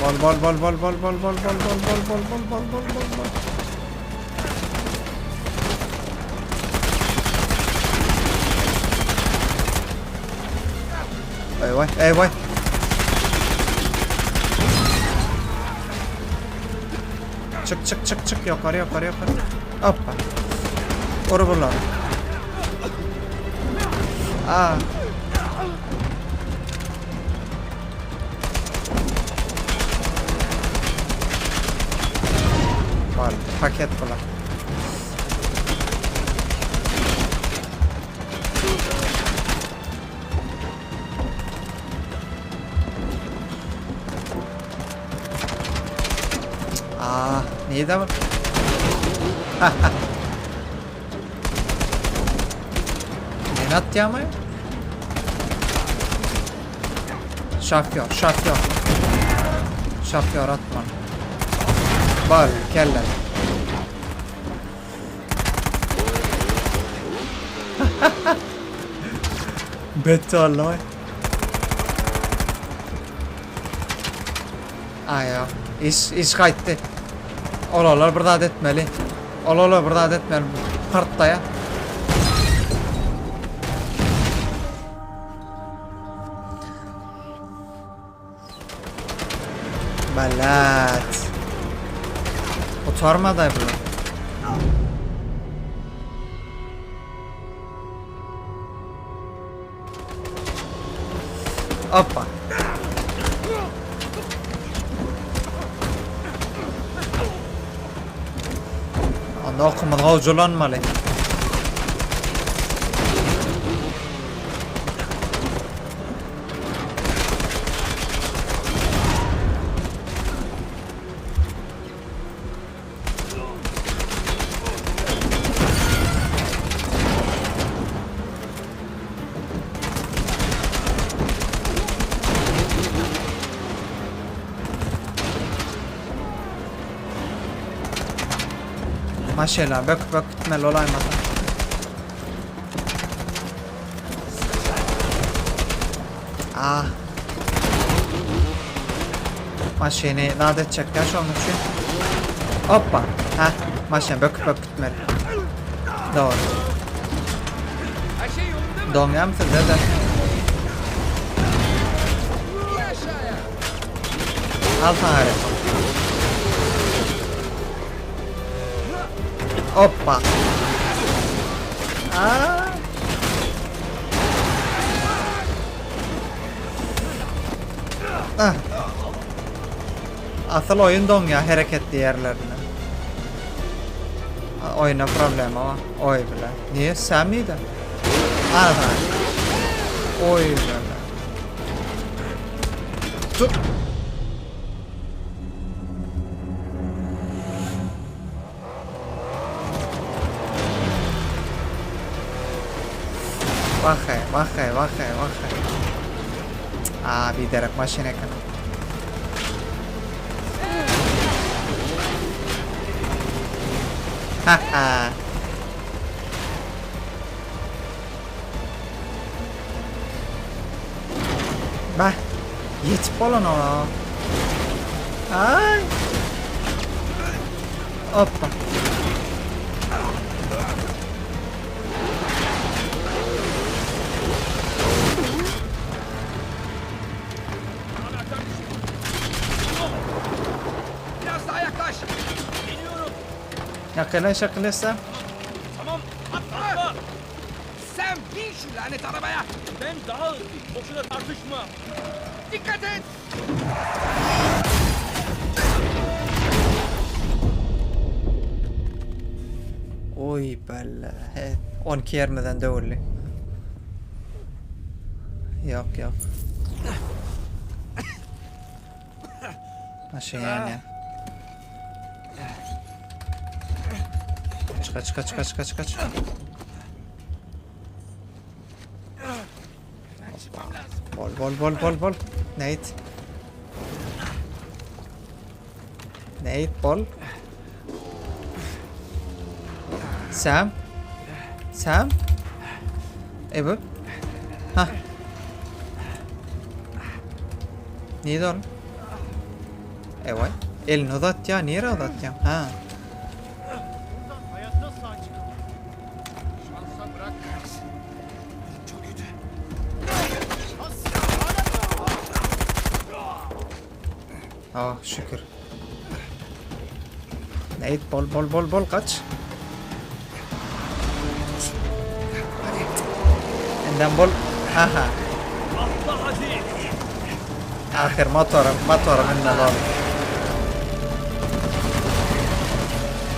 Bol bol bol bol bol bol bol bol bol bol bol bol bol bol bol bol. Eý waý, eý waý. Çyk çyk çyk çyk ýokary ýokary ýokary. Hoppa. Ur bulary. Aa. Bar, paket bular. Aa, nirede bu? Men atýarmy? Şofýor, şofýor. Şofýor atma. Bar, kelle. Betonly. Aýa, iş iş gaýtdy. Olarlar bir zat etmeli. Olarlar bir zat etmeli. Partlaýa. Balat. Gutarmaday bular. Hoppa. Onda okumyz gowjulanmaly. Maşela bök bök gitmeli olaymasa. Ah. Maşyny zat etjekkä şonuň üçin. Hoppa. Ha, maşyn böküp böküp gitmeli. Dogry. Her şey yolunda mı? Doňýam sizde de. İn aşağıya. Al sana repon. Hoppa. Aa. Ah. Asyl oýun doňýar hereketli ýerlerinde. Oýuna problema bar. Oý bile. Niye? Sen miydi? Ana. Oý bile. Tut. Wah-heý, wah-heý, wah-heý, wah-heý. Aa, biderek maşyn eken. Ha-ha. Bah, ýetip bolanok. Ay. Hoppa. Biraz daha yaklaş. Ýakylaş ýakylaşsa. Tamam atla. Sen bin şu lanet arabaya. Ben daha hızlıyım. Boşuna tartışma. Dikkat et. Oý belle. He, 12 ýerimizden döwüldi. Ýok, ýok. Maşyn ýanýar. Kaç kaç kaç kaç kaç. Bol bol bol bol bol. Nate. Nate bol. Sam. Sam. Ebu. Ha. Nirede ol? Ewa. Elini uzatýar. Nirä uzatýaň? Ha. Hayatta sağ çıkamam. Şansa bırak Max. Çok kötü. Ah şükür. Nate bol bol bol bol kaç. Indem bol. Aha. Atla hadi. Ahyr motora motora münmeli boldy.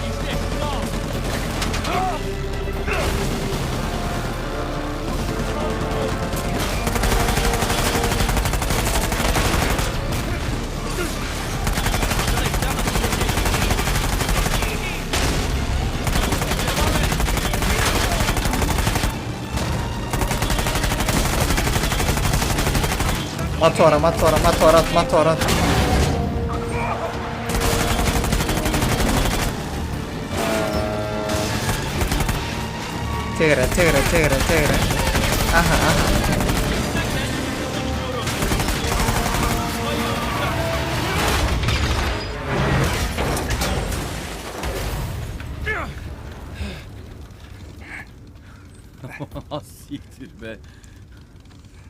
İşte şunu al. Motora motora motora at motora at. Tegre tegre tegre tegre. Aha aha. Ah, Siktir be.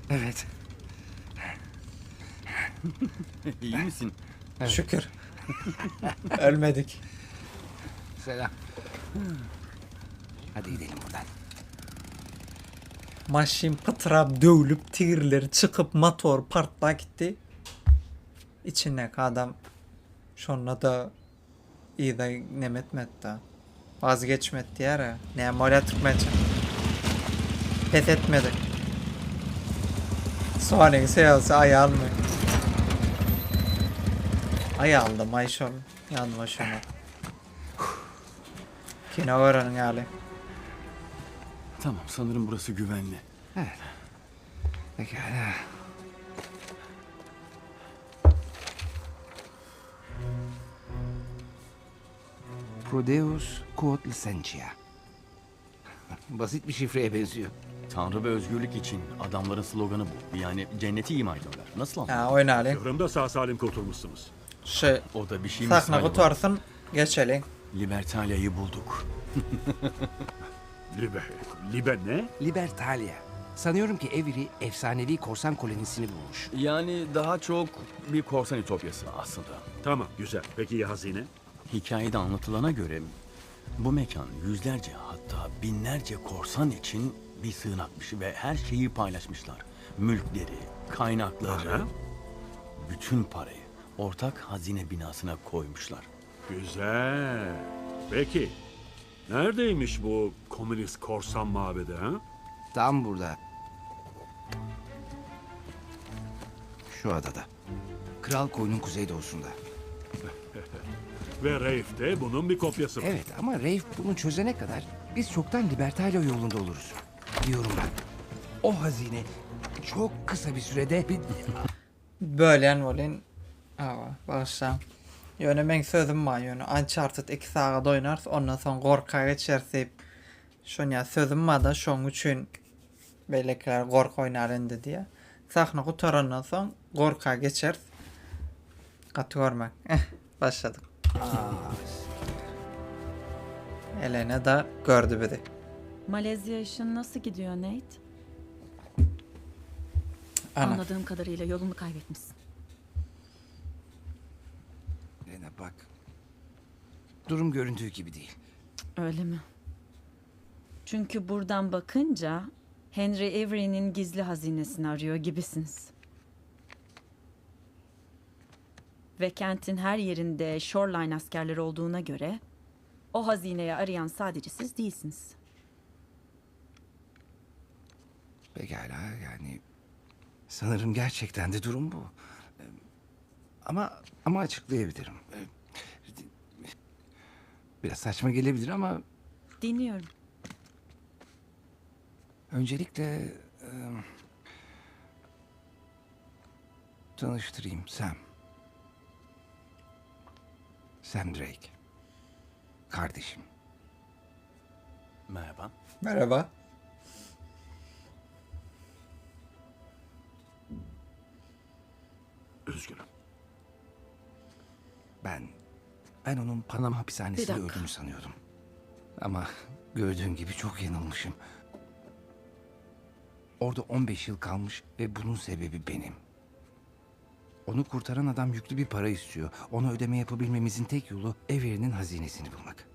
Evet. İyi misin? Şükür. Ölmedik. Selam. Hadi gidelim buradan. Maşyn pytrap döwlüp tigirleri çykyp motor partlap gitdi. Içindäki adam şonda-da yza neme etmedi-de. Wazgeçmedi diýer-ä. Näme bolýar türkmençe? Pes etmedi. Sonyň söýgüsi aýalmy? Aýaldymaý şol. Ýadyma düşenok. Kino göreniň ýaly. Tamam sanırım burası güvenli. Evet. Pekala. Prodeus quod licentia. Basit bir şifreye benziyor. Tanrı ve özgürlük için adamların sloganı bu. Yani cenneti ima ediyorlar. Nasıl Ha anladın? oýnalyň. Kıvrımda sağ salim kurtulmuşsunuz. Şu O da bir şey sahna misali var. gutarsyn geçeliň. Libertalia'yı bulduk. Libe, Libe ne? Libertalia. Sanıyorum ki Avery efsanevi korsan kolonisini bulmuş. Yani daha çok bir korsan ütopyası aslında. Tamam güzel. Peki ya hazine? Hikayede anlatılana göre bu mekan yüzlerce hatta binlerce korsan için bir sığınakmış ve her şeyi paylaşmışlar. Mülkleri, kaynakları, Para? bütün parayı ortak hazine binasına koymuşlar. Güzel. Peki. Neredeymiş bu komünist korsan mabedi ha? Tam burada. Şu adada. Kral Koyun'un kuzeydoğusunda. Ve Rafe de bunun bir kopyası. Evet ama Rafe bunu çözene kadar biz çoktan Libertalia yolunda oluruz. Diyorum ben. O hazine çok kısa bir sürede bir... Bölýän bolýan. Hawa, bagyşlaň. Ýöne meň sözüm bar, ýöne Uncharted 2 sagat oýnarys, ondan soň gorka geçeris diýip. Şonýa sözüm bar-da, şoň üçin beýlekiler gorky oýnar indi diýýär. Sahna gutarandan soň gorka geçeris. Gaty görmäň. Eh, başladyk. Elena da gördü bizi. Malezya işin nasıl gidiyor Nate? Ana. Anladığım kadarıyla yolunu kaybetmişsin. Lena bak. Durum göründüğü gibi değil. Öyle mi? Çünkü buradan bakınca Henry Avery'nin gizli hazinesini arıyor gibisiniz. Ve kentin her yerinde Shoreline askerleri olduğuna göre o hazineyi arayan sadece siz değilsiniz. Pekala yani sanırım gerçekten de durum bu. Ee, Ama ama açıklayabilirim. Ee, Biraz saçma gelebilir ama Dinliyorum. öncelikle e, tanıştırayım Sam. Sam Drake. Kardeşim. Merhaba. Merhaba. Üzgünüm. Ben ben onun Panama hapishanesinde Bir dakika. öldüğünü sanıyordum. Ama gördüğün gibi çok yanılmışım. Orada 15 yıl kalmış ve bunun sebebi benim. Onu kurtaran adam yüklü bir para istiyor. Ona ödeme yapabilmemizin tek yolu Avery'nin hazinesini bulmak.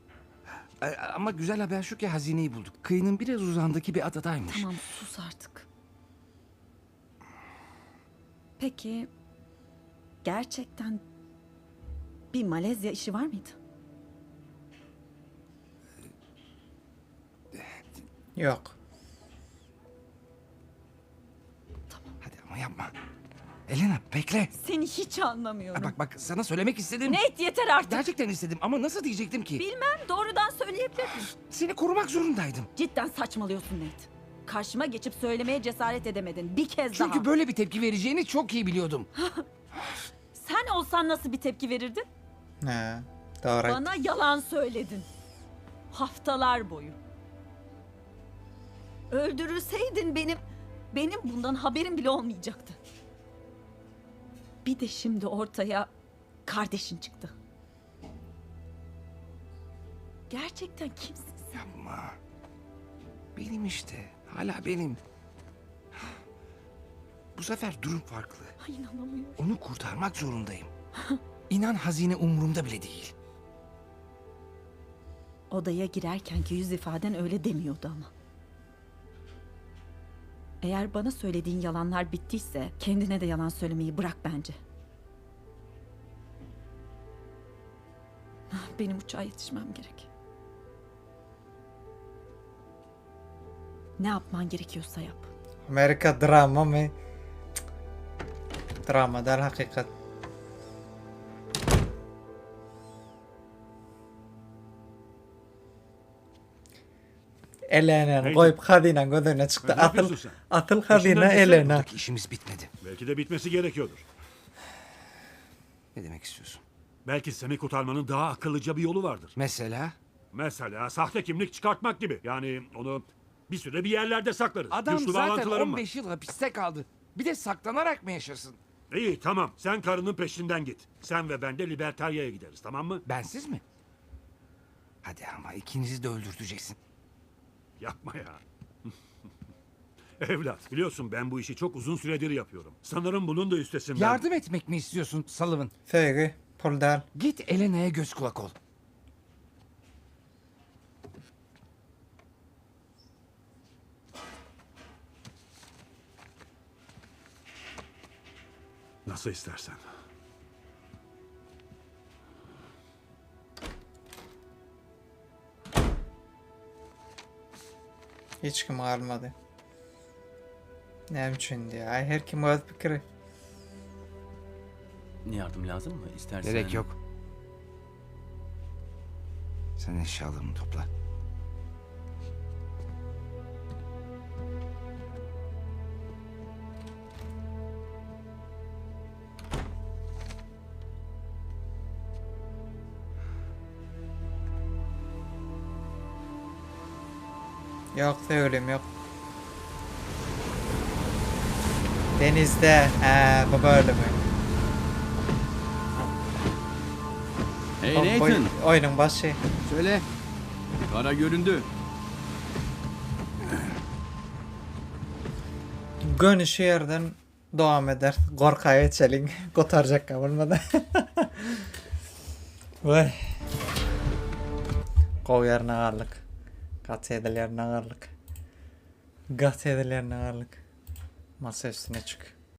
A- Ama güzel haber şu ki hazineyi bulduk. Kıyının biraz uzağındaki bir adadaymış. Tamam sus artık. Peki gerçekten bir Malezya işi var mıydı? Yok. Hadi ama yapma. Elena bekle. Seni hiç anlamıyorum. Bak bak sana söylemek istedim. Nate yeter artık. Gerçekten istedim ama nasıl diyecektim ki? Bilmem doğrudan söyleyebilirdin. Seni korumak zorundaydım. Cidden saçmalıyorsun Nate. Karşıma geçip söylemeye cesaret edemedin. Bir kez Çünkü daha. böyle bir tepki vereceğini çok iyi biliyordum. Sen olsan nasıl bir tepki verirdin? He, doğru. Bana yalan söyledin. Haftalar boyu. Öldürülseydin benim benim bundan haberim bile olmayacaktı. Bir de şimdi ortaya kardeşin çıktı. Gerçekten kimsin sen? Yapma. Benim işte. Hala benim. Bu sefer durum farklı. Ay inanamıyorum. Onu kurtarmak zorundayım. İnan hazine umurumda bile değil. Odaya girerkenki yüz ifaden öyle demiyordu ama. Eğer bana söylediğin yalanlar bittiyse kendine de yalan söylemeyi bırak bence. Ah, Benim uçağa yetişmem gerek. Ne yapman gerekiyorsa yap. Amerika drama mı? Drama däl hakykat. Elenany goýup hazynaň gözüne çykdy. Ne Asyl yapıyorsun sen? asyl hazyna Peşinden gitsene. Elena. Buradaki işimiz bitmedi. Belki de bitmesi gerekiyordur. Ne demek istiyorsun? Belki Sam'i kurtarmanın daha akıllıca bir yolu vardır. Mesela? Mesela sahte kimlik çıkartmak gibi. Yani onu bir süre bir yerlerde saklarız. Adam Güçlü zaten bağlantılarım var. 15 yıl hapiste kaldı. Bir de saklanarak mı yaşasın? İyi tamam. Sen karının peşinden git. Sen ve ben de Libertaria'ya gideriz tamam mı? Bensiz mi? Hadi ama ikinizi de öldürteceksin. Yapma ya. Evlat biliyorsun ben bu işi çok uzun süredir yapıyorum. Sanırım bunun da üstesinden. Yardım etmek mi istiyorsun Sullivan? Söýgi pul däl. Git Elena'ya göz kulak ol. Nasıl istersen. Hiç kim galmady. Näme üçin diýýär. Aý her kim öz pikiri. Yardım lazım mı? İstersen... Gerek yok. Sen eşyalarını topla. Ýok söýgülim ýok. Denizde hä bu bölümi. Hey O- Nathan! oý- Oýnuň başy. Söyle. Kara göründü. Göni şu ýerden dowam ederis. Gorka geçeliň. Gutarjakka bolmady. Weý. Gowy ýerine galdyk. Gaty edil ýerine galdyk. Gaty edil ýerine galdyk. Masa üstüne çyk.